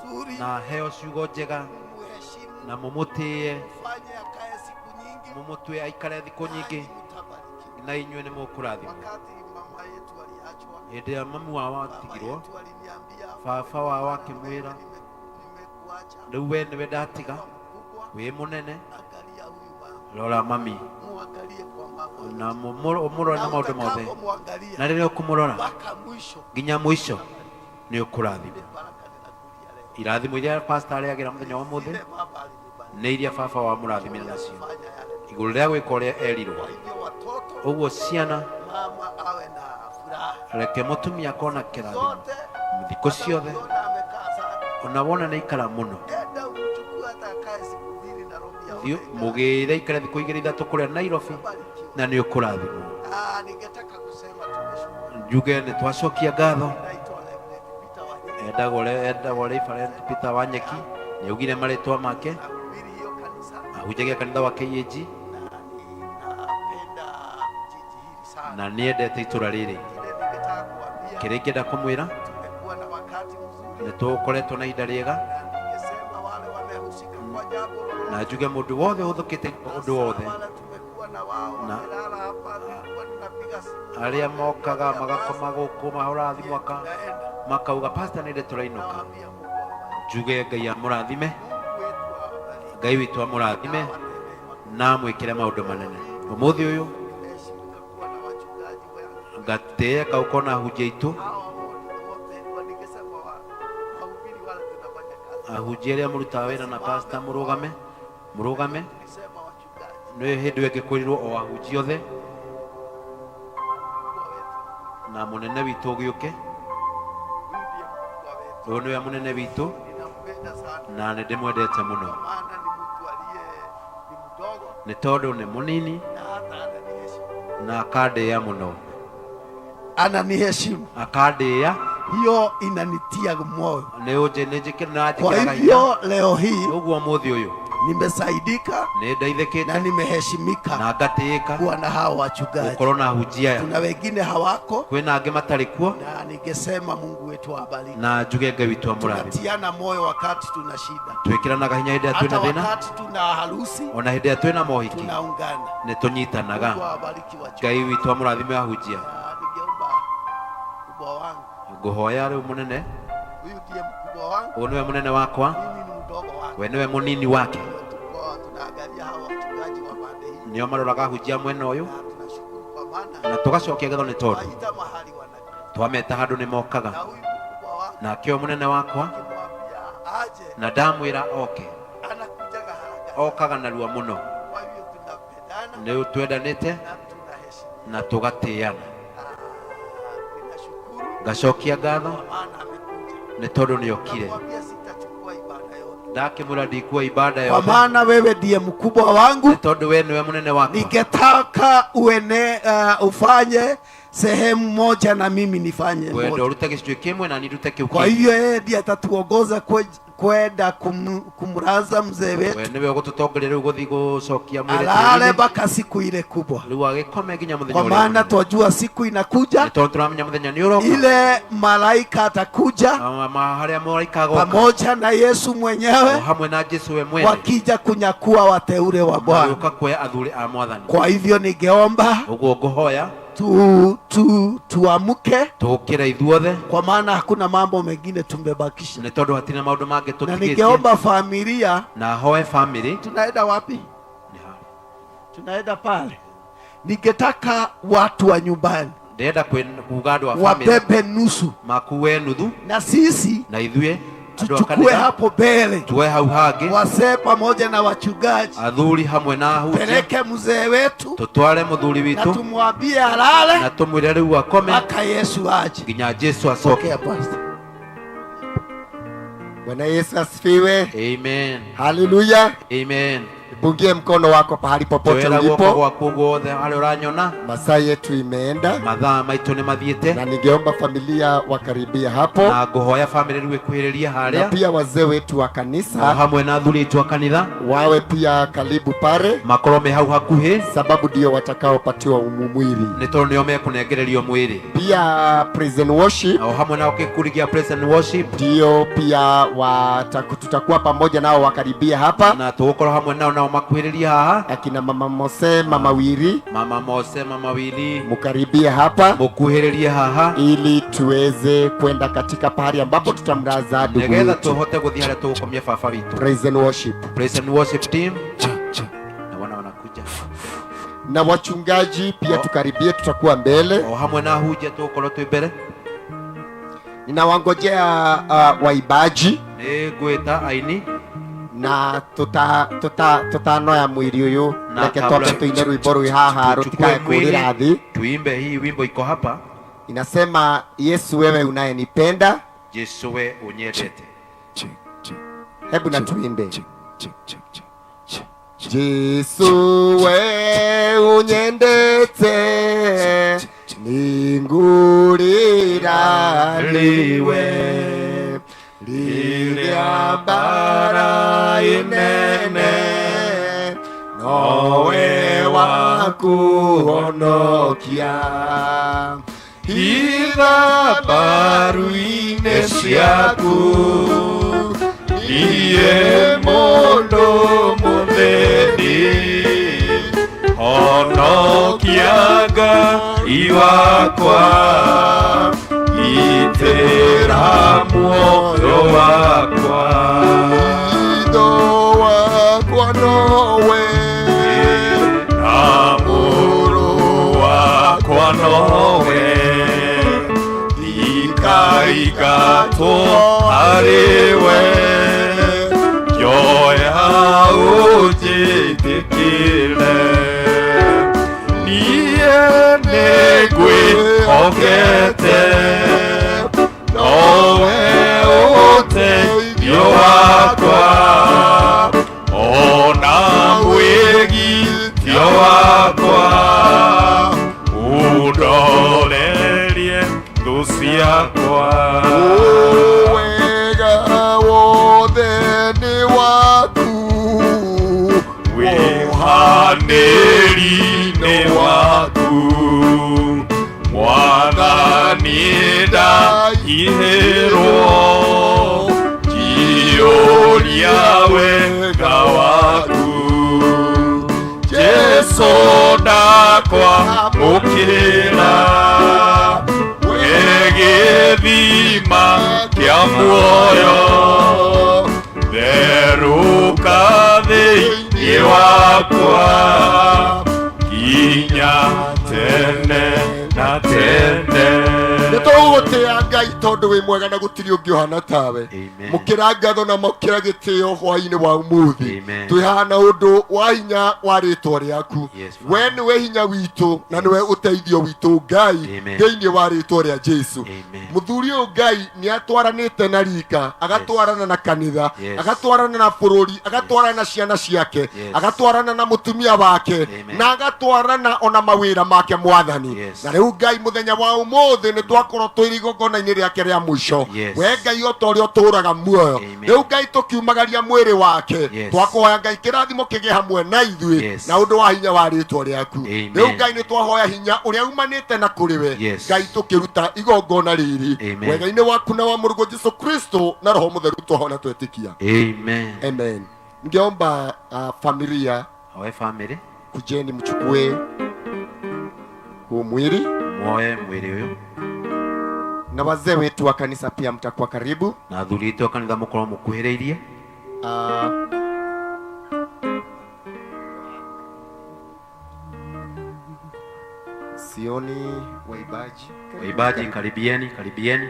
nzuri, na aheo ciugo njega muheshimu, na mũmũtĩe, mfanye akae siku nyingi, mũmũtue aikare thikũ nyingĩ, na inyuĩ nĩ mũkũrathimwo. Wakati mama yetu aliachwa, Hĩndĩ ĩrĩa mami wao baba atigirwo, yetu aliniambia, baba wao akĩmwĩra, nimekuacha, rĩu we nĩwe ndatiga, wĩ mũnene, angalia huyu mama, rora mami muangalie kwa mambo na ũmũrore na maũndũ mothe, utakapomwangalia na rĩrĩa ũkũmũrora mpaka mwisho nginya mũico nĩ ũkũrathimwo. Irathimo iria pastor arĩagĩra mũthenya wa ũmũthĩ nĩ iria baba wamũrathimire nacio igũrũ rĩa gwĩka ũrĩa erirwo. Ũguo ciana, mama awe na furaha reke mũtumia akona kĩrathimo zote, thikũ ciothe, ukiona amekaa sana, ona wona nĩ ikara mũno, enda umchukue hata akae siku mbili Nairobi thiĩ mũgĩre ikare thikũ igĩrĩ ithatũ kũrĩa Nairobi na nĩ ũkũrathimwo. Ah, ningetaka kusema tumeshukuru. Njuge nĩ twacokia ngatho. Naitwa Reverend Peter Wanyeki. Endagwo Reverend Peter Wanyeki, nĩ augire marĩtwa make, Nahubiri hiyo kanisa ahunjagia kanitha wa KAG na ninapenda jiji hili sana. na nĩendete itũra rĩrĩ. Kile ningetaka kuambia, Kĩrĩa ingĩenda kũmwĩra, tumekuwa na wakati mzuri, nĩ tũkoretwo na ihinda rĩega, na ningesema wale wamehusika kwa jambo lolote, na njuge mũndũ wothe ũhũthũkĩte ũndũ wothe, wale tumekuwa na wao na wamelala hapa, nilikuwa ninapiga simu arĩa mokaga magakoma gũkũ mahũraga thimũ makauga pastor nĩ ndĩ tũrainũka, njuge Ngai amũrathime, Ngai witũ amũrathime na amwĩkĩre maũndũ manene ũmũthĩ ũyũ. Ngatĩĩka gũkorwo na ahunjia aitũ, ahunjia arĩa mũrutaga wĩra na pastor, mũrũgame, mũrũgame. Nĩ hĩndĩ ĩyo ĩngĩ kwĩrirwo o ahunjia othe na mũnene witũ ũgĩũke. Ũyũ nĩwe mũnene witũ na nĩ ndĩmwendete mũno maana ni mtu aliye ni mdogo nĩ tondũ nĩ mũnini na hata ananiheshimu, na akandĩĩa mũno, ananiheshimu, akandĩĩa. Hiyo inanitia moyo. Nĩ ũnjĩ nĩ njĩkĩraga Kwa hinya. hivyo leo hii ũguo mũthĩ ũyũ nimesaidika nĩ ndeithĩkĩte na nimeheshimika na ngatĩĩka kuwa na hao wachungaji. gũkorwo na ahunjia aya. Kuna wengine hawako, Kwĩna angĩ matarĩ kuo, na ningesema Mungu wetu awabariki. na njuge Ngai witũ amũrathime. Tunatiana moyo wakati tuna shida, Twĩkĩranaga hinya hĩndĩ ĩrĩa hata twĩna thĩna, wakati tuna harusi ona hĩndĩ ĩrĩa twĩna mohiki tunaungana. nĩ tũnyitanaga. Mungu awabariki wachungaji. Ngai witũ amũrathime ahunjia. Na ningeomba mkubwa wangu, Ngũhoya rĩu mũnene, huyu ndiye mkubwa wangu, ũyũ nĩwe mũnene wakwa, mimi ni mdogo wake. we nĩwe mũnini wake. Tuko tunaangalia hawa wachungaji wa pande hii, Nĩo maroraga ahunjia mwena ũyũ, na tunashukuru kwa maana na tũgacokia ngatho nĩ tondũ waita mahali wanakaa. Twameta handũ nĩ mokaga. Na huyu mkubwa wangu Nake ũyũ mũnene wakwa kimwambia aje, na ndamwĩra oke, anakujaga haraka. Okaga narua mũno. Kwa hivyo tunapendana Nĩ twendanĩte na tunaheshimiana. Na tũgatĩana. Ninashukuru Ngacokia ngatho kwa maana amekuja. Nĩ tondũ nĩ okire. Namwambia sitachukua ibada yote, Ndakĩmwĩra ndikuoya ibada kwa yothe maana wewe ndiye mkubwa wangu. Nĩ tondũ we nĩwe mũnene wakwa. Ningetaka uene ufanye sehemu moja na mimi nifanye Ngwenda moja. ũrute gĩcunjĩ kĩmwe na niĩ ndute kĩu Kwa kĩngĩ. hivyo yeye ndiye atatuongoza kwenda kumraza mzee We wetu nĩwe ũgũtũtongoria rĩu gũthiĩ gũcokia mwĩrĩ alale tĩri-inĩ. mpaka siku ile kubwa, Rĩu agĩkome nginya mũthenya kwa ũrĩa maana mũnene. twajua siku inakuja Nĩ tondũ tũramenya mũthenya nĩ ũroka ile malaika atakuja harĩa mũraika agoka pamoja na Yesu o mwenyewe hamwe na Jesu we mwene wakija kunyakua wateule wa Bwana. magĩũka kuoya athuri a mwathani. Kwa hivyo ningeomba Ũguo ngũhoya tu, tu, tuamke, tũkĩre ithuothe kwa maana hakuna mambo mengine tumebakisha. Nĩ tondũ hatirĩ maũndũ mangĩ Na tũtigĩtie. ningeomba familia, Na hoe family tunaenda wapi? Tunaenda pale. Ningetaka watu wa nyumbani ndĩrenda kuga andũ a family wabebe nusu makue nuthu na sisi na ithuĩ andũ a tuchukue kanitha hapo mbele, tuoe hau hangĩ, wazee pamoja na wachungaji, athuri hamwe na ahunjia, peleke mzee wetu tũtware mũthuri na witũ tumwambie alale na tũmwĩre rĩu akome mpaka Yesu aje. Nginya Jesu acoke. Pokea pastor. Bwana Yesu asifiwe. Amen. Haleluya. Amen. Pungie mkono wako pahali popote Njoera guoko ulipo. Gwaku guothe harĩa ũranyona. Masaa yetu imeenda, Mathaa maitũ nĩ mathiĩte, na ningeomba familia wakaribia hapo, na ngũhoya family rĩu ĩkuhĩrĩrie na harĩa, pia wazee wetu wa o kanisa hamwe na athuri aitũ a kanitha wawe pia karibu pale, makorwo me hau hakuhĩ, sababu ndio watakaopatiwa mwili. Nĩ tondũ nĩo mekũnengererio mwĩrĩ. Pia praise and worship Na o hamwe nao gĩkundi gĩa praise and worship ndio pia tutakuwa pamoja nao wakaribia hapa, na tũgũkorwo hamwe nao nao makuhĩrĩrie haha. Akina mama Mose, mama Wiri, mama Mose, mama Wili, mukaribie hapa, mukuhĩrĩrie haha ili tuweze kwenda katika pahali ambapo tutamlaza ndugu nĩgetha yetu. tũhote gũthiĩ harĩa tũgũkomia baba witũ. Praise and worship. Praise and worship team na wana wanakuja. Na wachungaji pia tukaribie, tutakuwa mbele. O hamwe na ahunjia tũgũkorwo twĩ mbere. Ninawangojea waibaji Nĩ ngwĩta aini na tutanoya mwili uyu, Na reke kabla twambe tuine rwimbo rwi haha tuchukue rutikae kurira mwili thi. Tuimbe hii wimbo iko hapa. Inasema, Yesu wewe unayenipenda. Jesu we unyendete. Hebu na tuimbe. Jesu we unyendete ningurira liwe rĩrĩa mbara inene nowe wakuhonokia hitha mbaru-inĩ ciaku niĩ mũndũ mũthĩni honokia Ngai wakwa gitĩra muoyo wakwa. Itho wakwa nowe na mũrũ wakwa nowe ndikaigatwo harĩ we ngĩoya ũnjĩtĩkĩre niĩ nĩngwĩhokete nowe ũteithio wakwa ona mwĩgitio wakwa ũndorerie thũ ciakwa. Wega wothe nĩ waku, wĩhanĩri nĩ waku mwathani ndahihĩrwo njiyũria wega waku Jesu ndakwamũkĩra wĩ gĩthima kĩa muoyo therũka thĩinĩ wakwa nginya tene na tene. Nĩ tũgũgũcokeria. Tia Ngai tondu wi mwega na gutiri ungi uhana tawe. Mukira ngatho na mukira gitio hwaini wa umuthi. Twi haha na undu wa hinya wa ritwa riaku. We niwe hinya witu na niwe uteithio witu Ngai thiini wa ritwa ria Jesu. Muthuri uyu Ngai ni atwaranite na rika, agatwarana na kanitha, agatwarana na bururi, agatwarana na ciana ciake, agatwarana na mutumia wake, na agatwarana ona mawira make mwathani. Na riu Ngai muthenya wa umuthi ni twakorwo twĩ igongona-inĩ rĩake rĩa mũico. We Ngai o ta ũrĩa ũtũũraga muoyo, rĩu Ngai tũkiumagaria mwĩrĩ wake, twakũhoya Ngai kĩrathimo kĩgĩe hamwe na ithuĩ na ũndũ wa hinya wa rĩtwa rĩaku. Rĩu Ngai nĩ twahoya hinya ũrĩa umanĩte na kũrĩ we, Ngai tũkĩruta igongona rĩrĩ wega-inĩ waku na wa mũrũguo Jesu Kristo na Roho Mũtheru twahona twetĩkia. Amen. Amen. Ningeomba familia Oe family kujeni mchukue huu mwili muoe mwili uyu, na wazee wetu wa kanisa pia mtakuwa karibu, na athuri aitũ a kanitha mũkorwo mũkuhĩrĩirie. Sioni waibaji. Waibaji, karibieni, karibieni.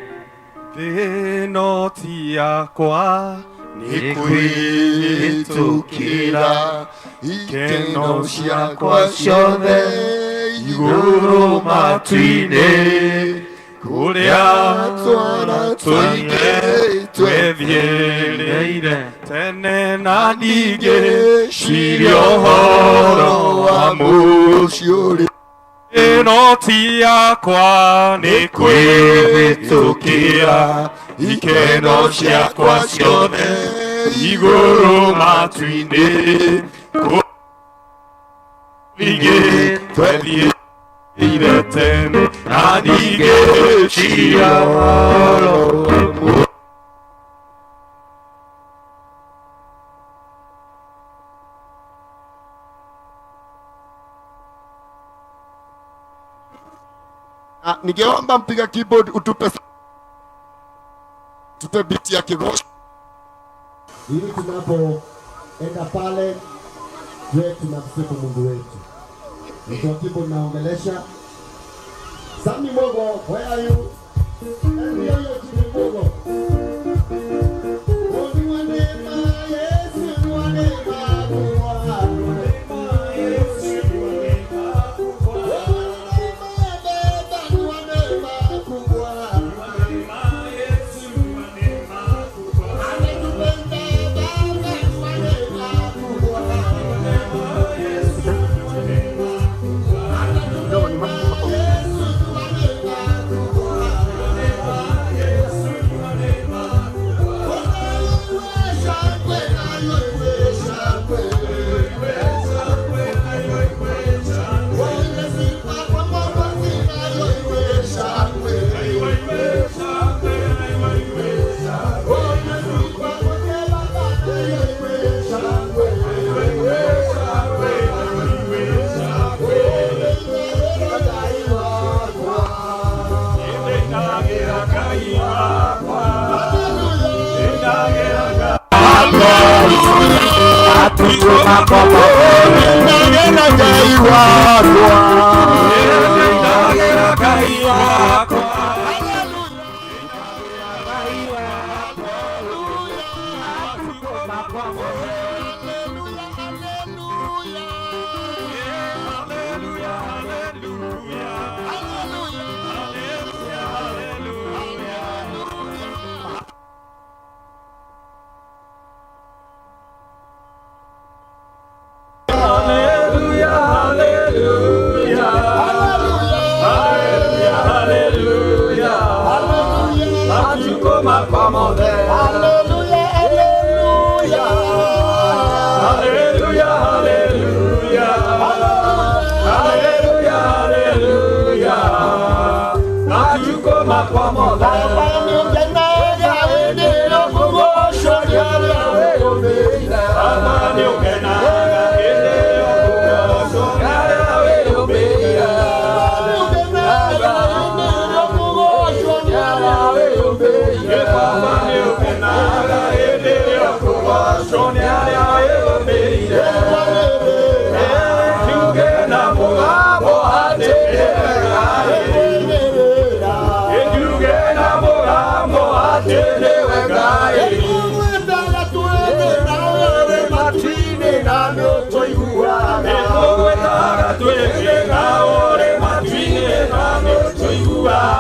Thĩno ti yakwa nĩ kwĩhĩtũkĩra ikeno ciakwa ciothe igũrũ matu-inĩ kũrĩa twana tũingĩ twethiĩrĩire tene na ningĩ ciria ũhoro wa mũciĩ ũrĩa ĩno ti yakwa nĩ kwĩhĩtũkĩra ikeno ciakwa ciothe igũrũ matu-inĩ ningĩ twethiĩrĩire tene na ningĩ ciria ũhoro wa mũciĩ. Ningeomba mpiga keyboard utupe tupe beat ya Kigosho ili tunapoenda pale tuwe tunamsifu Mungu wetu. Mtu wa keyboard naongelesha Sami Mogo, where are you? Ndio hiyo Jimmy Mogo. Hallelujah.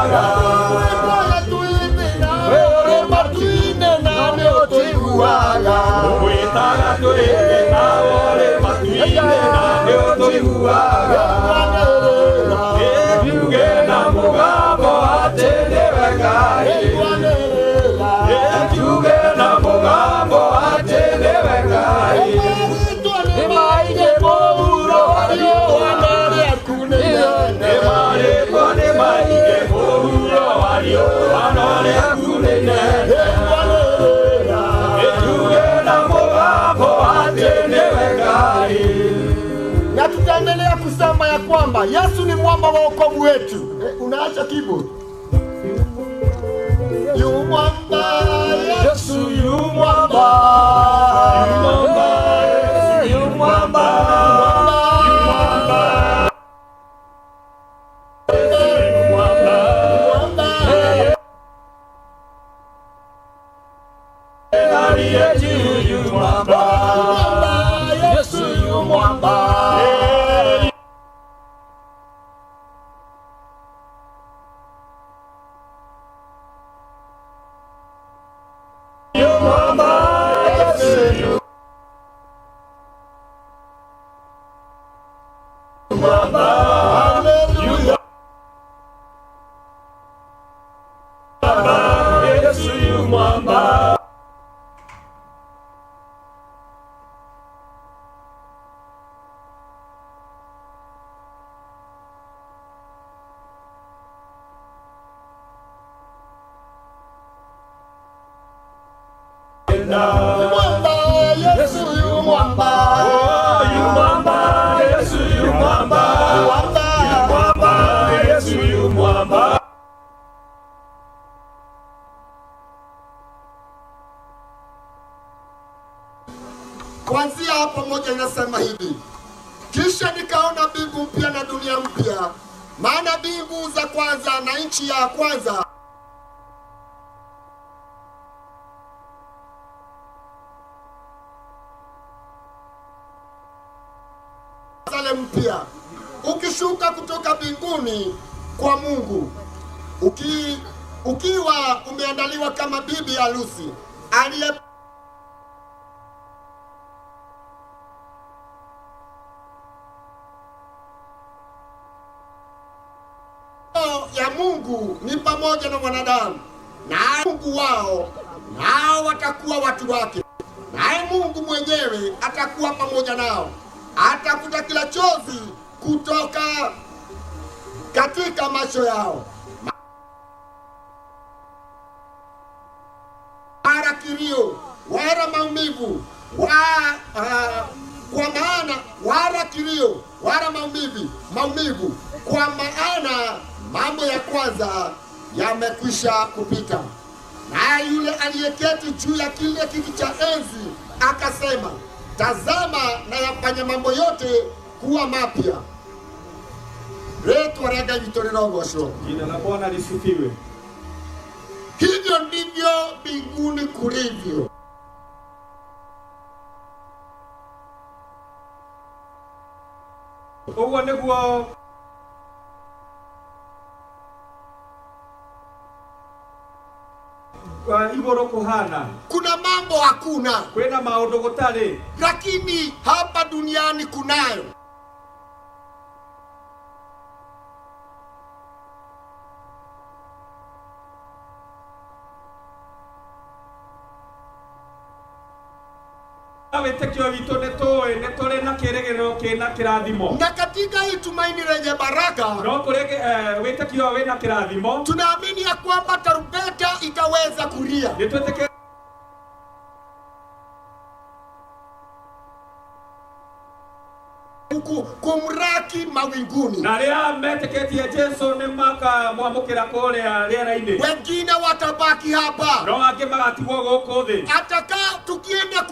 ũtũiguaga. Wĩ matu-inĩ na nĩ ũtũiguaga. Tũgwĩtaga twĩ nawe ũrĩ matu-inĩ na nĩ ũtũiguaga. Tuge na mũgambo atĩ nĩwe Ngai. Tuge na mũgambo atĩ nĩwe Ngai. Nĩ maingĩ mũhuro wa riũa na rĩaku nĩ inene. Nĩ marĩtwa nĩ maingĩ mũhuro wa riũa na rĩaku nĩ inene. Tuge na mũgambo atĩ nĩwe Ngai. Na tutaendelea kusema ya kwamba Yesu ni mwamba wa wokovu wetu. Unaacha keyboard. Yu mwamba, Yesu yu mwamba. Yu mwamba, yu mwamba. Aliye juu yu mwamba, Yesu yu mwamba. Yu mwamba, Yesu yu mwamba. Hallelujah. Yesu yu mwamba. Mwamba, Yesu yu mwamba. Oh, yu mwamba, Yesu yu mwamba. Yu mwamba, Yesu yu mwamba. Kuanzia hapo moja inasema hivi: kisha nikaona mbingu mpya na dunia mpya, maana mbingu za kwanza na nchi ya kwanza Yerusalemu mpya ukishuka kutoka mbinguni kwa Mungu, ukiwa umeandaliwa kama bibi harusi aliye ya Mungu ni pamoja na wanadamu, na Mungu wao, nao watakuwa watu wake, naye Mungu mwenyewe atakuwa pamoja nao, atafuta kila chozi kutoka katika macho yao, wala kilio wala maumivu kwa maana wala kilio wala maumivu, kwa maana mambo ya kwanza yamekwisha kupita. Naye yule aliyeketi juu ya kile kiti cha enzi akasema, tazama nayafanya mambo yote kuwa mapya. Rĩtwa rĩa Ngai witũ rĩrogocwo. Jina la Bwana lisifiwe. Hivyo ndivyo mbinguni kulivyo. Ũguo nĩguo igũrũ kuhana. Kuna mambo hakuna, kwĩna maũndũ gũtarĩ, lakini hapa duniani kunayo. Wĩtĩkio witũ nĩ tũĩ nĩ tũrĩ na kĩĩrĩgĩrĩro kĩna kĩrathimo. Na katika hii tumaini lenye baraka, no kũrĩ wĩtĩkio wĩna kĩrathimo, tunaamini ya kwamba tarumbeta itaweza kulia. Nĩ twĩtĩkĩtie kumraki mawinguni. Na arĩa metĩkĩtie Jesu nĩ makamwamũkĩra kũrĩa rĩera-inĩ. Wengine watabaki hapa, no angĩ magatigwo gũkũ thĩ. Hata tukienda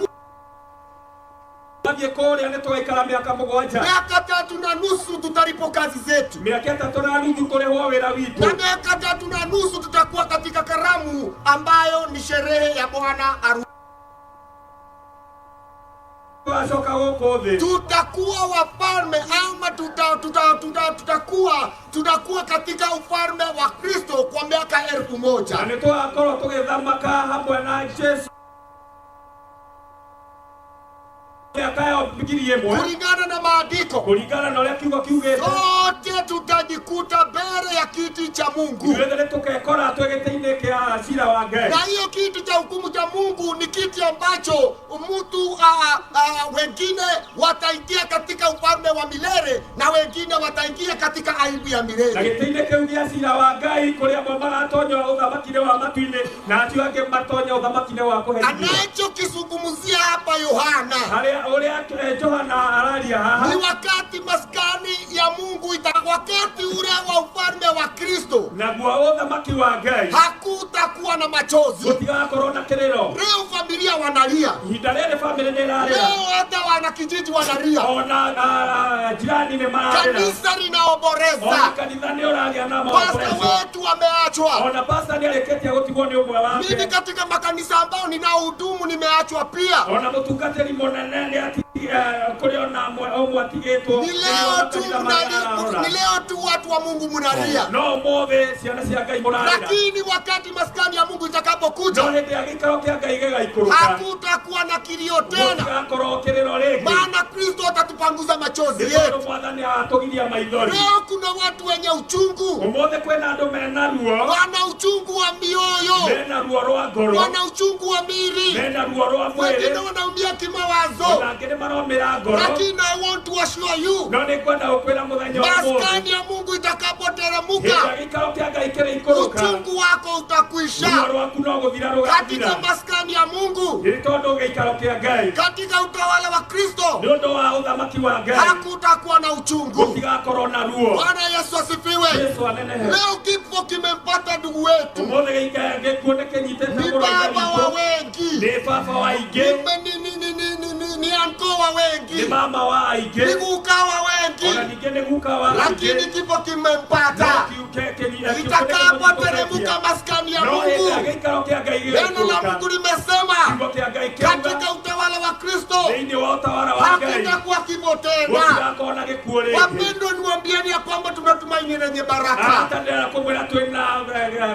Thiĩ kũrĩa nĩ tũgaikara mĩaka mũgwanja. Miaka 3.5 tutalipo kazi zetu. Miaka 3.5 tũrĩhwo wĩra witũ. Na miaka 3.5 tutakuwa katika karamu ambayo ni sherehe ya bwana harusi. Twacoka gũkũ thĩ. Tutakuwa wafalme ama tutakuwa katika ufalme wa Kristo kwa 1,000. Na nĩ tũgakorwo tũgĩthamaka hamwe na Jesu mĩaka ya 1,000 kulingana na maandiko, kulingana na ũrĩa kiugo kiugĩte. Sote tutajikuta mbele ya kiti cha Mungu, Ithuothe nĩ tũkekora twĩ gĩtĩ-inĩ kĩa cira wa Ngai. na hiyo kiti cha hukumu cha Mungu ni kiti ambacho mtu wengine wataingia katika ufalme wa milele na wengine wataingia katika aibu ya Na milele. gĩtĩ-inĩ kĩu gĩa cira wa Ngai kũrĩ amwe maratonya ũthamaki-inĩ wa matu-inĩ na acio angĩ matonya ũthamaki-inĩ wa kũherithio. Anachokizungumzia hapa Yohana Harĩa ũrĩa Johana araria haha ni wakati maskani ya Mungu ita, wakati ule wa ufalme wa Kristo naguo ũthamaki wa Ngai hakutakuwa na machozi. Gũtigakorwo na kĩrĩro. Leo familia wanalia, Ihinda rĩrĩ bamĩrĩ nĩ ĩrarĩra, leo hata wanakijiji wanalia, ona jirani nĩ mararĩra, kanisa ona linaomboleza, kanitha nĩ ũragĩa na pasta maombolezo, wetu wameachwa. ona pasta nĩ arĩkĩtie gũtigwo nĩ ũmwe wake. Mimi katika makanisa ambao ninaohudumu nimeachwa pia. Ona mũtungatĩri mũnene nĩ kũrĩ ona ũmwe atigĩtwo. Ni leo tu ni leo tu watu wa Mungu munalia, No ũmũthĩ ciana cia Ngai mũrarĩra, lakini wakati maskani ya Mungu itakapokuja no hĩndĩ ya gĩikaro kĩa Ngai gĩgaikũrũka hakutakuwa na kilio tena, gũtigakorwo kĩrĩro rĩngĩ, maana Kristo atatupanguza machozi nĩ tondũ yetu. Mwathani agatũgiria maithori. Leo kuna watu wenye uchungu, Ũmũthĩ kwĩna andũ mena ruo, wana uchungu wa mioyo, mena ruo rwa ngoro, wana uchungu wa miili, mena ruo rwa wengine mwĩrĩ, wanaumia kimawazo, ona angĩ nĩ maromĩra ngoro. lakini I want to assure you, No nĩ ngwenda gũkwĩra mũthenya wa ũmũthĩ, maskani ya Mungu hĩndĩ itakapoteremuka, ya gĩikaro kĩa Ngai kĩrĩikũrũka, uchungu wako ruo utakwisha rwaku no gũthira katika rũgathira. maskani ya Mungu, Nĩ tondũ gĩikaro kĩa Ngai, katika utawala wa Kristo nĩ ũndũ wa ũthamaki wa Ngai, hakutakuwa na uchungu. gũtigakorwo na ruo. Bwana Yesu asifiwe. Yesu anenehe. Leo kifo kimempata ndugu wetu, Ũmũthĩ gĩkuũ nĩ kĩnyitĩte ni mũrũ wa Ithe baba wa witũ, wengi, nĩ baba wa aingĩ, ni anko wa nĩ wengi, mama wa ni aingĩ, guka wa ona wengi, ningĩ nĩ guka wa lakini aingĩ. kifo kimempata. Itakapoteremka maskani ya No hĩndĩ ya Mungu, gĩikaro kĩa Ngai neno la gĩgaikũrũka, Mungu limesema kiugo kĩa Ngai kĩauga katika utawala wa Kristo thĩinĩ wa ũtawala wa Ngai hakutakuwa kifo tena. gũtigakorwo na gĩkuũ rĩngĩ. Wapendwa, niwaambieni ya kwamba tunatumaini lenye baraka, Hata ndĩrenda kũmwĩra twĩna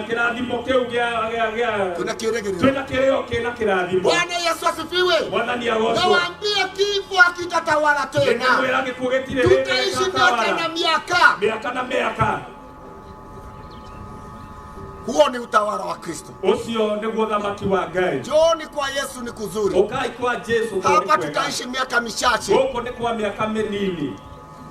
kĩrathimo kĩu gĩa tuna kĩrĩgĩrĩro. twĩna kĩrĩo kĩna kĩrathimo. Bwana Yesu asifiwe. Mwathani agocwo. Nawaambia kifo hakitatawala tena, Nĩngũmwĩra gĩkuũ gĩtirĩ hĩndĩ tutaishi miaka gĩgatawala. na miaka. Mĩaka na mĩaka. Huo ni utawala wa Kristo. Ũcio nĩguo ũthamaki wa Ngai. Njooni kwa Yesu ni kuzuri. Ũkai kwa Jesu tondũ nĩ Hapa kwega. tutaishi miaka michache. Gũkũ nĩ kwa mĩaka mĩnini.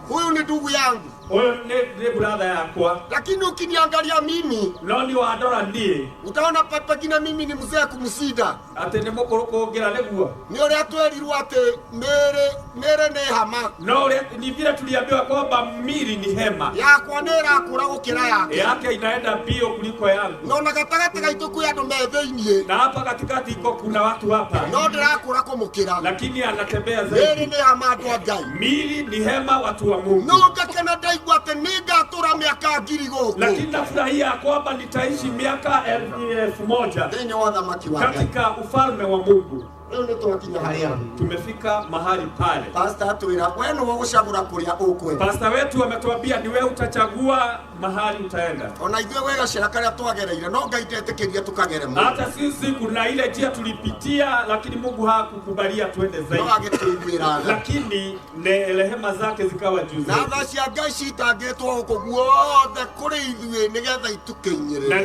Huyu ni ndugu yangu, Ũyũ nĩ brother yakwa, lakini ukiniangalia mimi no nĩ wandora niĩ utaona pengine mimi ni mzee kumsida. atĩ nĩ mũkũrũ kũngĩra nĩguo. Ni ũrĩa twerirwo atĩ mĩĩrĩ nĩ hama, No ũrĩa ni vile tuliambiwa kwamba mili ni hema, yakwa nĩ ĩrakũra gũkĩra yake. yake inaenda mbio kuliko yangu, No na gatagatĩ gaitũ kwĩ andũ me thĩiniĩ, na hapa katikati iko kuna watu hapa, no ndĩrakũra kũmũkĩra. lakini anatembea Mĩĩrĩ zaidi. nĩ hama, andũ a Ngai. Mili ni hema, watu wa Mungu. No ngakena ndaigua atĩ nĩngatũra mĩaka 1,000 gũkũ Lakini nafurahia kwamba nitaishi miaka 1,000 thĩinĩ wa ũthamaki wa Ngai. katika ufalme wa Mungu. Rĩu nĩ twakinya harĩa Tumefika mahali pale. pasta atwĩra we nĩwe ũgũcagũra kũrĩa ũkwenda. Pasta wetu ametuambia ni wewe utachagua mahali utaenda. Ona ithuĩ gwĩ gacĩra karĩa twagereire no Ngai ndetĩkĩria tũkagere mũno, Hata sisi kuna ile njia tulipitia, lakini Mungu hakukubalia tuende no zaidi, agĩtũiguĩra tha. lakini rehema zake zikawa juu Na zetu. tha cia Ngai citangĩtwo gũkũ guothe kũrĩ ithuĩ nĩgetha itukinyĩrĩre. Na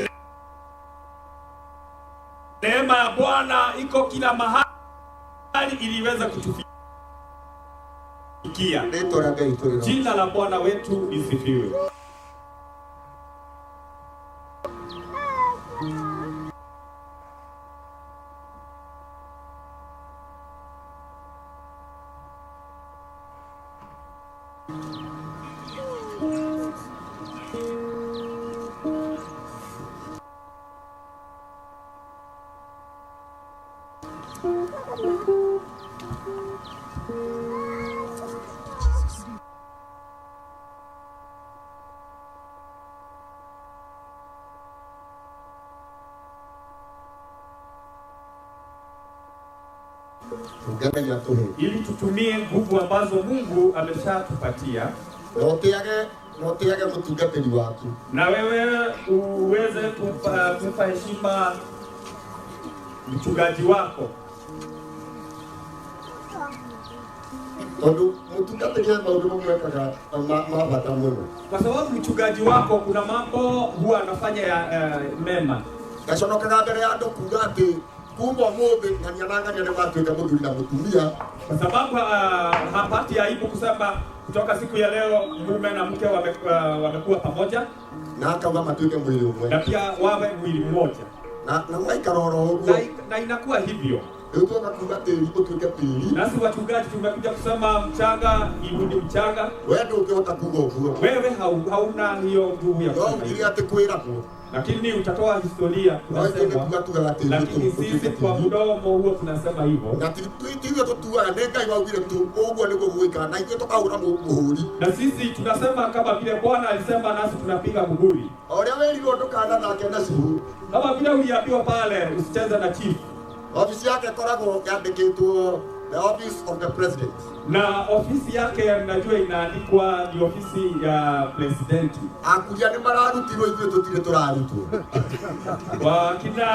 neema ya Bwana iko kila mahali iliweza kutufikia. Rĩtwa rĩa Ngai tũrĩro. Jina la Bwana wetu lisifiwe. Tũngemeria tũhe Ili tutumie nguvu ambazo Mungu ameshatupatia na ũtĩage Na ũtĩage mũtungatĩri waku. Na wewe uweze kumpa heshima mchungaji wako, tondu mũtungatĩri he maũndũ mamwe ekaga ma bata mũno. Kwa sababu mchungaji wako kuna mambo huwa anafanya ya mema. Ngaconokaga mbere ya andũ kuga atĩ kuma ũmũthĩ ng'ania na ng'ania nĩ matuĩka mũthuri na mũtumia, kwa sababu hapati aibu kusema kutoka siku ya leo mume na mke wamekuwa pamoja, na akauga matuĩke mwĩrĩ ũmwe, na pia wawe mwili mmoja, na waikara oro ũguo, na inakuwa hivyo. Rĩu tuoka kuga tĩri ũtuĩke tĩri. Nasi wachungaji tumekuja kusema mchanga irudi mchanga. We ndũngĩhota kuga ũguo. Wewe hauna hiyo nguvu ya No kusema ugire hivyo. atĩ kwĩragwo, Lakini utatoa historia tunasemwa, lakini sisi kwa mdomo huo tunasema hivyo, na ti ithuĩ tũtuaga nĩ Ngai waugire tu ũguo nĩguo gũgũikara, na ithuĩ tũkahũra mũhũri. Na sisi tunasema kama vile Bwana alisema, nasi tunapiga muhuri. O ũrĩa wĩrirwo ndũkanathake na cibũ, Kama vile uliambiwa pale usicheze na chief. Ofisi yake ĩkoragwo yandĩkĩtwo the office of the president, na ofisi yake najua inaandikwa ni ofisi ya presidenti. Akuria nĩ mararutirwo, ithuĩ tũtirĩ tũrarutwo. Wakina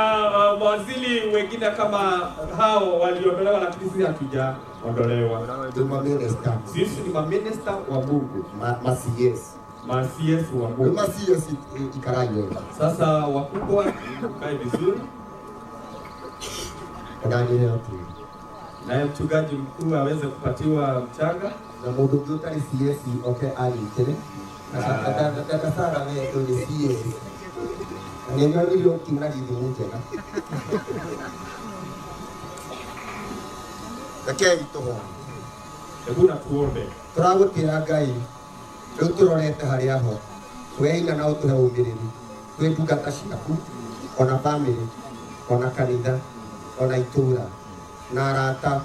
waziri wengine kama hao waliondolewa, lakini sisi hatujaondolewa. Sisi ni maminista wa Mungu, ma CS, ma CS wa Mungu. Ma CS ikarai wega. Sasa wakubwa, mkae vizuri. Naye mchungaji mkuu aweze kupatiwa mchanga, na mũndũ ũngĩ ũtarĩ CS oke anyitĩre. Dada Sara we ndũrĩ CS, na nĩ nyonire ũkiuna gĩthimi njega. Rekei tũhoe. Hebu na tuombe. Tũragũtĩra Ngai, rĩu tũrorete harĩa ho, weina na ũtũhe ũmĩrĩru twĩ ndungata ciaku, ona bamĩrĩ, ona kanitha, ona itũũra na arata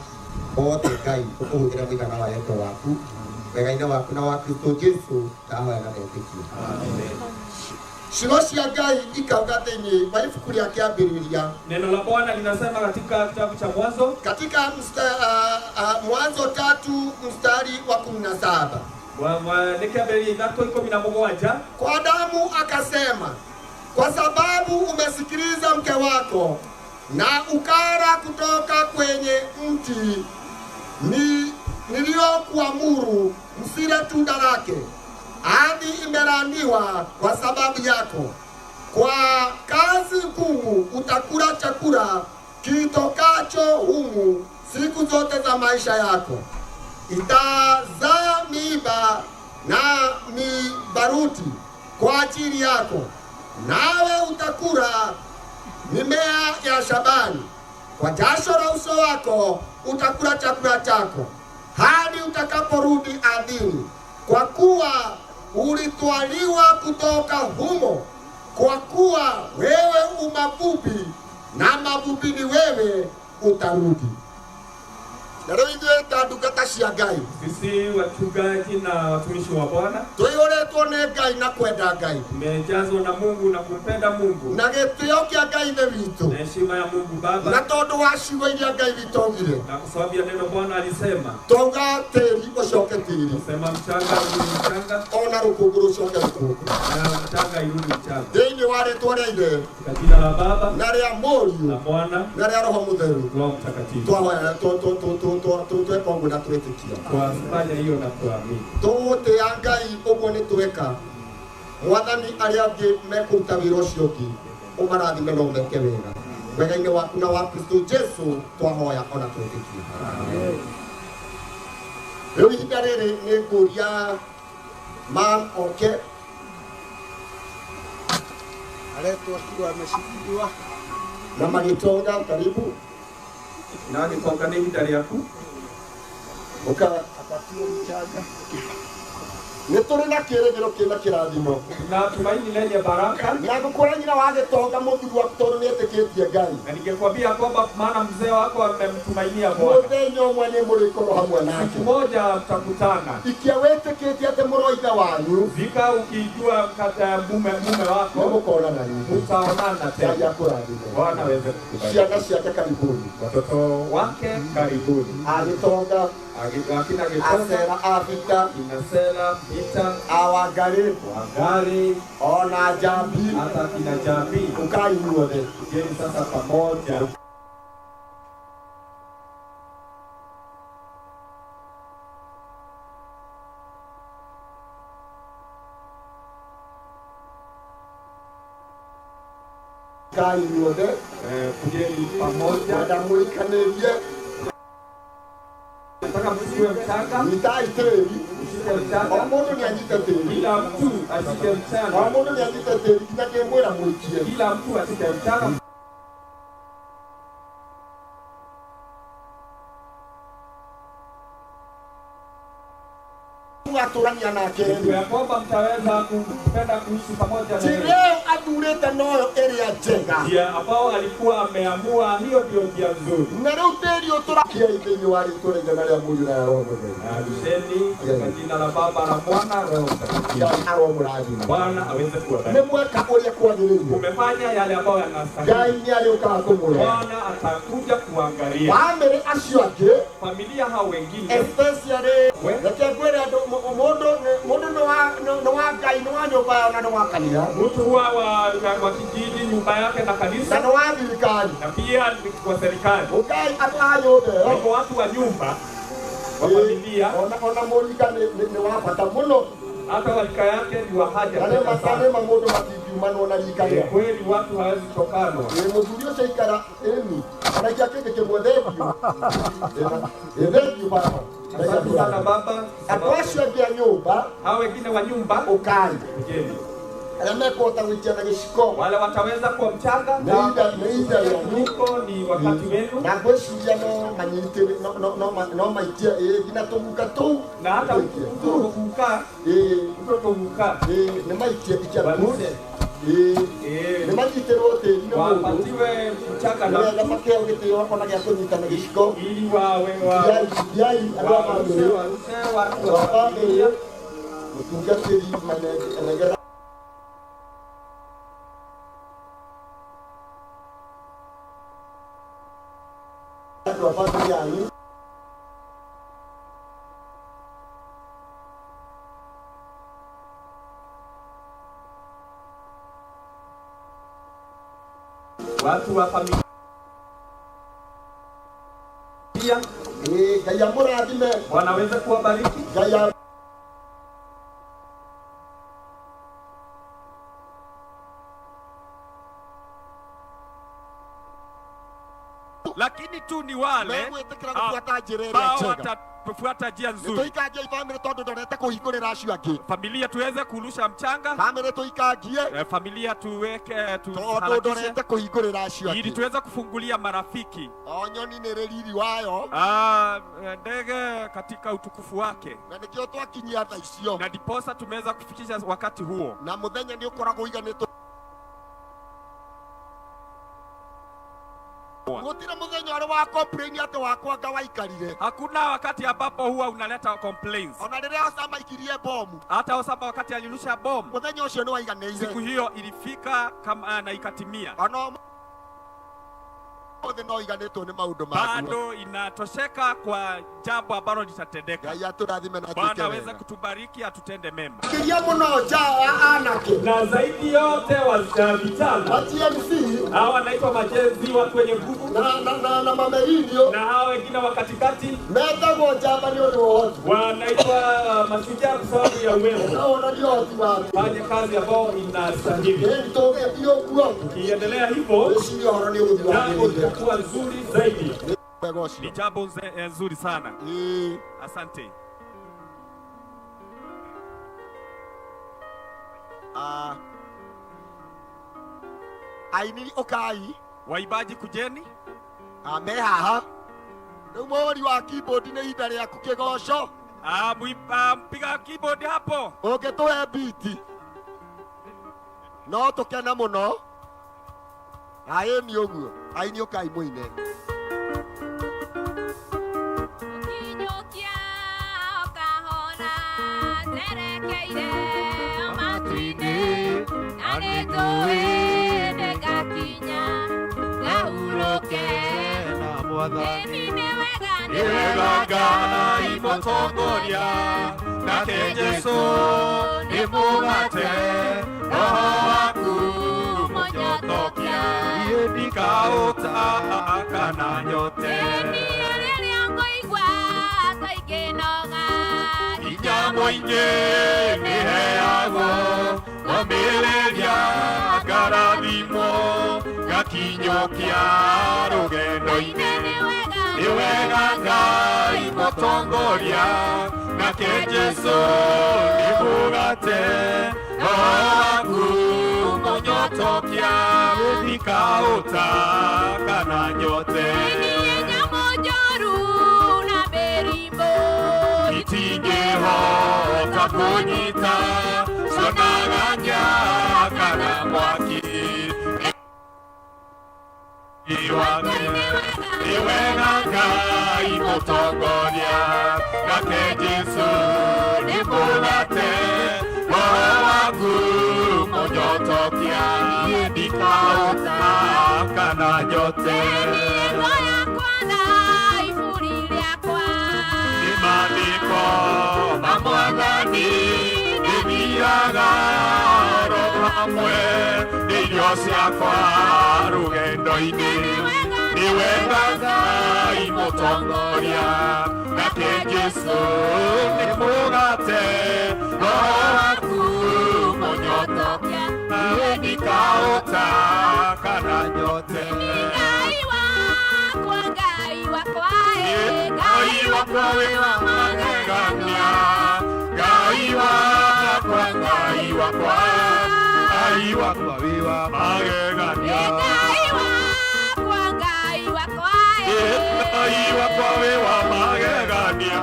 othe. Ngai ũkũhũthĩra mũigana wa wendo waku, wega-inĩ waku na wa Kristo Jesu, ndahoya na ndetĩkia. Ciugo cia Ngai ikauga thĩinĩ wa ibuku rĩa Kĩambĩrĩria. Neno la Bwana linasema katika kitabu cha Mwanzo, katika Mwanzo 3 mstari wa 17, nĩ Kĩambĩrĩria 3:17, kwa Adamu akasema, kwa sababu umesikiliza mke wako na ukara kutoka kwenye mti niliokuamuru msile tunda lake, ardhi imelaaniwa kwa sababu yako, kwa kazi ngumu utakula chakula kitokacho humu siku zote za maisha yako, itazaa miiba na mibaruti kwa ajili yako, nawe utakula mimea ya shambani. Kwa jasho la uso wako utakula chakula chako hadi utakaporudi ardhini, kwa kuwa ulitwaliwa kutoka humo, kwa kuwa wewe umavupi na mavupini wewe utarudi. Na rĩu ithuĩ ta ndungata cia Ngai, sisi wachungaji na watumishi wa Bwana, tũiyũrĩtwo nĩ Ngai na kwenda Ngai, tumejazwa na Mungu na kumpenda Mungu, na gĩtĩo kĩa Ngai Ithe witũ, na heshima ya Mungu Baba, na tondũ wa ciugo iria Ngai witũ augire, na kwa sababu ya neno Bwana alisema, twauga tĩri ũcoke tĩri, sema mchanga irudi mchanga, ona rũkũngũ rũcoke rũkũngũ, na mchanga irudi mchanga, thĩinĩ wa rĩtwa rĩa Ithe, katika jina la Baba na rĩa Mũriũ, na Mwana, na rĩa Roho Mũtheru, Roho Mtakatifu. Twahoya tweka ũguo na twĩtĩkia, twafanya hiyo na kuamini. Tũgũtĩĩa Ngai ũguo nĩ tweka. Mwathani arĩa angĩ mekũruta wĩra ũcio ũngĩ ũmarathime na ũmeke wega, wega-inĩ waku na wa Kristo Jesu twahoya ona twĩtĩkia. Rĩu ihinda rĩrĩ nĩ ngũria mam oke aletwo akiwa ameshikiliwa na magĩtonga, karibu na gĩtonga nĩ ihinda rĩaku, ũka apatiwe mchanga. Nĩ tũrĩ na kĩĩrĩgĩrĩro kĩna kĩrathimo na tumaini lenye baraka, na ngũkwĩra nyina wa gĩtonga mũthuri waku tondũ nĩ etĩkĩtie Ngai, na ningekwambia kwamba maana mzee wako amemtumainia Bwana, mũthenya ũmwe nĩ mũrĩkorwo hamwe nake, siku moja mtakutana. Ikia wĩtĩkĩtie atĩ mũrũ wa ithe wanyu, Zika ukijua kata mume wako nĩmũkonana rĩngĩ, mtaonana tena. Ngai akũrathime. Bwana aweze kukubariki. Ciana ciake karibuni, watoto wake karibuni. Agĩtonga Akina Gitona, Acera a Bita, kina Sela, Peter, Awangari, Wangari, ona Njambi, hata kina Jambi. Ukai inyuothe. Kujeni sasa pamoja. Ukai inyuothe. Kujeni pamoja. Kwenda mwĩkanĩrie. Nataka msiwe mchanga. Nyitai tĩri. Mshike mchanga. O mũndũ nĩ anyite tĩri. Kila mtu ashike mchanga. O mũndũ nĩ anyite tĩri nginya ngĩmwĩra mwĩkie. Kila mtu ashike mchanga. Mũgatũrania nake Siku ya kwamba mtaweza kupenda kuishi pamoja na Ti yeye. rĩu athurĩte noyo ĩrĩa njega. Njia ambao alikuwa ameamua, hiyo ndio njia nzuri. Na rĩu tĩri ũtũrakiai thĩinĩ wa rĩtwa rĩa Ithe na rĩa Mũriũ na rĩa Roho Mũtheru. Arusheni katika jina la Baba na Mwana Roho Mtakatifu. Ngai aromũrathima. Bwana aweze Nĩ kuwabariki. mweka ũrĩa kwagĩrĩire. Umefanya yale ambayo yanastahili. Ngai nĩ arĩũkaga kũmũrora. Bwana atakuja kuangalia Bamĩrĩ acio angĩ familia hao wengine. Especially reke ngwĩre andũ mũndũ nĩ wa Ngai nĩ wa nyũmba yao na nĩ wa kanitha. Mtu huwa wa kijiji, nyumba yake na kanisa Na nĩ wa thirikari. na pia ni kwa serikali. Ũkai andũ a nyũmba Kwa ĩyo. hivyo watu wa nyumba wa familia, Ona mũrika nĩ wa bata mũno. hata walika yake ni wa haja Na tena nĩ sana. ma mũndũ matingiumanwo na rika Eh, rĩao. Kweli watu hawezi tokanwa. Ĩ mũthuri ũcio aikara ĩni araikia kĩndũ kĩmwe thengiũ. Ĩ thengiũ baba. Asante sana baba. Andũ acio angĩ a nyũmba Hao wengine wa nyumba ũkai. kujeni. Arĩa mekũhota gũikia na gĩciko Wale wataweza kuwa mchanga nĩ ihinda rĩanyu. Niko ni wakati wenu Na ngwĩciria no manyite no maitie ĩ nginya tũguka tũu na hata mtoto kukaa ĩ mtoto kukaa ĩ nĩ maitie ikia Warushe. ĩ Eh, nĩ manyitĩrwo tĩri nĩ mũndũ wapatiwe mchanga na nĩgetha makĩheo gĩtĩo ona gĩa kũnyita na gĩciko. ili wawe wa Thiai andũ a warushe bamĩrĩ warushe watu andũ a wa bamĩrĩ familia mũtungatĩri manengera andũ a bamĩrĩ yanyu. Watu wa familia. Ĩ Ngai amũrathime. Bwana aweze kuwabariki. Ngai a Lakini tu ni wale Megwĩtĩkĩra gũbuata njĩra ĩrĩa ambao njega. watafuata njia nzuri. Nĩtũikangie bamĩrĩ tondũ ndorete kũhingũrĩra acio angĩ. Familia tuweze kurusha mchanga. Bamĩrĩ tũikangie Familia tuweke tondũ tuharakishe ndorete kũhingũrĩra acio ili angĩ. tuweze kufungulia marafiki. O nyoni nĩ rĩ riri wayo Ndege katika utukufu wake, na nĩkĩo twakinyia thaa icio na ndiposa tumeweza kufikisha wakati huo, na mũthenya nĩ ũkoragwo ũiganĩtwo. Gũtirĩ mũthenya ũrĩ wa complain atĩ wakwa anga waikarire. Hakuna wakati ambapo huwa unaleta complaints. Ona rĩrĩa Osama aikirie bomu, Hata Osama wakati alirusha bomu, mũthenya ũcio nĩ waiganĩire. siku hiyo ilifika kama na ikatimia. Ona ũmũthĩ no ũiganĩtwo nĩ maũndũ maguo. Bado inatosheka kwa jambo ambalo litatendeka. Ngai atũrathime na Bwana atuĩke aweze wega. kutubariki, atutende mema. Makĩria mũno nja ya anake Na zaidi yote wa vijana wa GMC hawa wanaitwa majenzi, watu wenye nguvu, na mamerindio na hawa wengine wa katikati metagwo njamba nĩ ũndũ wa ũhoti. wanaitwa mashujaa kwa sababu ya uwezo. No wonanie ũhoti waku. Fanye kazi ambayo inastahili. Ĩni tũgĩthiĩ ũguo. Ukiendelea hivyo, Ngwĩciria ũhoro nĩ ũgũthiĩ jambo wagĩrĩire. litakuwa nzuri zaidi. Wega ũcio. Ni jambo nzuri sana. Ĩĩ. Asante. Aini ũkai. Waimbaji kujeni. Me haha. Rĩu mũhũri wa keyboard nĩ ihinda rĩaku kĩgoco. Mpiga keyboard hapo. Ũngĩtũhe biti no tũkene mũno. Aĩni ũguo, aini ũkai mũine. Ũkinyũkia ũkahona njerekeire matu-inĩ na nĩnjũĩ nĩngakinya ngahurũke. Na Mwathani. Ĩni nĩwe Nĩ wega Ngai mũtongoria, nake Jesũ nĩ mũgate, roho waku mũnyotokia, niĩ ndikaũta kana nyote. Rĩrĩa ngũigua ta ingĩnoga, Hinya mũingĩ nĩheagwo, ngomĩrĩria ngarathimwo, ngakinyũkia rũgendo-inĩ. Nĩ wega Ngai mũtongoria, nake Jesũ nĩ mũgate, roho waku mũnyotokia, ndikaũta kana nyote. Nyamũ njoru na mĩrimũ Itingĩhota kũnyita, cionaga nyaa kana mwaki. Wake nĩ wega Ngai mũtongoria, nake Jesũ nĩ mũgate, roho waku mũnyotokia, niĩ ndikaũta kana nyote. Ngo yakwa na iburi rĩakwa, Nĩ maandĩko ma Mwathani ndĩthiaga oro hamwe nĩ irio ciakwa rũgendo-inĩ. Nĩ wega Ngai mũtongoria, nake Jesũ nĩ mũgate, roho waku mũnyotokia, niĩ ndikaũta kana nyote. Ngai wakwa, Ngai wakwa, ĩ, Ngai wakwa wĩ wa magegania, Ngai wakwa, Ngai wakwa, Ngai wakwa wĩ wa magegania. Ngai wakwa, Ngai wakwa, ĩ, Ngai wakwa wĩ wa magegania,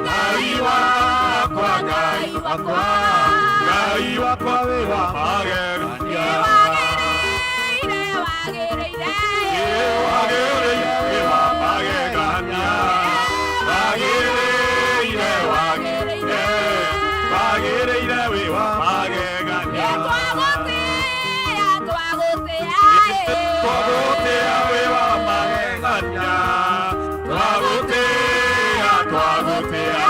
Ngai wakwa, Ngai wakwa, Ngai wakwa wĩ wa magegania. Wagĩrĩire, wagĩrĩire, Wagĩrĩire wĩ wa magegania, wagĩrĩire, wagĩrĩire, wagĩrĩire wĩ wa magegania. Twagũtĩa, twagũtĩa, ĩ, Twagũtĩa wĩ wa magegania, twagũtĩa, twagũtĩa,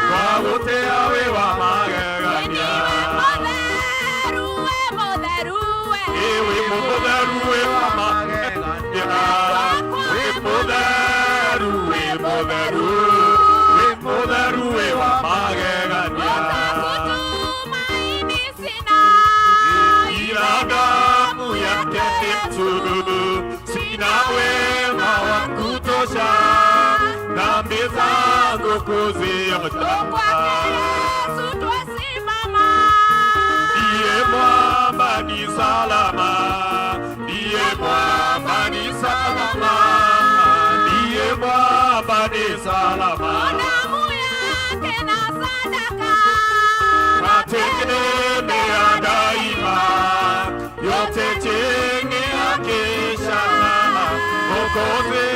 twagũtĩa wĩ wa magegania. Mũtheru we, mũtheru we, Ĩ wĩ mũtheru wĩ wa magegania, wĩ mũtheru, wĩ mũtheru, wĩ mũtheru wĩ wa magegania. Tumaini sina, Ila damu yake Yesu, sina wema wa kutosha, dhambi zangu kuziosha. Yesu twasimama, Ndiye mwamba ni salama, ndiye mwamba ni salama, ndiye mwamba ni salama. Damu yake na sadaka, Mategemea daima, yote chini ya kisha, Mwokozi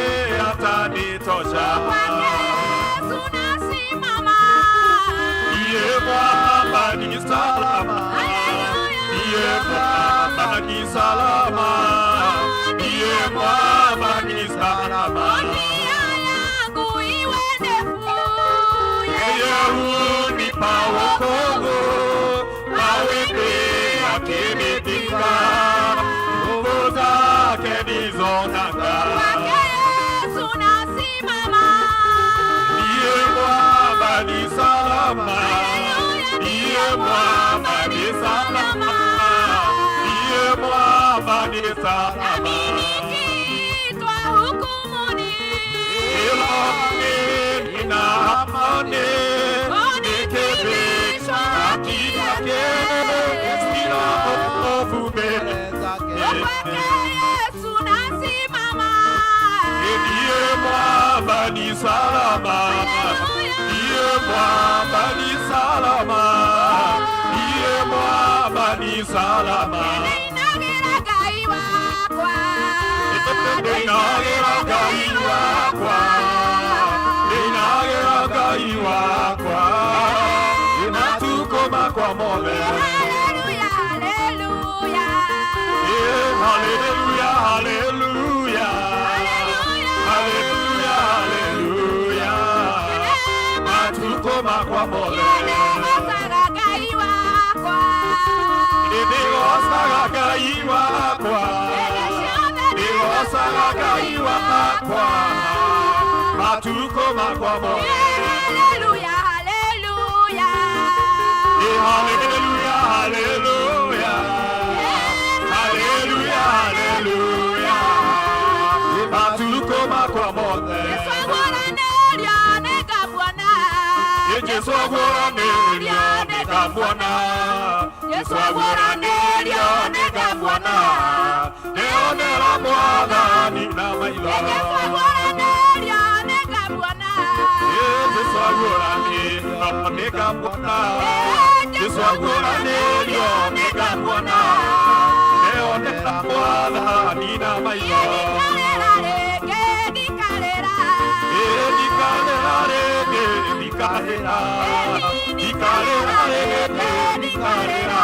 atanitosha. Yesu nasimama, Ndiye mwamba ni salama, ndiye mwamba ni salama, ndiye mwamba ni salama. Njia yangu iwe ndefu, Yeye hunipa wokovu, mawimbi yakinipiga, nguvu zake ndizo nanga. Yesu nasimama, Ndiye mwamba ni salama, ndiye mwamba ni salama, ndiye mwamba ni salama. Nikiitwa hukumuni, Ilani nina amani, nikivishwa haki yake, sina hofu mbele zake. Kwake Yesu nasimama, Ndiye mwamba ni salama, ndiye mwamba ni salama, ndiye mwamba ni salama. Nĩinagĩra Ngai wakwa, Nĩinagĩra Ngai wakwa, nĩinagĩra Ngai wakwa, matukũ makwa mothe. Haleluya, haleluya, Haleluya, haleluya, haleluya, makwa mothe. Nĩngocaga Ngai wakwa. Nĩngocaga Ngai wakwa. Nĩngocaga Ngai wakwa. Matukũ makwa mothe. Hallelujah, hallelujah. Hallelujah, hallelujah. Hallelujah, hallelujah. Matukũ makwa mothe. Jesũ aguũranĩrio nĩngamuona. Jesũ aguũranĩrio nĩngamuona. Jesũ aguũranĩrio nĩngamuona. Ndĩonera Mwathani na maitho. Jesũ aguũranĩrio nĩngamuona. Jesũ aguũranĩrio nĩngamuona. Jesũ aguũranĩrio nĩngamuona. Ndĩonera Mwathani na maitho. Ndikarĩra rĩngĩ, ndikarĩra. Ndikarĩra rĩngĩ, ndikarĩra. Ndikarĩra rĩngĩ, ndikarĩra.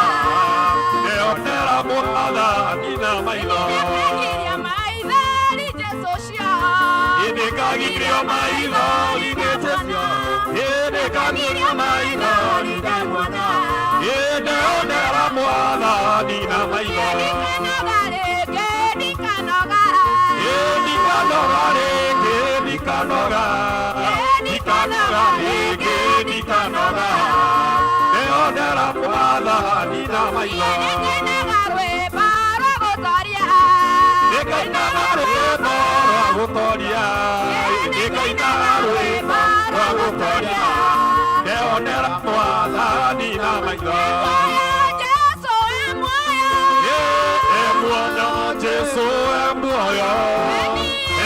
Ndĩonera Mwathani na maitho. Nĩngagiria maithori Jesũ ũcio. Nĩngagirio maithori nĩ Jesũ. Nĩngagirio maithori ndamuona. Ndĩonera Mwathani na maitho. Ndikanoga rĩngĩ, ndikanoga. Ndikanoga rĩngĩ, ndikanoga. Ndikanoga rĩngĩ, ndikanoga. Ndĩonera Mwathani na maitho. Nĩngainaga rwĩmbo rwa gũtooria. Nĩngainaga rwĩmbo rwa gũtooria. Nĩngainaga rwĩmbo rwa gũtooria. Ndĩonera Mwathani na maitho. Jesũ e muoyo. E muoyo, Jesũ e muoyo.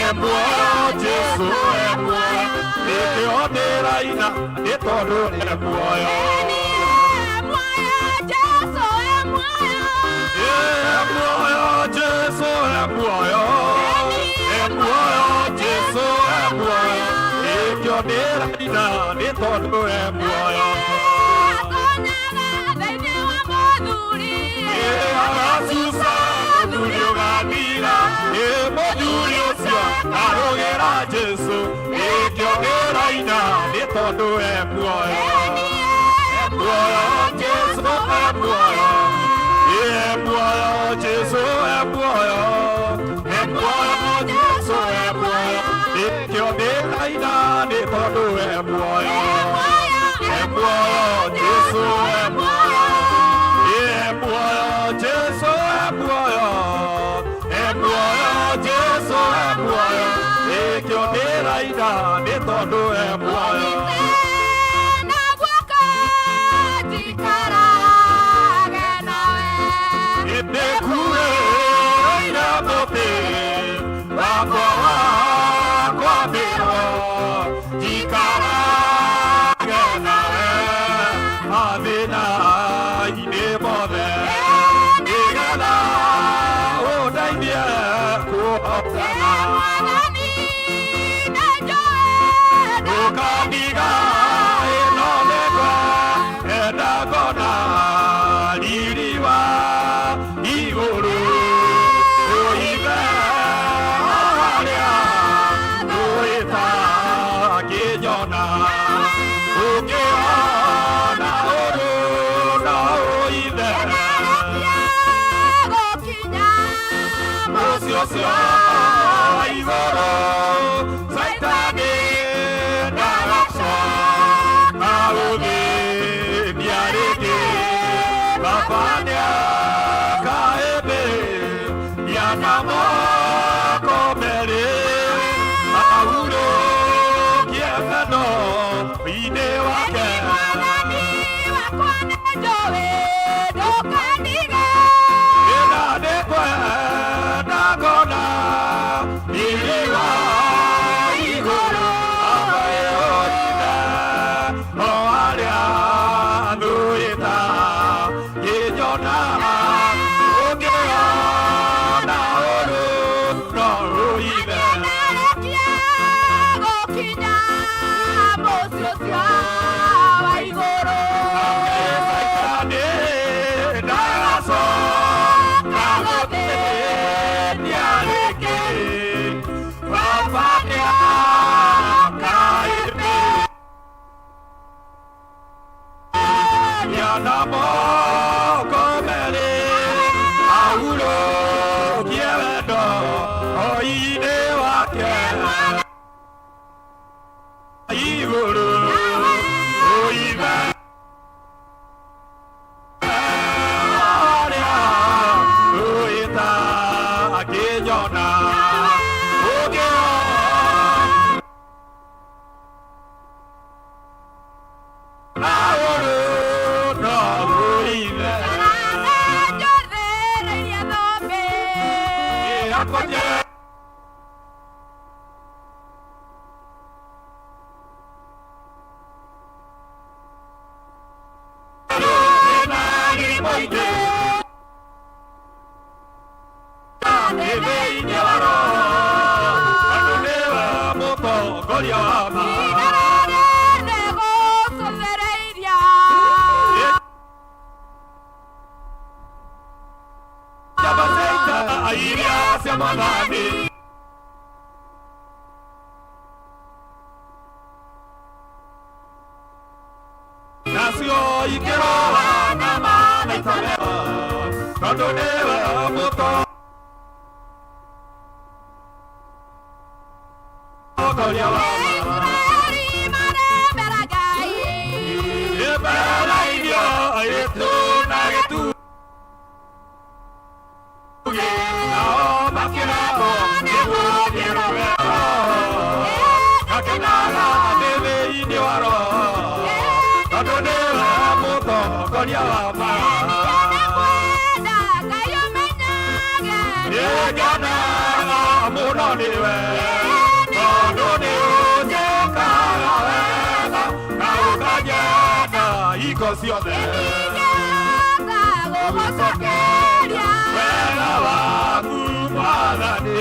E muoyo, Jesũ e muoyo. Nĩkĩo ndĩraina nĩ tondũ e muoyo. Jesũ e muoyo. E muoyo, Jesũ e muoyo. E muoyo, Jesũ e muoyo. Nĩkĩo ndĩraina nĩ tondũ e muoyo. Atonyaga thĩinĩ wa mũthuri. Agacuca mũthuri ũgathira. Ĩ mũthuri ũcio arũgĩra Jesũ. Nĩkĩo ndĩraina nĩ tondũ e muoyo. E muoyo, Jesũ e muoyo. E muoyo, Jesũ e muoyo. E muoyo, Jesũ e muoyo. Nĩkĩo ndĩraina nĩ tondũ e muoyo. E muoyo, Jesũ e muoyo. E muoyo, Jesũ e muoyo. E muoyo, Jesũ e muoyo. Nĩkĩo ndĩraina nĩ tondũ e muoyo. Na guoko njikarage nawe. Nĩkuĩire mũtĩ wakwa wa kwambĩrwo njikarage nawe mathĩna-inĩ mothe nĩgetha ũndeithie kũhotana. Ndũkandiga ĩno nĩguo enda ngona riri wa igũrũ ũithe harĩa ũĩtangĩnyona ũngĩona ũrũ no ũithe Gũkinya mũciĩ ũcio wa igũrũ Saitani ndagacoka gũthĩnia rĩngĩ Baba nĩakahĩmbĩria na moko merĩ ahurũkie wendo-inĩ wake. Wakwa nĩnjũĩ ndũkandige. Ĩna nĩngwenda ngona riri wa igũrũ abae ũithe o arĩa thũĩta kĩnyona ũngĩona ũrũ no ũithe Na moko merĩ ahurũkie wendo roho-inĩ wake igũrũ ũithe arĩa ũĩta akĩnyona ũngĩona na ũrũ no mũithe yakwa Nacio ikĩroa na manaita mega tondũ nĩwe mũtongoria wa ĩmberairio ĩtu na gĩtugĩ nao makĩragwo nĩ gũthiĩ gakenaga nĩ thĩinĩ wa roho tondũ nĩwe mũtongoria wa ma nĩngenaga mũno nĩwe tondũ nĩũnjĩkaga wega na ũkanyenda hingo ciothe wega waku mwathani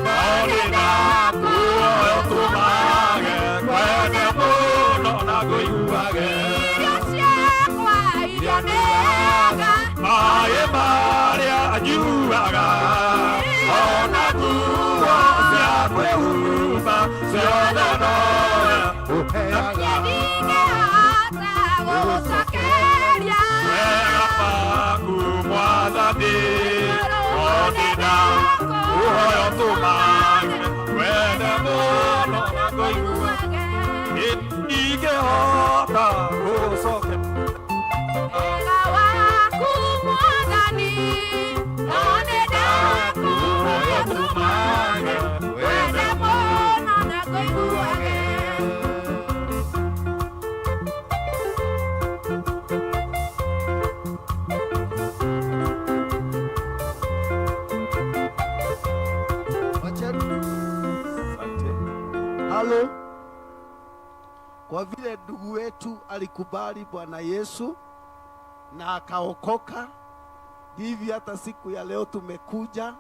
no nĩndakuoya ũtũmage ngwende mũno na ngũiguage maĩ marĩa nyuaga ona nguo cia kwĩhumba ciothe nowe ũheaga wega waku mwathani no nĩndakuoya ũtũmage ngwende mũno na ngũiguage ingĩhota gũcokia Halo. Kwa vile ndugu wetu alikubali Bwana Yesu na akaokoka, ndivyo hata siku ya leo tumekuja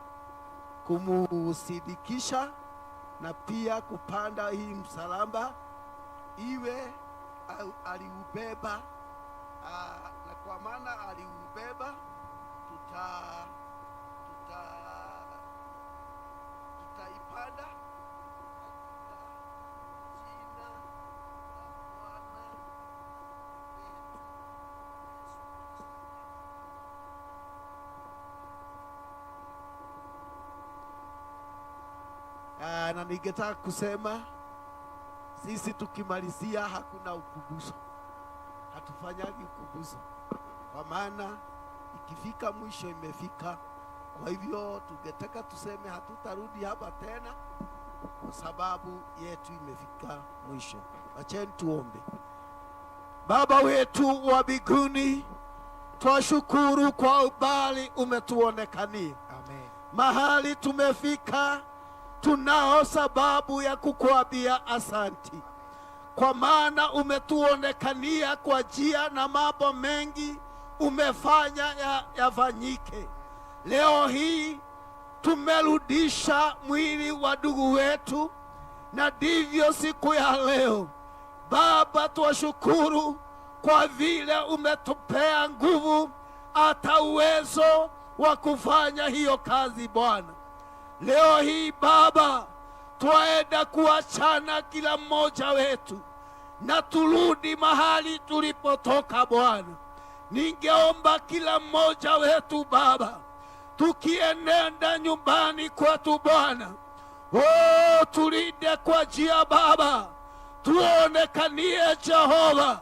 kumusidikisha na pia kupanda hii msalaba iwe aliubeba, na kwa maana aliubeba tutaipanda katika jina la Bwana wetu Yesu Kristo. Na ningetaka kusema sisi tukimalizia hakuna ukubuso, hatufanyagi ukubuso, kwa maana ikifika mwisho imefika. Kwa hivyo tungetaka tuseme hatutarudi hapa tena kwa sababu yetu imefika mwisho. Wacheni tuombe. Baba wetu wa mbinguni, twashukuru kwa ubali umetuonekania. Amen. Mahali tumefika tunao sababu ya kukuambia asanti, kwa maana umetuonekania kwa njia na mambo mengi umefanya yafanyike. Leo hii tumerudisha mwili wa ndugu wetu, na ndivyo siku ya leo Baba twashukuru kwa vile umetupea nguvu hata uwezo wa kufanya hiyo kazi Bwana. Leo hii Baba twaenda kuachana kila mmoja wetu na turudi mahali tulipotoka Bwana. Ningeomba kila mmoja wetu Baba, tukienenda nyumbani kwetu Bwana, oh, tulinde kwa njia Baba, tuonekanie Jehova,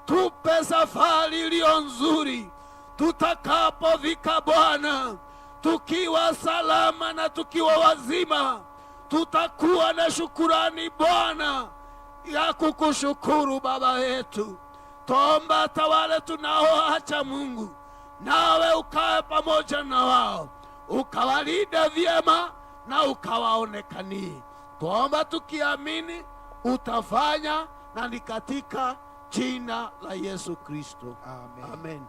tupe safari iliyo nzuri tutakapofika Bwana, tukiwa salama na tukiwa wazima, tutakuwa na shukurani Bwana ya kukushukuru Baba yetu. Tuomba hata wale tunaoacha Mungu, nawe ukawe pamoja na wao, ukawalinde vyema na ukawaonekanie. Tuomba tukiamini utafanya, na ni katika jina la Yesu Kristo, amen. Amen.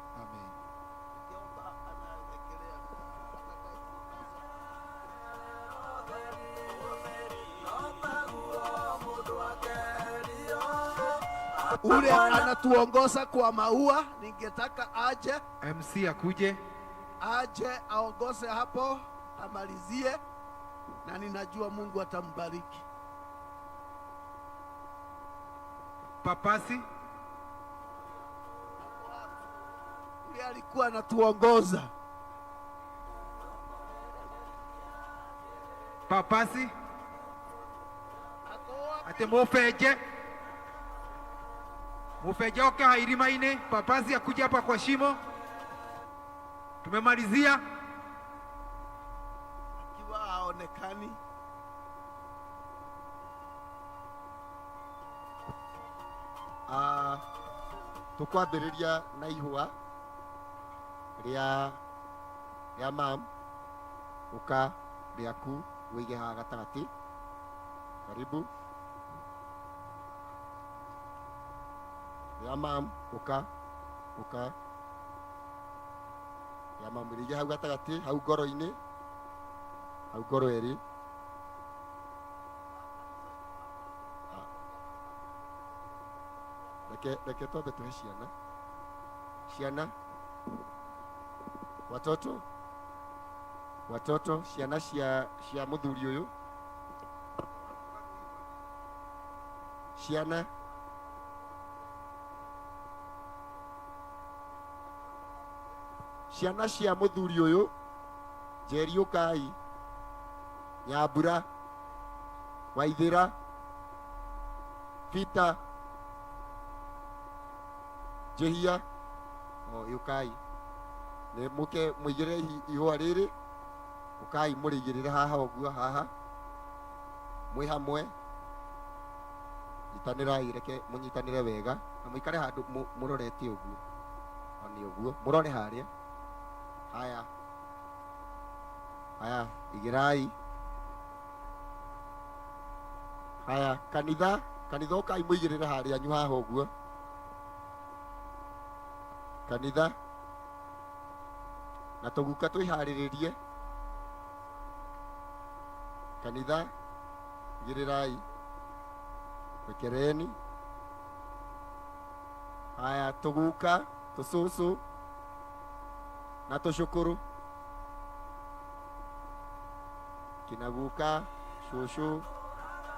Ule anatuongoza kwa maua, ningetaka aje MC akuje. Aje aongoze hapo amalizie, na ninajua Mungu atambariki. Papasi Ule alikuwa anatuongoza. Papasi ate mufeje mufeje oke hairima-inĩ. Papasi akuja hapa kwa shimo. Tumemalizia. Akiwa haonekani. Ah, tukwambĩrĩria na ihũa rĩa rĩa mam ũka rĩaku wĩige haha gatagatĩ karibu rĩa mam ũka ũka rĩa mam rĩige hau gatagatĩ hau ngoro-inĩ hau ngoro ĩrĩ. Reke reke twambe tuhe ciana ciana watoto watoto ciana cia cia muthuri uyu ciana ciana cia muthuri uyu Njeri ukai Nyambura Waithira Peter Njihia o ukai nĩ mũke mũigĩrĩre ihũa rĩrĩ ũkai mũrĩigĩrĩre haha ũguo haha mwĩ hamwe nyitanĩrai reke mũnyitanĩre wega na mũikare handũ mũrorete ũguo o nĩ ũguo mũrore harĩa haya haya igĩrai haya kanitha kanitha ũkai mũigĩrĩre harĩa anyu haha ũguo kanitha na tũguka twĩharĩrĩrie kanitha igĩrĩrai wekereni haya tũguka tũcũcũ na tũcũkũrũ kina guka cũcũ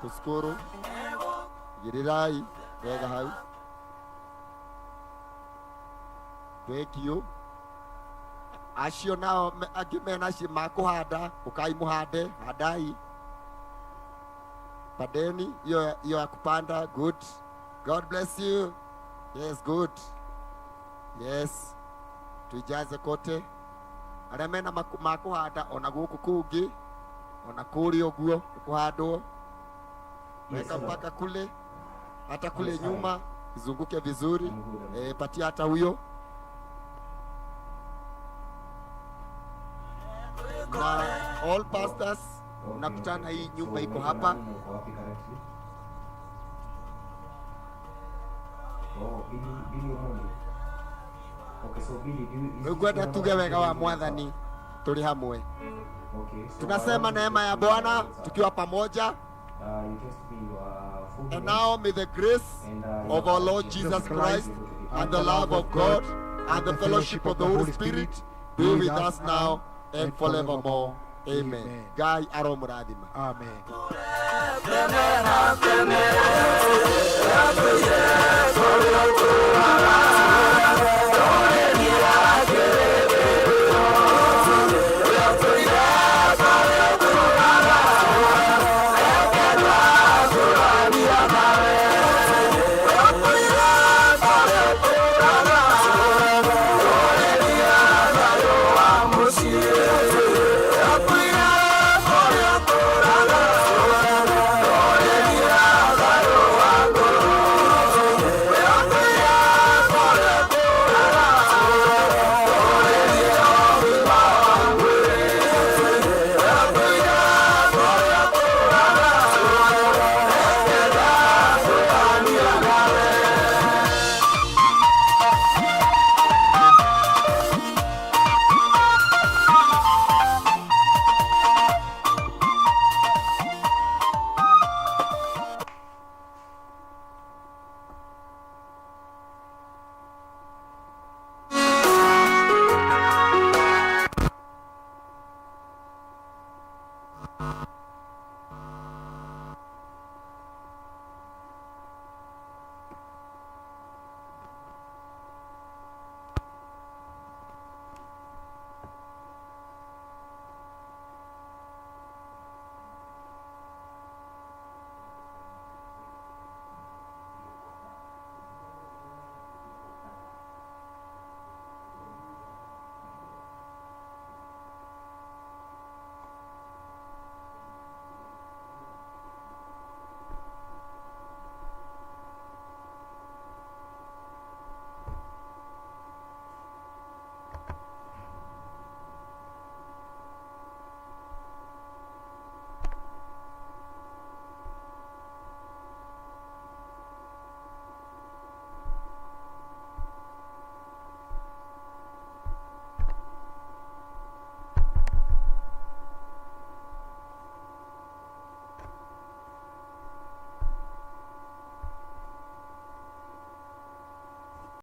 tũcukũrũ igĩrĩrai wega hau thank you acio nao angĩ mena makũhanda ũkai mũhande handai pandeni hiyo hiyo ya kupanda good God bless you yes good yes tuijaze kote arĩa mena makũhanda ona gũkũ kũngĩ ona kũrĩa ũguo kũhandwo weka hello. mpaka kule hata kule Yes, hi. nyuma izunguke vizuri I'm good, I'm eh, patia hata huyo na all pastors mnakutana hii nyumba So, iko unaitwa hapa nani na uko wapi currently? Oh, Billy, Billy Omondi. Okay, so Billy, do you, is rĩu this ngwenda the number tuge that wega you wa use in mwathani WhatsApp? tũrĩ hamwe Okay, so I tunasema want you to neema ya text me Bwana on WhatsApp. tukiwa pamoja. You text me your full And name now may the grace and of your our Lord current Jesus location. Christ Be able to be and the love of God and the fellowship of the Holy Spirit be with us now and forevermore. Amen. Ngai aromũrathima. Amen. Amen.